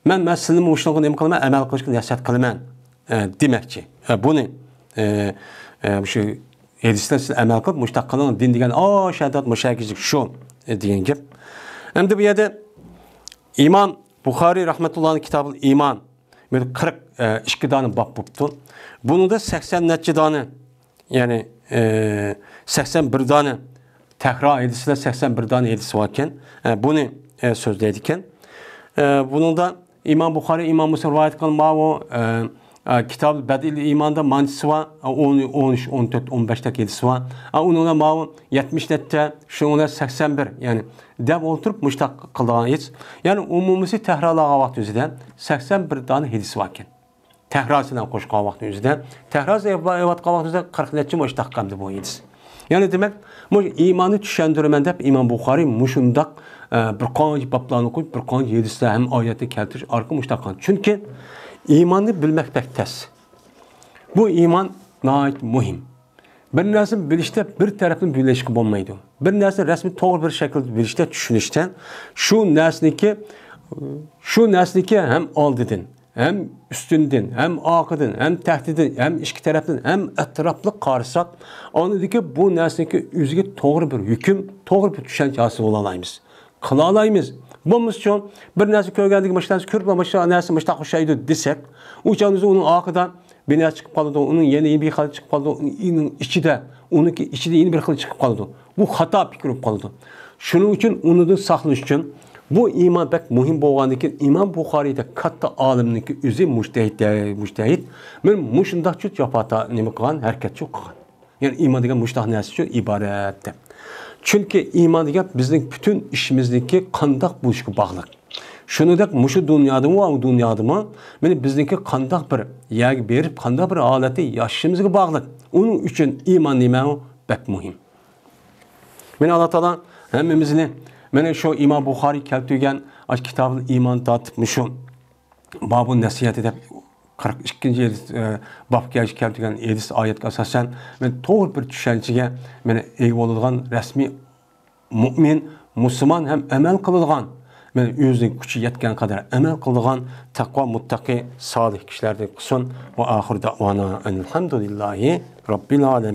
مەن، مەن سىلىنى مۇشۇنىڭغا نېمە قىلىمەن؟ ئەمەل قىلىشقا نەسىھەت قىلىمەن، ئە، دېمەكچى. ئە، بۇنى، ئە، ئە، مۇشۇ ھەدىستىن سىز ئەمەل قىلىپ، مۇشۇنداق قىلىڭ، دىن دېگەن، ئا، شاھادەت، مۇشاھىدە شۇ، ئە، دېگەن گەپ. ئەمدى بۇ يەردە ئىمام بۇخارىي رەھمەتۇللانىڭ كىتابىل ئىمان، بىر قىرىق، ئە، ئىككى دانە باب بوپتۇ. بۇنىڭدا سەكسەن نەچچە دانە، يەنى، ئە، سەكسەن بىر دانە تەكرار ھەدىسلەر، سەكسەن بىر دانە ھەدىس باركەن. ئە، بۇنى، ئە، سۆزلەيدىكەن. ئە، بۇنىڭدا ئىمام بۇخارىي، ئىمام مۇسلىم رىۋايەت قىلغان ماۋۇ، ئە، ئە، كىتاب بەدىل ئىماندا مانچىسى بار، ئە، ئون، ئون ئۈچ، ئون تۆت، ئون بەشتەك ھەدىسى بار. ئە، ئۇنىڭدا ماۋۇ يەتمىش نەچچە، شۇنىڭ بىلەن سەكسەن بىر، يەنى دەپ ئولتۇرۇپ مۇشتاق قىلىدىغان ھېدىس. يەنى ئومۇمىسى تەھرىرلىغان ۋاقىت ئۆزىدە سەكسەن بىر دانە ھېدىس باركەن. تەھرىرسى بىلەن قوشقان ۋاقىتنىڭ ئۆزىدە، تەھرىرسى ئېلىۋاتقان ۋاقىت ئۆزىدە قىرىق نەچچە مۇشتاق قىلدى بۇ ھېدىس. يەنى دېمەك، مۇشۇ ئىماننى چۈشەندۈرىمەن دەپ ئىمام بۇخارىي مۇشۇنداق، ئە، بىر قانچە بابلارنى قويۇپ، بىر قانچە ھېدىسلەر ھەم ئايەتنى كەلتۈرۈش ئارقىلىق مۇشتاق قىلغان. چۈنكى ئىماننى بىلمەك بەك تەس. بۇ ئىمان ناھايىتى مۇھىم. بىر نەرسىنى بىلىشتە بىر تەرەپنى بىلىشكە بولمايدۇ. بىر نەرسىنى رەسمىي توغرا بىر شەكىلدە بىلىشتە، چۈشىنىشتە شۇ نەرسىنىڭكى، شۇ نەرسىنىڭكى ھەم ئالدىدىن، ھەم ئۈستۈندىن، ھەم ئارقىدىن، ھەم تەھتىدىن، ھەم ئىچكى تەرەپتىن، ھەم ئەتراپلىق قارىساق، ئاندىكى بۇ نەرسىنىڭكى ئۆزىگە توغرا بىر ھۆكۈم، توغرا بىر چۈشەنچە ھاسىل بولالايمىز. قىلالايمىز. بولمىسىچۇ، بىر نەرسە كۆرگەندىكىن، مۇشۇ نەرسە كۆرۈپ، مۇشۇ نەرسە مۇشۇنداق ئوخشايدۇ دېسەك، ئۇ چاغدا ئۇنىڭ ئارقىدا بىر نەرسە چىقىپ قالىدۇ، ئۇنىڭ يەنە بىر خىل چىقىپ قالىدۇ، ئۇنىڭ ئىچىدە، ئۇنىڭكى ئىچىدە يەنە بىر خىل چىقىپ قالىدۇ. بۇ خاتا پىكىر بولۇپ قالىدۇ. شۇنىڭ ئۈچۈن ئۇنىڭدىن ساقلىنىش ئۈچۈن بۇ ئىمان بەك مۇھىم بولغاندىكىن، ئىمام بۇخارىيدەك كاتتا ئالىمنىڭكى ئۆزى مۇجتەھىد، مۇجتەھىد، مانا مۇشۇنداق جۇت جاپا تا-، نېمە قىلغان، ھەرىكەت جۇت قىلغان. يەنى ئىمان دېگەن مۇشۇنداق نەرسە ئۈچۈن ئىبارەت دەپ. چۈنكى ئىمان دېگەن بىزنىڭ پۈتۈن ئىشىمىزنىڭكى قانداق بولۇشىغا باغلىق. شۇنىڭدەك مۇشۇ دۇنيادىمۇ، ئۇ دۇنيادىمۇ، مانا بىزنىڭكى قانداق بىر يەرگە بېرىپ، قانداق بىر ھالەتتە ياشىشىمىزغا باغلىق. ئۇنىڭ ئۈچۈن ئىمان نېمە؟ ئۇ بەك مۇھىم. مانا ئاللا تائالا ھەممىمىزنى مانا شۇ ئىمام بۇخارىي كەلتۈرگەن ئاشۇ كىتابۇل ئىمان تارتىپ مۇشۇ بابۇ نەسىھەتى دەپ قىرىق ئىككىنچى ھەدىس، ئە، بابقا كەلتۈرگەن ھەدىس ئايەتكە ئاساسەن مانا توغرا بىر چۈشەنچىگە مانا ئىگە بولىدىغان رەسمىي مۇئمىن، مۇسۇلمان ھەم ئەمەل قىلىدىغان، مانا ئۆزىنىڭ كۈچى يەتكەن قەدەر ئەمەل قىلىدىغان تەقۋا، مۇتتەقى، سالىھ كىشىلەردىن قىلسۇن. ۋە ئاخىر دەۋانا ئەنىل ھەمدۇلىللاھى رەببىل ئالەمىن.